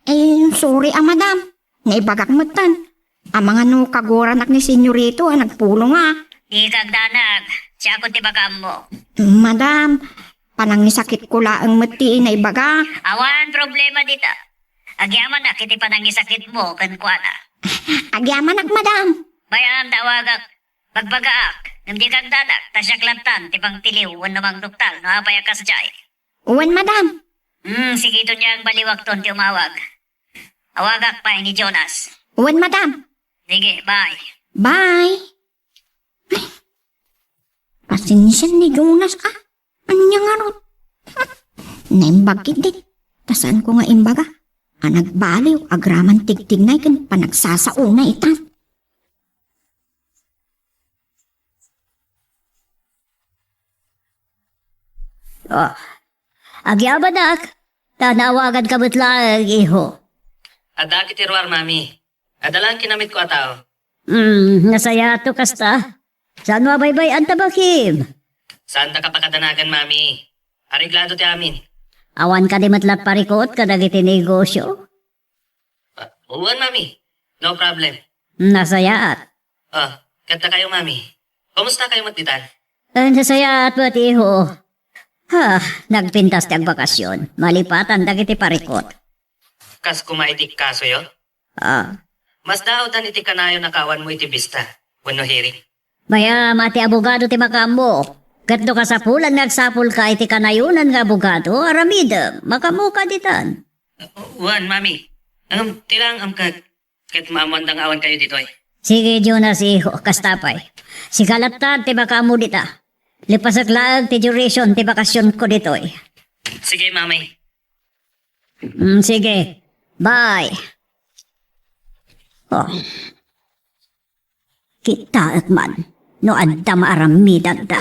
Eh, sorry a, Madam. Naibagak metten. Amangan no kagoranak ni Senyorito a nagpulongak. Dika agdanag. Siakon ti baga ammo. Madam, panangisakitko laeng met ti naibagak. Awan problema dita. Agyamanak iti panangisakitmo kenkuana. Agyamanak, Madam. Bay-am ta awagak. Bagbagaak, ngem dika agdanag, ta siak lattan ti mangtiliw wenno mangduktal no apay a kasdiay. Wen, Madam. Hmm, sige, Tunyang, baliwakton ti umawag. Awagak pay ni Jonas. Wen, Madam. Sige, bye. Bye. Ay, pasensian ni Jonas, a. Ania ngarud? Naimbag ketdi. Ta saanko nga imbaga a nagbaliw agraman tigtignay ken panagsasaona itan. Oh, agyamanak, ta naawaganka met laeng, iho. Adda iti ruar, Mami. Adda laeng kinamitko a tao. Hmm, nasayaat no kasta. Saan a baybay-an ta bakim? Saandaka pakadanagan, Mami. Areglado ti amin. Awan kadi met la parikut kadagiti negosio? Ah, wen, Mami. No problem. Nasayaat. Ah, ket dakayo, Mami. Kumustakayo met ditan? Eh, nasayaat met, iho. Ha, nagpintas ti agbakasyon. Malipatan dagiti parikut. Kas koma iti kasoyo? Ah. Masdaawdan iti kanayon a kaawanmo iti bista wenno hearing. Bay-am a ti abogado ti makaammo. Ket no kasapulan nga agsapulka iti kanayonan nga abogado, aramidem, makaammoka ditan. Wen, Mami. Ngem, ti laeng amkak, ket maammoanda nga awankayo ditoy. Sige, Jonas, iho, kasta pay. Sika lattan ti makaammo dita. Lipasek laeng ti duration ti bakasionko ditoy. Sige, Mami. Mm, sige. Bye. Oh. Kitaek man no adda maaramidanda.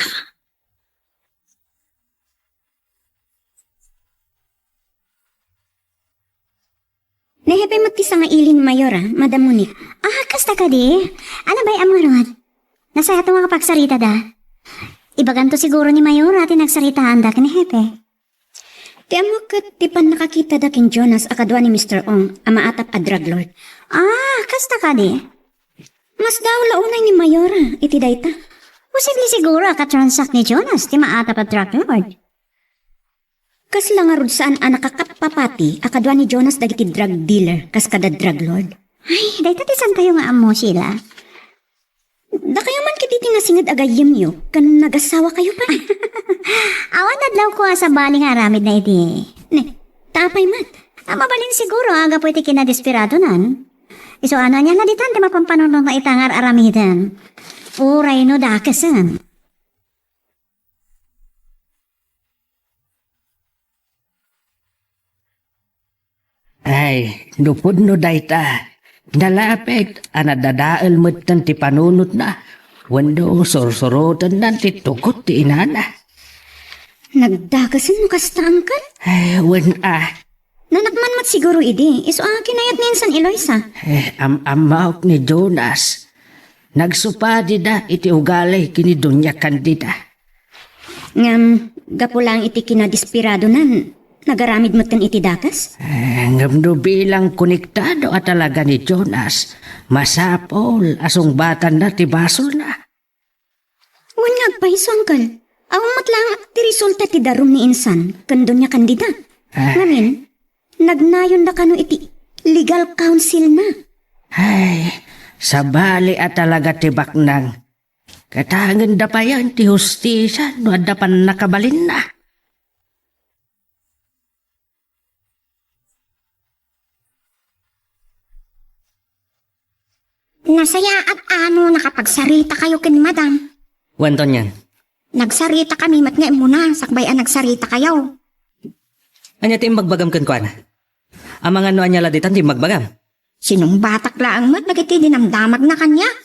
Ni Hepe met ti sangaili ni Mayor, a, Madam Monique. Ah, kasta kadi? Ala, bay-am ngarud. Nasayaat nga makapagsaritada. Ibaganto siguro ni Mayor, a, ti nagsaritaanda ken ni Hepe. Ti ammok ket ti pannakakitada ken Jonas a kadua ni Mister Ong a maatap a drug lord. Ah, kasta kadi? Masdaaw la unay ni Mayora iti dayta. Posible siguro a katransak ni Jonas ti maatap a drug lord. Kasla ngarud saan a nakakappapati a kadua ni Jonas dagiti drug dealer kas kada drug lord? Ay, dayta ti saantayo nga ammo, Sheila. Dakayo man ketdi ti nasinged a gayyemyo ken nagasawakayo pay. Awan adlawko a sabali nga aramidna iti. Ne, ta apay met? A, mabalin siguro a gapu iti kinadesperadonan. Isu a no ania la ditan ti mapanpanunotna ita nga ar-aramiden. Uray no dakesen. Ay, no pudno dayta, nalapit a nadadael metten ti panunotna, wenno sursurotennan ti tugot ti inana. Nagdakesen no kasta, Uncle? Ay, wen a. Nanakman met siguro idi, isu a kinayat ni insan Eloisa. Eh, am-ammaok ni Jonas. Nagsupadida iti ugali ken ni Doña Candida. Ngem, gapu laeng iti kinadesperadonan, nagaramid metten iti dakes? Eh, ngem no bilang konektado a talaga ni Jonas, masapul a sungbatanna ti basolna. Wen nga agpayso, uncle. Awan met laeng ti resulta ti darum ni Insan ken Doña Candida. Ah. Ngamin, nagnayonda kano iti legal counsel na. Ay, sabali a talaga ti baknang. Katangenda payen ti hustisia no adda pannakabalinna. Nasayaat a no nakapagsarita kayo ken madam. Wen, Tonyang. Nagsarita kami met nga immuna, sakbay a nagsarita kayo. Ania ti imbagbagam kenkuana? Amangan no ania la ditan ti imbagbagam? Sinungbatak laeng met dagiti dinamdamagna kaniak.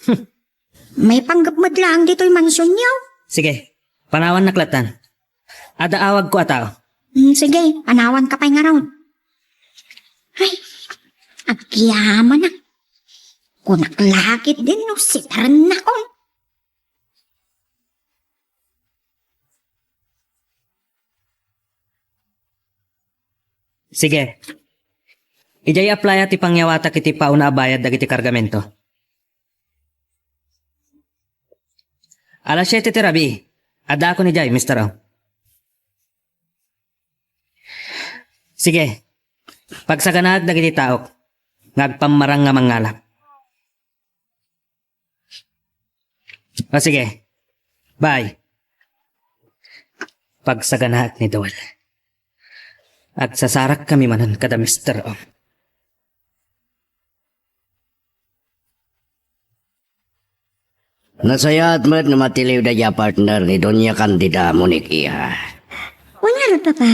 Maipanggep met laeng ditoy mansionyo. Sige, panawannak lattan. Adda awagko a tao. Mm, sige, panawanka pay ngarud. Ay, agyamanak. Kunak la ketdin no sitarennak, oy. Sige. Idiay apply-a ti pangyawatak iti pauna a bayad dagiti kargamento. Alas siete ti rabii, addaakon idiay, Mister O. Sige. Pagsaganaek dagiti taok nga agpammarang nga mangngalap. O, sige. Bye. Pagsaganaek ni Duel. Agsasarakkami manen kada Mister O. Nasayaat met nga matiliw daydiay a partner ni Doña Candida, Monique, iha. Wen ngarud, Papa.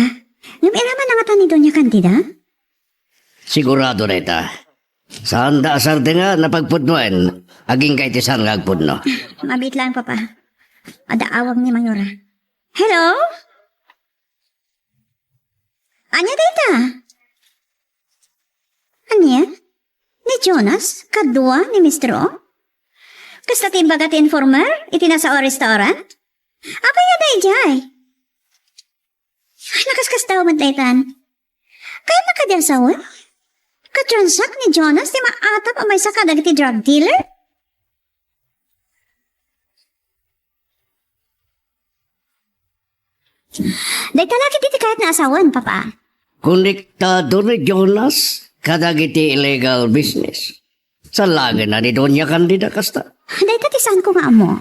Ngem ila man a ngata ni Doña Candida? Sigurado dayta. Saanda a sardengen a pagpudnoen, agingga iti saan nga agpudno. Mabiit laeng, Papa. Adda awag ni Mayora. Hello? Ania dayta? Ania? Ni Jonas kadua ni Mister O? Kasta ti imbaga ti informer iti nasao a restaurant? Apay nga daydiay? Nakaskasdaaw met daytan. Kayatna kadi a sawen? Katransak ni Jonas ti maatap a maysa kadagiti drug dealer? Dayta la ketdi ti kayatna a sawen, Papa. Konektado ni Jonas kadagiti illegal business. Salagenna ni Doña Candida kasta. Dayta ti saanko nga ammo.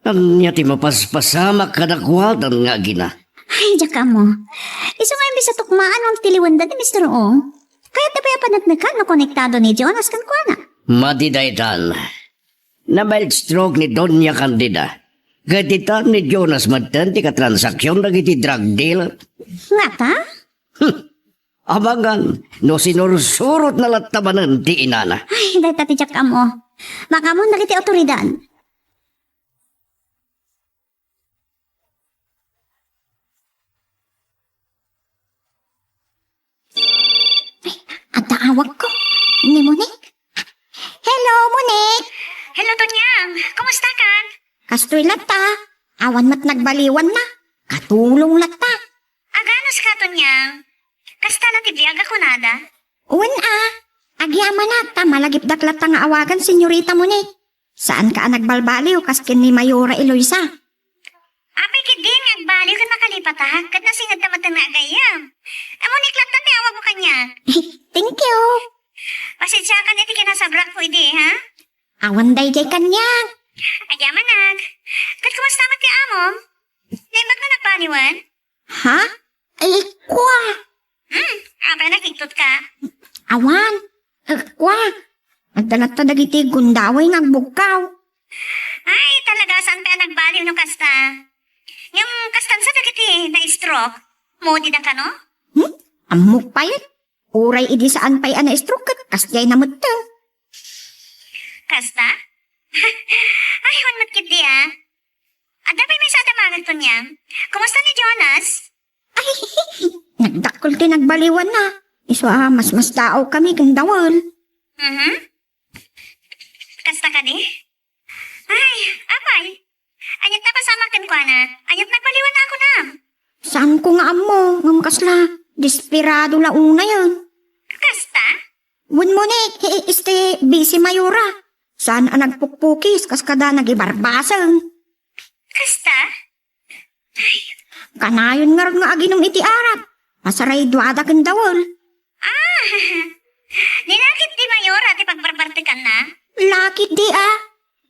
Ania ti mapaspasamak kadakuada nga agina? Ay, diak ammo. Isu nga imbes a tukmaan no tiliwenda ni Mister O, kayatna pay a paneknekan no konektado ni Jonas kenkuana. Madi daytan. Na-mild stroke ni Doña Candida. Ket itan ni Jonas metten ti katransaksyon dagiti drug dealer. Ngata? Hmm. Amangan no sinursurotna latta manen ti inana. Ay, dayta ti diak ammo. Makaammo dagiti awtoridad. Ay, adda awagko. Ni Monique? Hello, Monique! Hello, Tonyang! Kumusta kan? Kastoy latta. Awan met nagbaliwanna. Katulong latta. Aganus ka, Tonyang? Kasta la ti biag a kunada? Wen a. Agyamanak ta malagipdak latta nga awagan, Senyorita Monique. Saanka a nagbalbaliw kas ken ni Mayora Eloisa. Apay ketdi nga agbaliw ken makalipatak, ket nasingedta met nga agayyem. Monique latta ti awagmo kaniak. Thank you. Pasensiakan iti kinasabrakko idi, ha? Awan daydiay kaniak. Agyamanak. Ket kumusta met ti amom? Naimbag nga nagbaliwan? Ha? Ay, kua. Hmm, apay nakigtotka? Awan. Eh, kua. Adda latta dagiti gundaway nga agbugkaw. Ay, talaga, saan pay a nagbaliw no kasta? Ngem, kastan sa dagiti na-stroke? Moody da kano? Hmm? Ammok pay. Uray idi saan pay a na-stroke ket kasdiay na metten. Kasta? Ay, wen met ketdi, ah. Adda pay maysa a damagek, Tonyang. Kumusta ni Jonas? Ay, nagdakkel ti nagbaliwanna. Isu a masmasdaaw kami ken Dawel. Mhm. Kasta kadi? Ay, apay. Aniat napasamak kenkuana? Aniat nagbaliwanna a kunam? Saanko nga ammo, ngem kasla desperado la unayen. Kasta? Wen mo ni, hi-, este, busy Mayora. Saan a nagpukpukis kas kada nagibarbaseng. Kasta? Ay. Kanayon ngarud nga aginum iti arak. Masaraydua ken dawel. Ah, di na ketdi Mayora ti pagbarbartekanna? La ketdi a.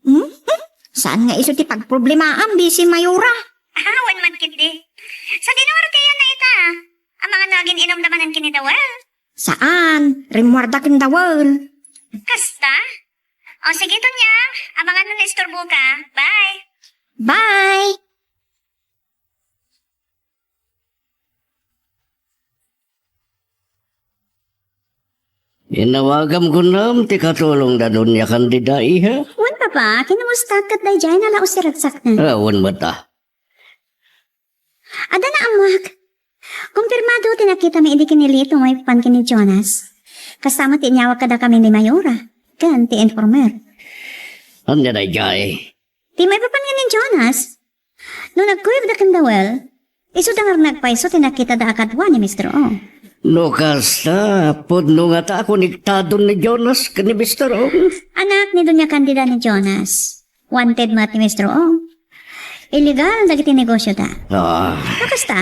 Hmm? Hmm? Saan nga isu ti pagproblemaam, bisi Mayora? Ah, wen met ketdi. Sadino ngarud ti ayanna ita? Amangan no agin-inumda manen ken ni dawel? Saan, rimmuarda ken dawel. Kasta? O sige, Tonyang, amangan no naisturboka. Bye. Bye. Inawagam kunam ti katulongda Doña Candida, iha? Wen, Papa, kinamusta ket daydiay nalaus ti ragsakna? Ah, wen met a. Adda naammoak. Kumpirmado ti nakitami idi ken ni Lito maipapan ken ni Jonas. Kasta met ti inyawag kadakami ni Mayora ken ti informer. Ania daydiay? Ti maipapan ken ni Jonas. No nagkuyogda ken dawel, isuda nga nagpayso ti nakitada a kadua ni Mister Ong. No kasta, pudno ngata a konektadon ni Jonas ken ni Mister Ong. Anak ni Doña Candida ni Jonas. Wanted met ni Mister Ong. Illegal dagiti negosioda. Ah. No kasta,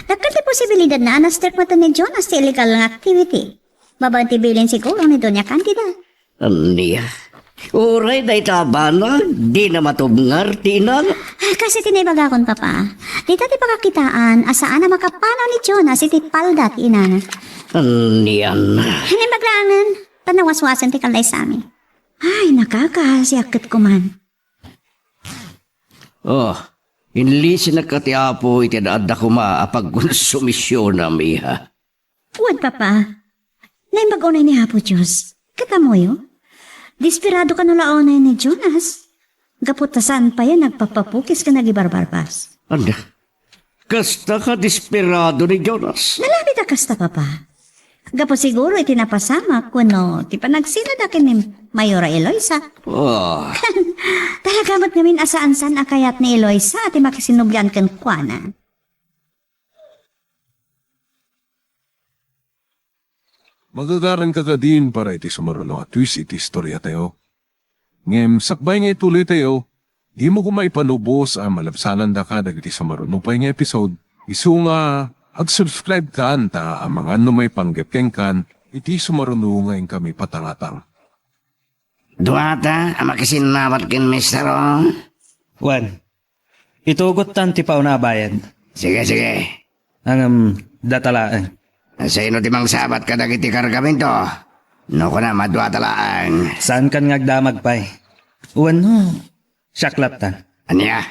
dakkel ti posibilidadna a na-strike met ni Jonas ti illegal nga activity. Babaen ti bilin siguro ni Doña Candida. Ania? Uray dayta a banag, dina matubngar ti inana. Kas iti naibagakon, Papa, dita ti pakakitaan a saan a makapanaw ni Jonas iti palda ti inana. Anian? Naimbag laengen, ta nawaswasen ti kallaysami. Ay, nakakaasiak ket kuman. Oh, inlisinak ka ti Apo iti adda koma a pagkonsumisionam, iha. Wen, Papa, naimbag unay ni Apo Dios. Ket ammoyo, desperado kano la unay ni Jonas. Gapu ta saan pay a nagpapapukis ken agibarbarbas. Ania? Kasta ka desperado ni Jonas? Nalabit a kasta, Papa. Gapu siguro iti napasamak wenno ti panagsilada ken ni Mayora Eloisa. Ah. Talaga met ngamin a saan-saan a kayat ni Eloisa ti makisinublian kenkuana. Magagaranka kadin para iti sumaruno a twist iti istoriatayo. Ngem sakbay nga ituloytayo, dimo koma ipalubos a malabsanandaka dagiti sumaruno pay nga episode. Isu nga, ag-subscribe kan ta amangan no maipanggep kenkan iti sumaruno nga inkami patangatang. Duata a makisinnawat ken Mister Ong? Wen, itugottan ti pauna a bayad. Sige, sige. Ngem, data laeng. Sino ti mangsabat kadagiti kargamento? No kunam a duata laeng. Saankan nga agdamag pay? Wenno, siak lattan. Ania?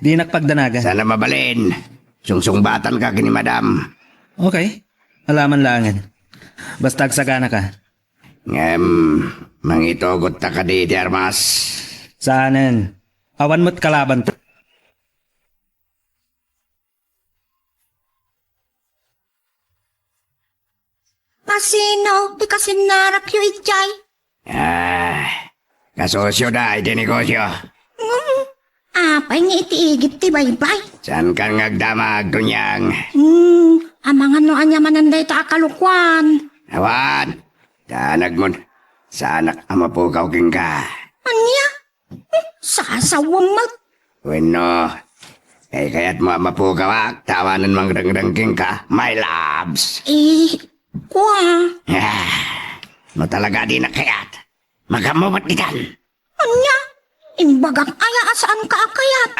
Dinak pagdanagan. Saan a mabalin. Sungsungbatanka ken ni Madam. Okay. Alaman laengen. Basta agsaganaka. Ngem, mangitugotta kadi iti armas? Saanen. Awan met kalabanto. Asino ti kasinnarakyo idiay? Ah, kasosioda iti negosio. Hmm, apay nga iti igid ti baybay? Saankan nga agdamag, Donyang? Hmm, amangan no ania manen dayta a kalokuan. Awan, danagmon. Saanak a mapukaw kenka. Ania? Sasawem met. Wenno, kaykayatmo a mapukawak ta awanen mangrengreng kenka, my loves? Eh, kua. Ah, no talaga a dinak kayat, magammo met ditan. Ania? Imbagak aya a saanka a kayat?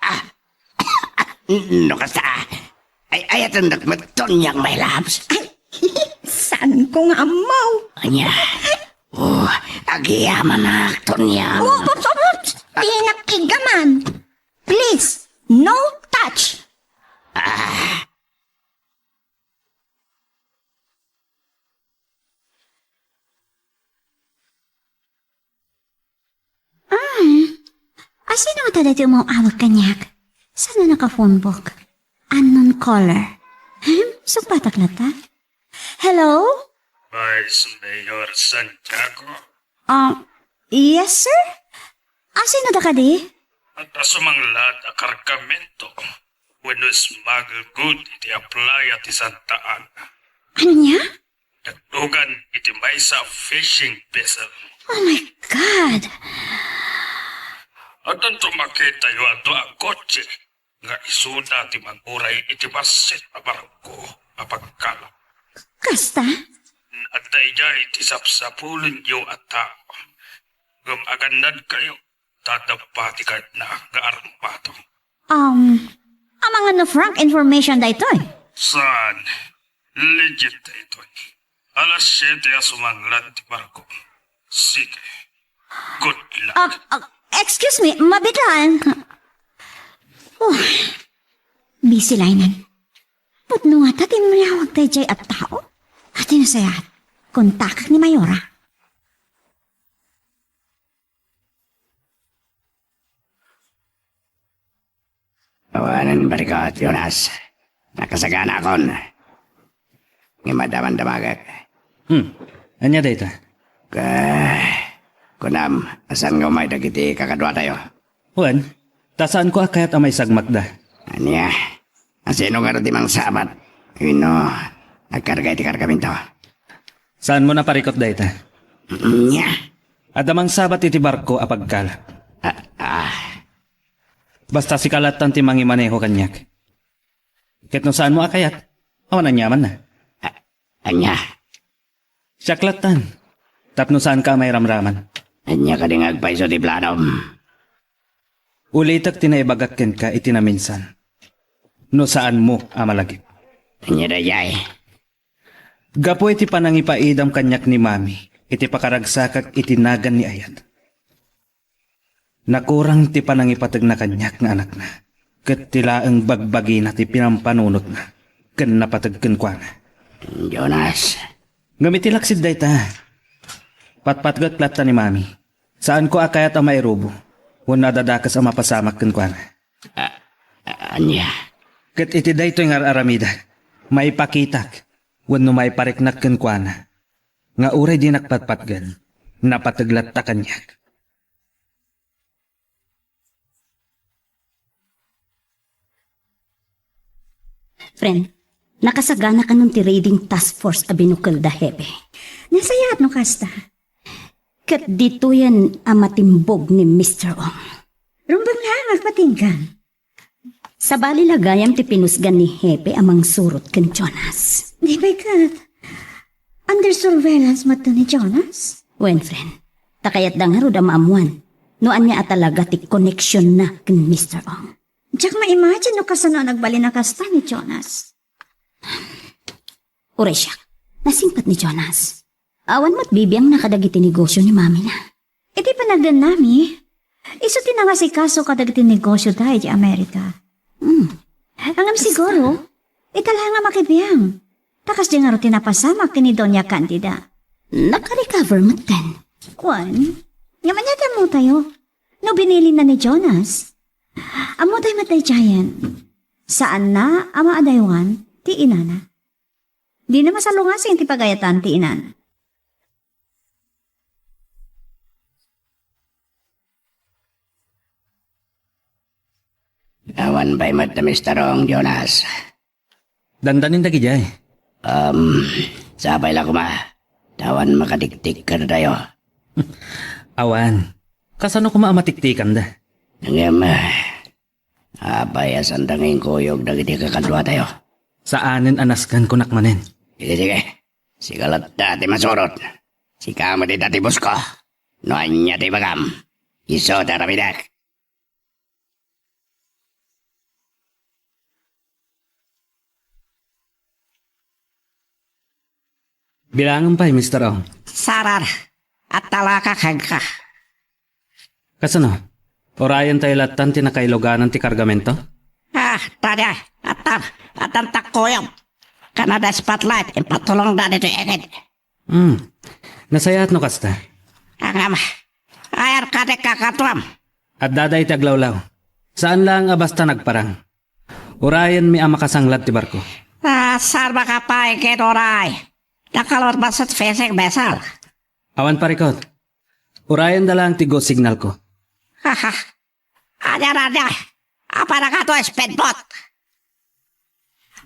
Ah, ah, no kasta, ay-ayatendak met Tonyang, my loves. Ay, saanko nga ammo. Ania? Oh, agyamanak, Tonyang. Oh, oops, oops, oops. Dinak igaman. Please, no touch. Ah. Ah, asino ngata daytoy umaw-awag kaniak? Saan a naka-phone book? Unknown caller. Hmm, sungbatak latta? Hello? Vice Mayor Santiago? Ah, yes, sir? Asino da kadi? Adda sumanglat a kargamento wenno smuggle good iti playa ti Santa Ana. Ania? Nagtugan iti maysa a fishing vessel. Oh my God! Addanto makitayo a dua a kotse nga isuda ti manguray iti bassit a barko a pagkalak. Kasta? Adda idiay ti sapsapulenyo a tao. Ngem agannadkayo, ta adda pati kayatna nga armato. Um, amangan no frank information daytoy? Saan? Legit daytoy. Alas siete a sumanglat ti barko. Sige. Good luck. Ah, ah, excuse me, mabitan. Oh, busy laynen. Pudno ngata ti imlawag daydiay a tao. Ati nasayaat, kontakak ni Mayora. Awanen, barikot, Jonas. Nakasaganaakon. Ngem adda man damagek. Hmm. Ania dayta? Ka, kunam, a saan nga umay dagiti kakaduatayo? Wen, ta saanko a kayat a maisagmakda. Ania? A sino ngarud ti mangsabat? Wenno, agkarga iti kargamento? Saanmo a parikot dayta? Ania? Adda mangsabat iti barko a pagkalak. Ah, ah. Basta sika lattan ti mangimaneho kaniak. Ket no saanmo a kayat, awan aniamanna. A-, ania? Siak lattan, tapno saanka a mairamraman. Ania kadi nga agpayso ti planom? Ulitek ti naibagak kenka iti naminsan. No saanmo a malagip. Ania daydiay? Gapu iti panangipaidam kaniak ni Mami iti pakaragsakak iti nagan ni Ayat. Nakurang ti panangipategna kaniak nga anakna, ket ti laeng bagbagina ti pinampanunotna ken napateg kenkuana. Jonas. Ngem iti laksid dayta, patpatgek latta ni Mami. Saanko a kayat a mairubo wenno a dadakes a mapasamak kenkuana. A-, a-, ania? Ket iti daytoy nga ar-aramidek, maipakitak wenno maipariknak kenkuana nga uray dinak patpatgen, napateg latta kaniak. Friend, nakasagana kanon ti raiding task force a binukel da Hepe? Nasayaat no kasta. Ket ditoyen a matimbog ni Mister Ong. Rumbeng laeng, agpatinggan. Sabali la gayam ti pinusgan ni Hepe a mangsurot ken Jonas. Di pay ket, under surveillance met ni Jonas? Wen, friend. Ta kayatda ngarud a maammuan no ania a talaga ti koneksionna ken Mister Ong. Diak ma-imagine no kasano a nagbalin a kasta ni Jonas. Uray siak, nasingpet ni Jonas. Awan met bibiangna kadagiti negosio ni mamina. Iti panagdennami, isu ti nangasikaso kadagiti negosio da idiay Amerika. Hmm. Ngem siguro, ita laeng a makibiang. Ta kasdi ngarud ti napasamak ken ni Doña Candida. Nakarecover metten. Wen, ngem ania ti ammotayo? No binilinna ni Jonas, ammotayo met daydiayen. Saanna a maadaywan ti inana. Dina masalungasing ti pagayatan ti inana. Awan pay met a Mister Ong, Jonas. Dandanin dagidiay. Um, sapay la koma. Ta awan makatiktik kadatayo. Awan. Kasano koma a matiktikanda? Ngem, ah, apay a sanda nga inkuyog dagiti kakaduatayo? Saanen a nasken, kunak manen. Sige, sige. Sika latta ti masurot. Sika met ita ti boss ko. No ania ti ibagam, isu ti aramidek. Bilangen pay, Mister Ong. Sarar, atalaka kenka. Kasano? Urayen tayo lattan ti nakailuganan ti kargamento? Ah, tadi, atam, atam takuyog. Kanada spotlight, impatulong da dito ikit. Hmm. Nasayaat no kasta. Angam, ayar ka di kakatuam. Adda dayta aglawlaw. Saan lang a basta nagparang. Urayenmi a makasanglad ti barko. Ah, sarba ka pay, kid uray. Nakalor basat fishing vessel. Awan parikot. Urayen da lang ti go signal ko. Haha. Anya, anya? Apa na ka to, speedboat?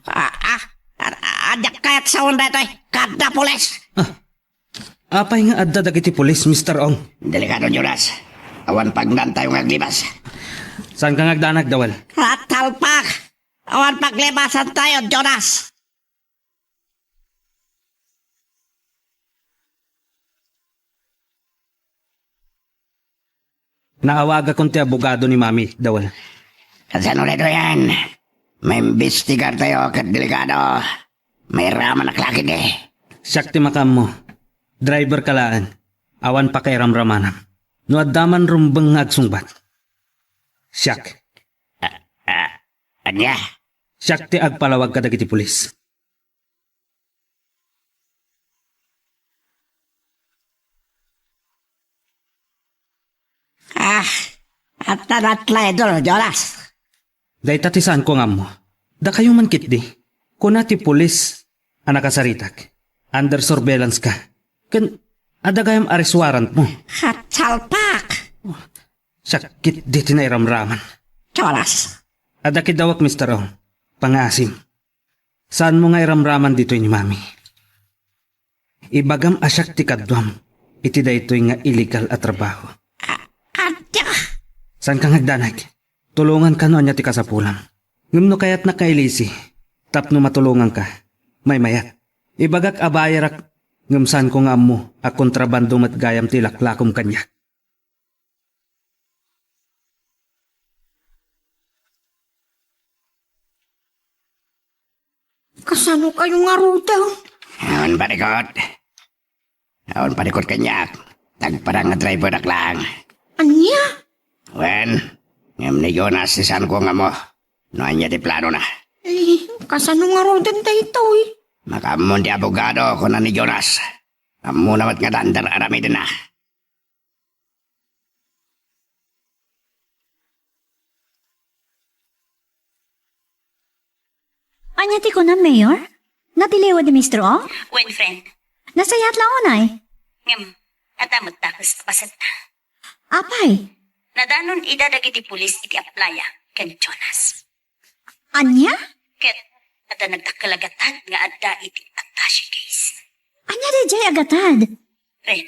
Ah, ah, ah, anya kayat sa onda ito eh? Kada pulis! Ah, apay nga adda dagiti pulis, Mister Ong? Delikado, Jonas. Awan pagnantayo nga aglibas. Saanka nga agdanag, Dawel? Atalpak! Awan paglibasantayo, Jonas! Naawagakon ti abogado ni Mami, Dawel. Kasano daytoyen? Maimbestigartayo ket delikado. Mairamanak la ketdi. Siak ti makaammo. Driver ka laeng. Awan pakairamramanam. No adda man rumbeng nga agsungbat, siak. Ah, ah, ania? Siak ti agpalawag kadagiti pulis. Ah, adda na traidor, Jonas. Dayta ti saanko nga ammo. Dakayo man ketdi. Kuna ti pulis a nakasaritak. Under surveillance ka. Ken adda gayam arrest warrant mo. Atalpak! Siak ketdi ti nairamraman. Jonas. Adda kiddawak, Mister Ong. Pangaasim. Saanmo nga iramraman ditoy ni Mami. Ibagam a siak ti kaduam iti daytoy nga illegal a trabaho. A-, adda! Saanka nga agdanag? Tulonganka no ania ti kasapulam. Ngem no kayatnak nga ilisi tapno matulonganka, maymayat. Ibagak a bayarak, ngem saanko nga ammo a kontrabando met gayam ti ilaklakom kaniak. Kasano kayo ngaruden? Awan parikot. Awan parikot kaniak. Nagparang nga driver-ak lang. Ania? Wen, ngem ni Jonas ti saanko nga ammo no ania ti planona. Eh, kasano ngaruden daytoy? Makaammo ti abogado, kuna ni Jonas. Ammona met nga adda aramidna. Ania ti kunam, Mayor? Natiliwed ni Mister Ong? Wen, friend. Nasayaat la unay. Ngem, adda met dakes a paset. Apay? Nadanon ida dagiti pulis iti aplaya ken Jonas. Ania? Ket adda nagdakkel a gatad nga adda iti attache case. Ania daydiay a gatad? Ren,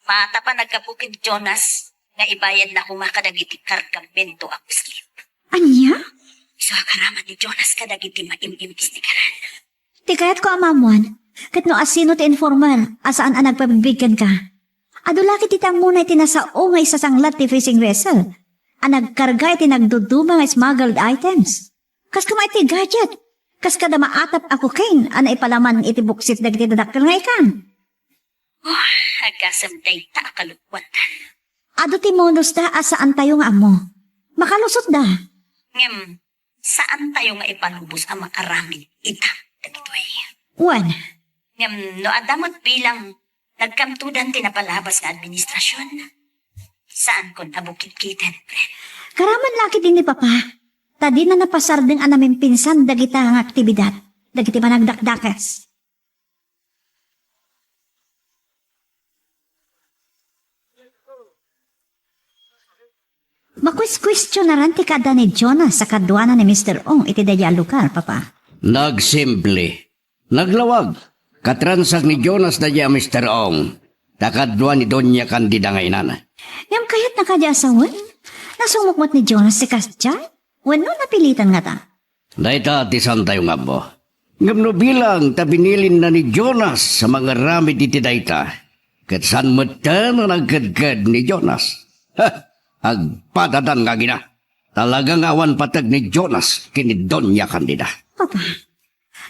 maatap a naggapu ken Jonas nga ibayadna koma kadagiti kargamento a puskit. Ania? Isu a karaman ni Jonas kadagiti maim-imbestigaran. Ti kayatko a maammuan, ket no asino ti informer a saan a nagpabigbig kenka. Adu la ketdi ti ammona iti nasao nga isasanglat ti fishing vessel a nagkarga iti nagduduma nga smuggled items. Kas koma iti gadget, kas kada maatap a cocaine a naipalaman iti buksit dagiti dadakkel nga ikan. Oh, agasem dayta a kalokoan. Adu ti modusda a saantayo nga ammo. Makalusotda. Ngem, saantayo nga ipalubos a makaramid ita dagitoy. Wen. Ngem no adda met bilang nagkamtodan ti napalabas nga administrasion, saankon a bukitkiten, friend. Karaman la ketdi ni Papa, ta dina napasardeng a namimpinsan dagita nga aktibidad dagiti panagdakdakes. Makuiskuestionaran ti kaadda ni Jonas a kaduana ni Mister Ong iti daydiay a lugar, Papa. Nagsimple. Naglawag. Katransak ni Jonas daydiay a Mister Ong. Ta kadua ni Doña Candida nga inana. Ngem kayatna kadi a sawen? Nasumok met ni Jonas ti kasdiay? Wenno napilitan ngata? Dayta ti saantayo nga ammo. Ngem no bilang ta binilinna ni Jonas a mangaramid iti dayta, ket saan metten a nagkedked ni Jonas. Ha! Agpadadan nga agina. Talaga nga awan pateg ni Jonas ken ni Doña Candida. Papa,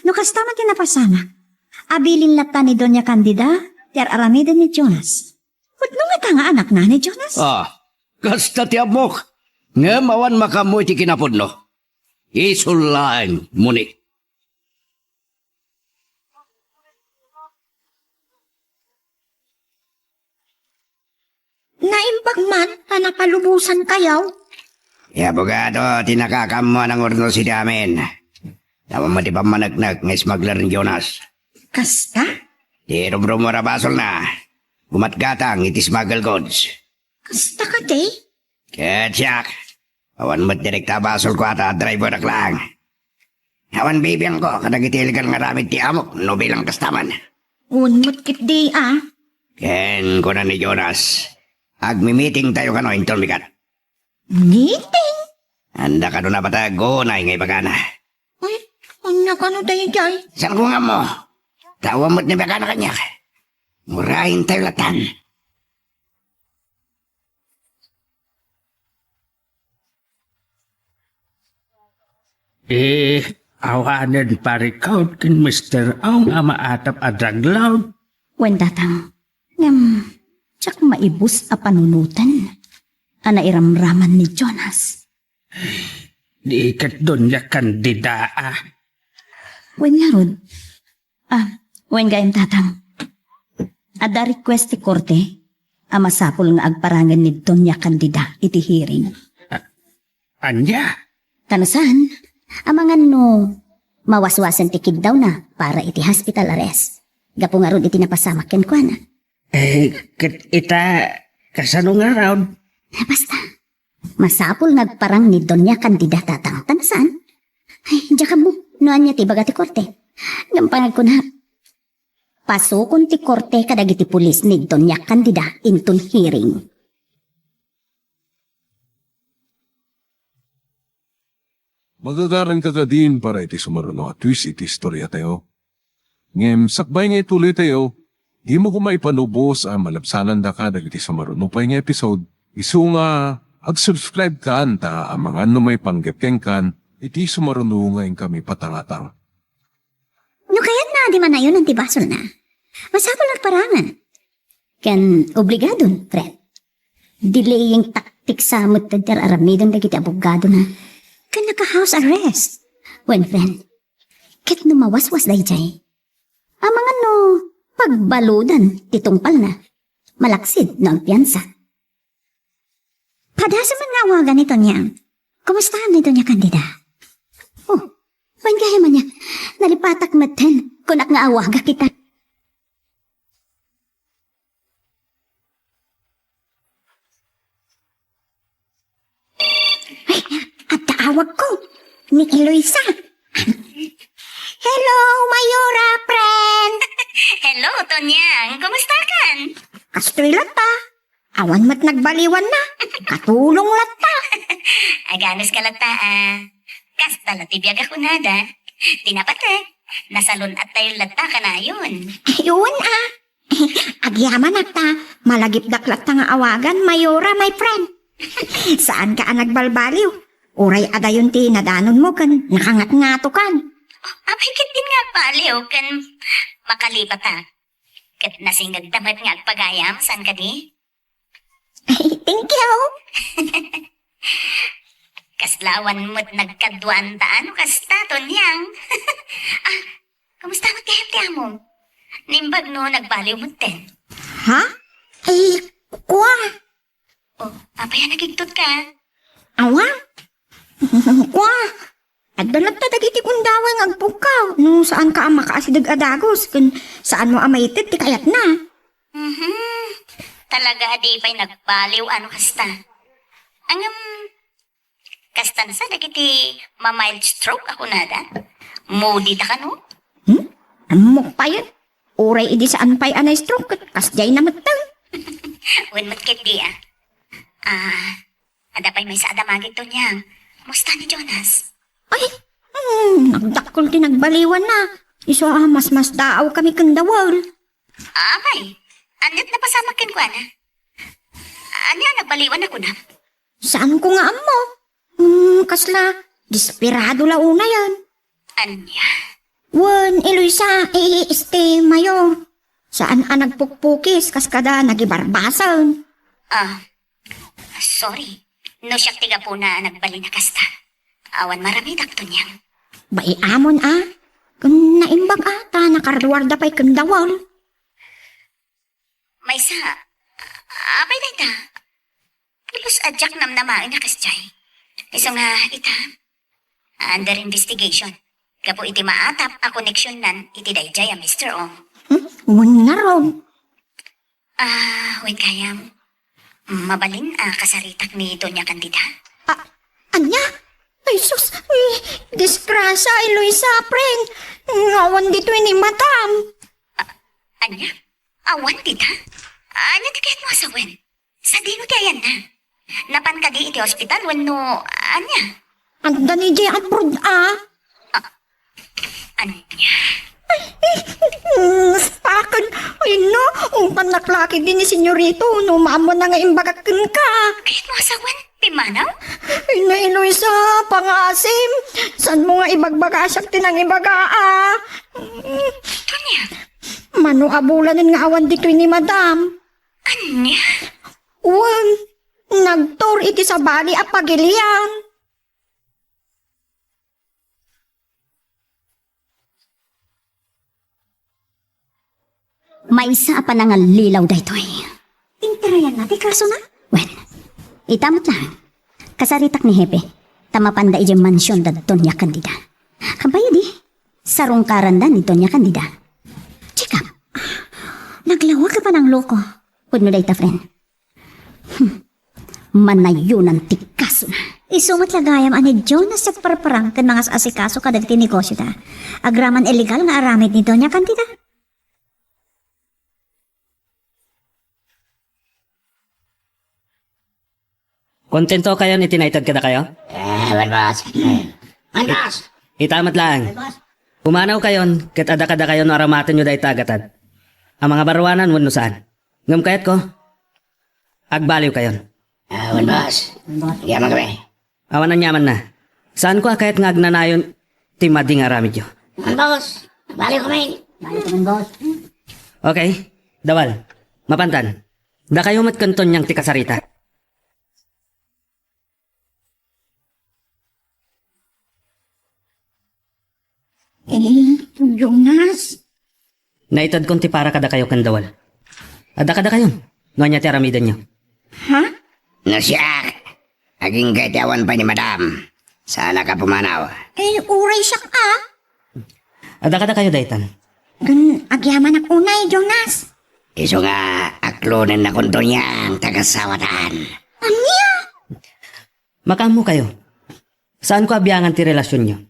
no kasta man ti napasana, abilin latta ni Doña Candida ti ar-aramiden ni Jonas. Pudno ngata nga anakna ni Jonas? Ah, kasta ti ammok. Ngem awan makaammo iti kinapudno. Isul laeng, Moni. Naimbag man ta napalubosankayo? Ti abogado ti nakakaammo a nangurnos iti amin. Awan met ti pammaneknek nga smuggler ni Jonas. Kasta? Ti rumrumor a basolna, gumatgatang iti smuggle goods. Kasta kadi? Ket siak, awan met direkta a basolko ata, driver-ak laeng. Awan bibiangko kadagiti illegal nga aramid ti amok no bilang kasta man. Wen met ketdi a. Ken kuna ni Jonas, Agmi-meetingtayo kano inton bigat. Meeting? Anda kano na batta agunay nga ibagana. Ay, ania kano daydiay? Saan ko nga mo? Tawan met ni bagana kaniak. Muraentayo latan. Eh, awanen parikut ken Mister Ong a maatap a drug lord. Wen, Tatang. Ngem, diak maibus a panunoten a nairamraman ni Jonas. Di ket Doña Candida a. Wen ngarud, ah, wen gayam, Tatang. Adda request ti korte a masapul nga agparangen ni Doña Candida iti hearing. Ania? Ta no saan, amangan no mawaswasen ti kiddawna para iti hospital arrest. Gapu ngarud iti napasamak kenkuana. Eh, ket ita, kasano ngarud? Basta, masapul nga agparang ni Doña Candida, Tatang, ta no saan? Ay, diak ammo no ania ti ibaga ti korte. Ngem panagkunak, pasukon ti korte kadagiti pulis ni Doña Candida inton hearing. Magagaranka kadin para iti sumaruno a twist iti istoriatayo. Ngem sakbay nga ituloytayo, dimo koma ipanubos a malabsanandaka dagiti sumaruno pay nga episode. Isu nga, ag-subscribe kan ta amangan no maipanggep kenkan iti sumaruno nga inkami patangatang. No kayatna a di manayonan ti basolna, masapul a agparangen. Ken obligadon, friend. Delaying tactics sa met ti ar-aramiden dagiti abogadona. Ken naka-house arrest. Wen, friend, ket no mawaswas daydiay, amangan no pagbaludan ti tungpalna, malaksid no agpiansa. Padasem met nga awagan ni Tonyang. Kumusta ni Doña Candida? Oh, wen gayam ania, nalipatak metten. Kunak nga awagak ita. Ay, adda awagko. Ni Eloisa. Hello, Mayora, friend. Hello, Tonyang. Kumusta kan? Kastoy latta. Awan met nagbaliwanna. Katulong latta. Aganuska latta, ah. Kasta la ti biag a kunada. Di napatek. Nasalun-attayo latta kanayon. Ayun, ah. Agyamanak ta, malagipdak latta nga awagan, Mayora, my friend. Saanka a nagbalbaliw. Uray adayon ti nadanonmo ken nakangatngatokan. Apay ket din nga agbaliw ken makalipata. Ket nasingegda met nga agpagayam, saan kadi? Ay, thank you. Kasla awan met nagkaduanta no kasta, Tonyang. Ah, kumusta met gayam ti amom? Naimbag no nagbaliw metten. Ha? Ay, kua. Oh, apay a nakigtot ka? Awan. Kua. Adda latta dagiti gundaway nga agpukkaw no saanka a makaasideg a dagus ken saanmo a maited ti kayatna. Mhm. Talaga a di pay nagbaliw a no kasta. Ngem, kasta sa dagiti ma-mild stroke a kunada? Moody ta kano? Hmm? Ammok payen. Uray idi saan pay a na-stroke ket kasdiay na metten. Wen met ketdi, ah. Ah, adda pay maysa a damagik, Tonyang. Kumusta ni Jonas? Ay, hmm, nagdakkel ti nagbaliwanna. Isu a masmasdaawkami ken Dawel. Apay, ania't napasamak kenkuana? Ania a nagbaliwanna kunam? Saanko nga ammo. Hmm, kasla, desperado la unayen. Ania? Wen, Eloisa, eh, este, Mayor. Saan a nagpukpukis kas kada nagibarbasen. Ah, sorry. No siak ti gapuna a nagbalin a kasta. Awan maramidak, Tonyang. Bai amon a. Ken naimbag a, ta nakaruarda pay ken Dawel. Maysa, apay dayta? Pulos a diak namnamaen a kasdiay. Isu nga ita, under investigation. Gapu iti maatap a koneksionnan iti daydiay a Mister Ong. Hmm? Wen ngarud. Ah, wen gayam. Mabalin a kasaritak ni Doña Candida? Ah, ania? Ay, sus! Ay, disgrasya, Eloisa, friend! Awan ditoy ni Madam! Ah, ania? Awan dita? Ania ti kayatmo a sawen? Sadino ti ayanna? Napan kadi iti ospital wenno ania? Adda ni diay abroad a. Ania? Nastaken. Ay no, umpannak la ketdi ni Senyorito no maammoanna nga imbagak kenka. Kayatmo a sawen, pimmanaw? Ay no, Eloisa, pangaasim. Saanmo nga ibagbaga siak ti nangibaga a? Ania? Mano a bulanen nga awan ditoy ni Madam? Ania? Wen, nagtur iti sabali a pagilian. Maysa a panangallilaw daytoy. Interayanna ti kasona? Wen, ita met laeng. Kasaritak ni Hepe, ta mapanda idiay mansion da Doña Candida. Kabayo di, sarungkaranda ni Doña Candida. Check up. Naglawag a panangloko. Pudno dayta, friend. Hmm. Manayonan ti kasona. Isu met la gayam a ni Jonas ti agparparang ken mangas-asikaso kadagiti negosio da. Agraman illegal nga aramid ni Doña Candida. Kontento kayon iti naited kadakayo? Eh, wen, boss. Wen, boss. Ita met laeng. Wen, boss. Pumanaw kayon, ket adda kadakayo no aramatenyo dayta a gatad. A mangabaruanan wenno saan. Ngem kayatko, agbaliw kayon. Ah, wen, boss. Wen, boss. Yaman kami. Awan aniamanna. Saanko a kayat nga agnanayon ti madi nga aramidyo. Wen, boss. Baliw kami. Baliw kami, boss. Okay. Dawal. Mapantan. Dakayo met ken Tonyang ti kasarita. Eh, Jonas. Naitedkon ti para kadakayo ken Dawal. Adda kadakayon no ania ti aramidenyo. Ha? No siak, agingga iti awan pay ni Madam. Saanak a pumanaw. Eh, uray siak a. Adda kadakayo daytan. Ngem agyamanak unay, Jonas. Isu nga aklonennakon Tonyang ti agasawatan. Ania? Makaammokayo. Saanko a biangan ti relasionyo.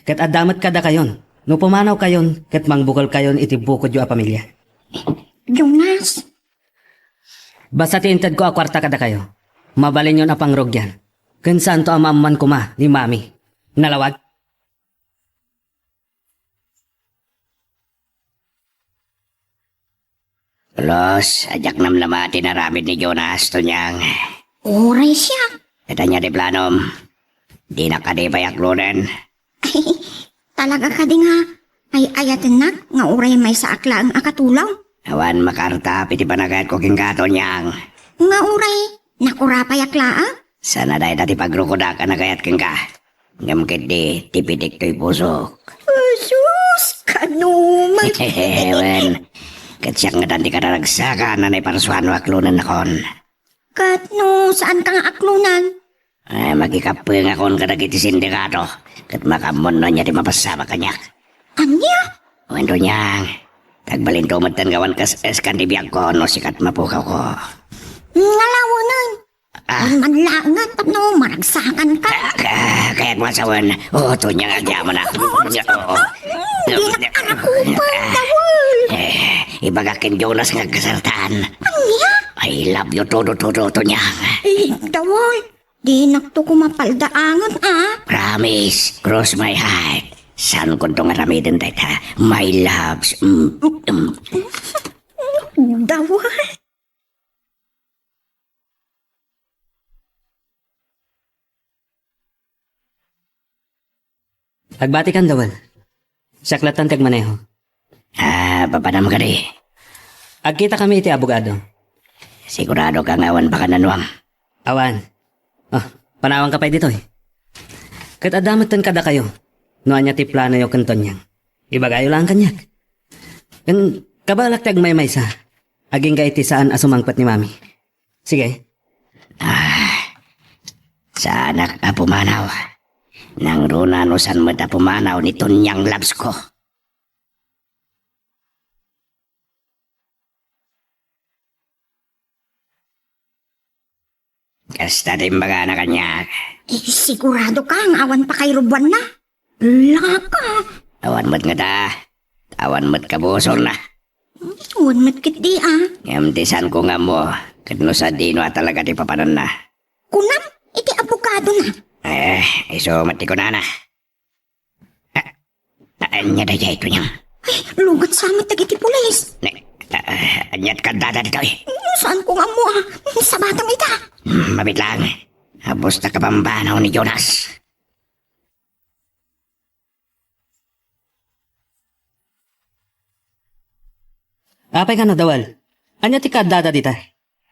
Ket adda met kadakayon no pumanawkayon ket mangbukelkayon iti bukodyo a pamilia. Jonas. Basta ti intedko a kuarta kadakayo, mabalinyon a pangrugian. Ken saanto a maammoan koma ni Mami. Nalawag? Pulos, a diak namnama ti inaramid ni Jonas, Tonyang. Uray siak. Ket ania ti planom? Dinak kadi pay aklonen? Talaga kadi nga ay-ayatennak nga uray maysaak laeng a katulong? Awan makaartap iti panagayatko kenka, Tonyang. Nga uray nakurapayak laeng? Sana dayta ti pagrukodak a nagayat kenka. Ngem ketdi, ti pitik toy pusok. Jesus, kanuman. Wen, ket siak ngatan ti kararagsakan a naiparsuan no aklonennakon. Ket no saanka nga aklonen? Eh, makikappengakon kadagiti sindikato, ket makaammon no ania ti mapasabak kaniak. Ania? Wen, Tonyang, agbalinto metten nga awan kas-eskan ti biagko no sika ti mapukawko. Ngalawanen. Ah. Wen man laeng tapno maragsakanka. Ah, ah, kayatmo a sawen. O, Tonyang, agyamanak. Oo. Dinak arakupan, Dawal. Eh, ibagak ken Jonas nga agkasartan. Ania? I love you todo, todo, Tonyang. Eh, Dawal, dinakto koma paldaangen, a. Promise, cross my heart. Saankonto nga aramiden dayta, my loves. Mm, mm. Dawal. Agbatikan, Dawal. Siak lattan ti agmaneho. Ah, papanam kadi? Agkitakami iti abogado. Siguradoka nga awan pakananuam? Awan. Oh, panawanka pay ditoy. Ket adda metten kadakayo no ania ti planoyo ken Tonyang. Ibagayo laeng kaniak. Ken kabaelak ti agmaymaysa. Agingga iti saan a sumangpet ni Mami. Sige. Ah, saanak a pumanaw. Nangruna no saan met a pumanaw ni Tonyang, loves ko. Kasta ti imbagana kaniak. Eh, siguradoka nga awan pakairubuanna? Laka. Awan met ngata. Awan met kabusorna. Wen met ketdi, a. Ngem ti saanko nga ammo, ket no sadino a talaga ti papananna. Kunam, iti abogadona. Eh, isu met ti kunana. Ah, ah, ania daydiay, Tonyang? Ay, lugat sa met dagiti pulis. Ne, ah, aniat kaddada ditoy? Saanko nga ammo, a. Sabatam ita. Hmm, mabiit laeng. Abus ta kabambanaw ni Jonas. Apay nga nadawal? Ania ti kaddada dita?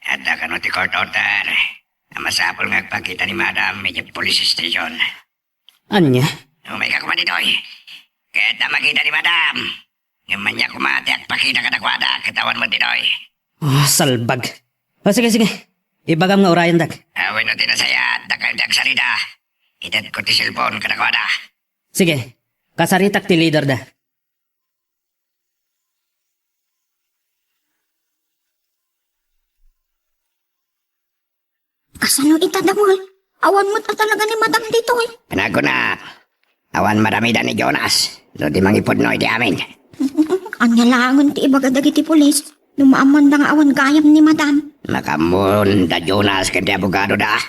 Adda kano ti court order a masapul nga agpakita ni Madam idiay police station. Ania? Umay ka koma ditoy. Ket a makita ni Madam. Ngem ania koma ti agpakita kadakuada ket awan met ditoy. Ah, salbag. O, sige, sige. Ibagam nga urayendak. Awen no ti nasayaat, dakayo ti agsarita. Itedko ti cellphone kadakuada. Sige. Kasaritak ti leader da. Kasano ita, Dawal? Awan met a talaga ni Madam ditoy. Panagkunak, awan madam ida ni Jonas, no di mangipudno iti amin. Ania laengen ti ibaga dagiti pulis no maammanda nga awan gayam ni Madam? Makaammoon da Jonas ken ti abogadoda.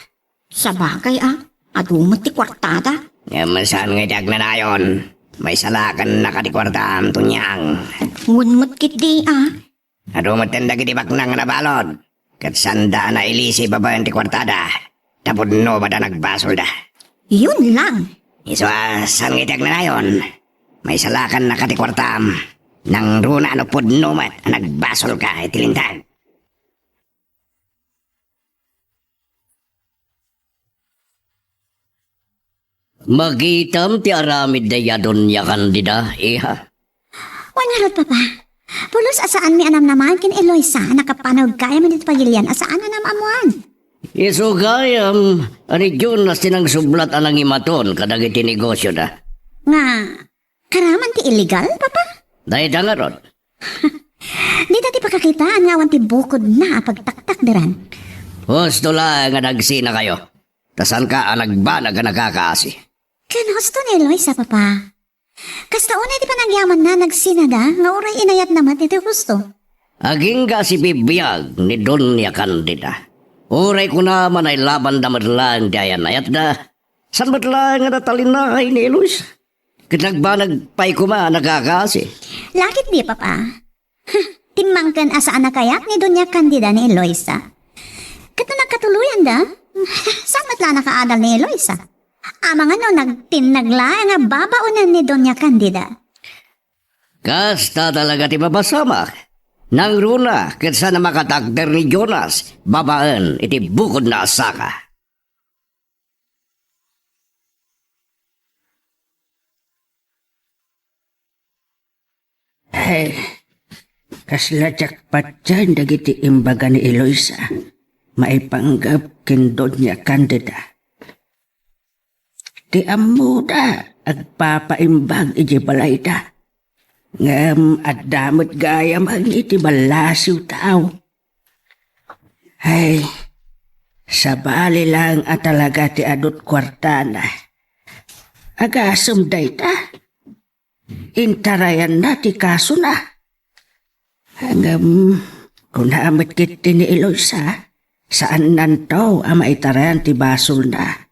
Sabagay a, adu met ti kuartada. Ngem saan nga iti agnanayon, maisalakan naka ti kuartam, Tonyang. Wen met ketdi a. Adu metten dagiti baknang nga nabalud, ket saanda a nailisi babaen ti kuartada, ta pudno met a nagbasolda. Yun lang. Isu a saan nga iti agnanayon, maisalakan naka ti kuartam, nangruna no pudno met a nagbasolka iti linteg. Magitam ti aramid dayta Doña Candida, iha. Wen ngarud, Papa. Pulos a saanmi a namnamaen ken Eloisa a nakapanog gayam iti pagilian a saan a naam-ammoan. Isu gayam a ni Jonas ti nangsublat a nangimaton kadagiti negosioda. Nga, karaman ti illegal, Papa? Dayta ngarud. Dita ti pakakitaan nga awan ti bukodna a pagtaktakderan. Husto laeng a nagsinakayo. Ta saanka a nagbanag a nakakaasi. Ken husto ni Eloisa, Papa. Kasta unay ti panagyamanna a nagsinada nga uray inayatna met iti husto. Agingga a sibibiag ni Doña Candida. Uray kunana a nailabanda met laeng ti ayan-ayatda, saan met laeng a natalinaay ni Eloisa. Ket nagbanag pay koma a nakakaasi. Lakit di, Papa? Timmangken a saan a kayat ni Doña Candida ni Eloisa. Ket no nagkatuloyanda, saan met la a nakaadal ni Eloisa? Amangan no nagtinnag laeng a babaonen ni Doña Candida. Kasta talaga ti mapasamak. Nangruna ket saan a makatakder ni Jonas babaen iti bukodna a saka. Ay, kasla diak patien dagiti imbaga ni Eloisa maipanggep ken Doña Candida. Ti ammoda, agpapaimbag idiay balayda. Ngem adda met gayam iti ballasiw tao. Ay, sabali laeng a talaga ti adut kuartana. Agasem dayta. Intarayanna ti kasona. Ngem, kuna met ketdi ni Eloisa, saannanto a maitarayan ti basolna.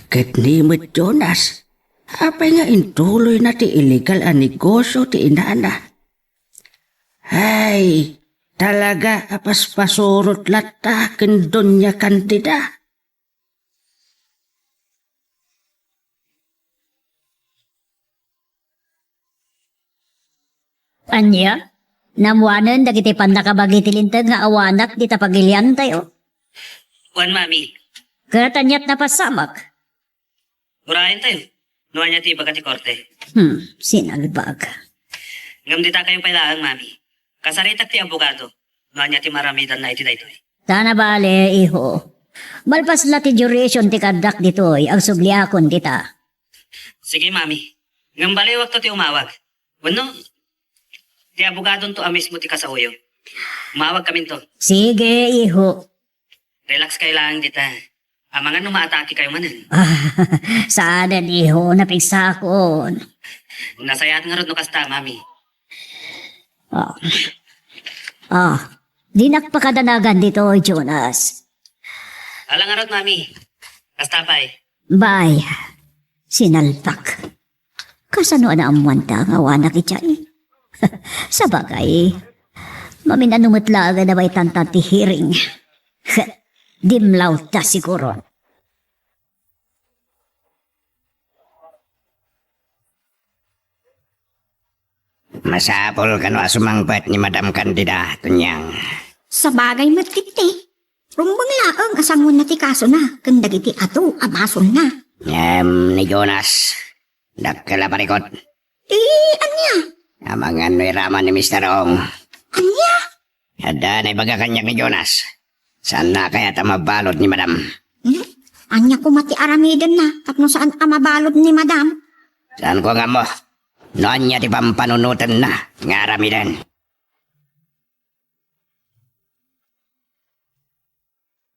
Ket ni met Jonas, apay nga intuloyna ti illegal a negosio ti inana? Ay, talaga a paspasurot latta ken Doña Candida. Ania? Naammoanen dagiti pannakabagi ti Linteg nga awanak dita pagiliantayo? Wen, Mami. Ket aniat napasamak? Urayentayo no ania ti ibaga ti korte. Hmm, sinalbag. Ngem dita kayo pay laeng, Mami. Kasaritak ti abogado no ania ti maramidanna iti daytoy. Ta nabale, iho. Malpas la ti duration ti kaaddak ditoy, agsubliakon dita. Sige, Mami. Ngem balewakto ti umawag. Wenno, ti abogadonto a mismo ti kasaoyo. Umawagkaminto. Sige, iho. Relax kayo laeng dita. Amangan no maatake kayo manen. Ah, saanen, iho, napigsakon. Nasayaat ngarud no kasta, Mami. Ah. Ah, dinak pakadanagan ditoy, Jonas. Ala ngarud, Mami. Kasta pay. Bay, sinalpak. Kasano a naammoanta nga awanak idiay? Sabagay, maminano met laeng a nabaytantan ti hearing. Dimlawta siguro. Masapul kano a sumangpet ni Madam Candida, Tonyang. Sabagay met ketdi. Rumbeng laeng a sangoenna ti kasona ken dagiti adu a basolna. Ngem ni Jonas, dakkel a parikut. Ti ania? Amangan no iraman ni Mister Ong. Ania? Adda naibaga kaniak ni Jonas. Saanna kayat a mabalud ni Madam? Hmm? Ania koma ti aramidenna tapno saan a mabalud ni Madam? Saanko nga ammo no ania ti pampanunotenna nga aramiden.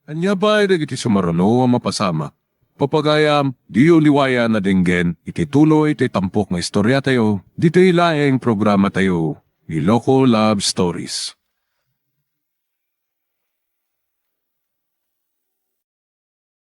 Ania pay dagiti sumaruno a mapasamak? Papagayam, diyo liwayan a denggen iti tuloy ti tampok nga istoriatayo ditoy laeng programatayo, Iloko Love Stories.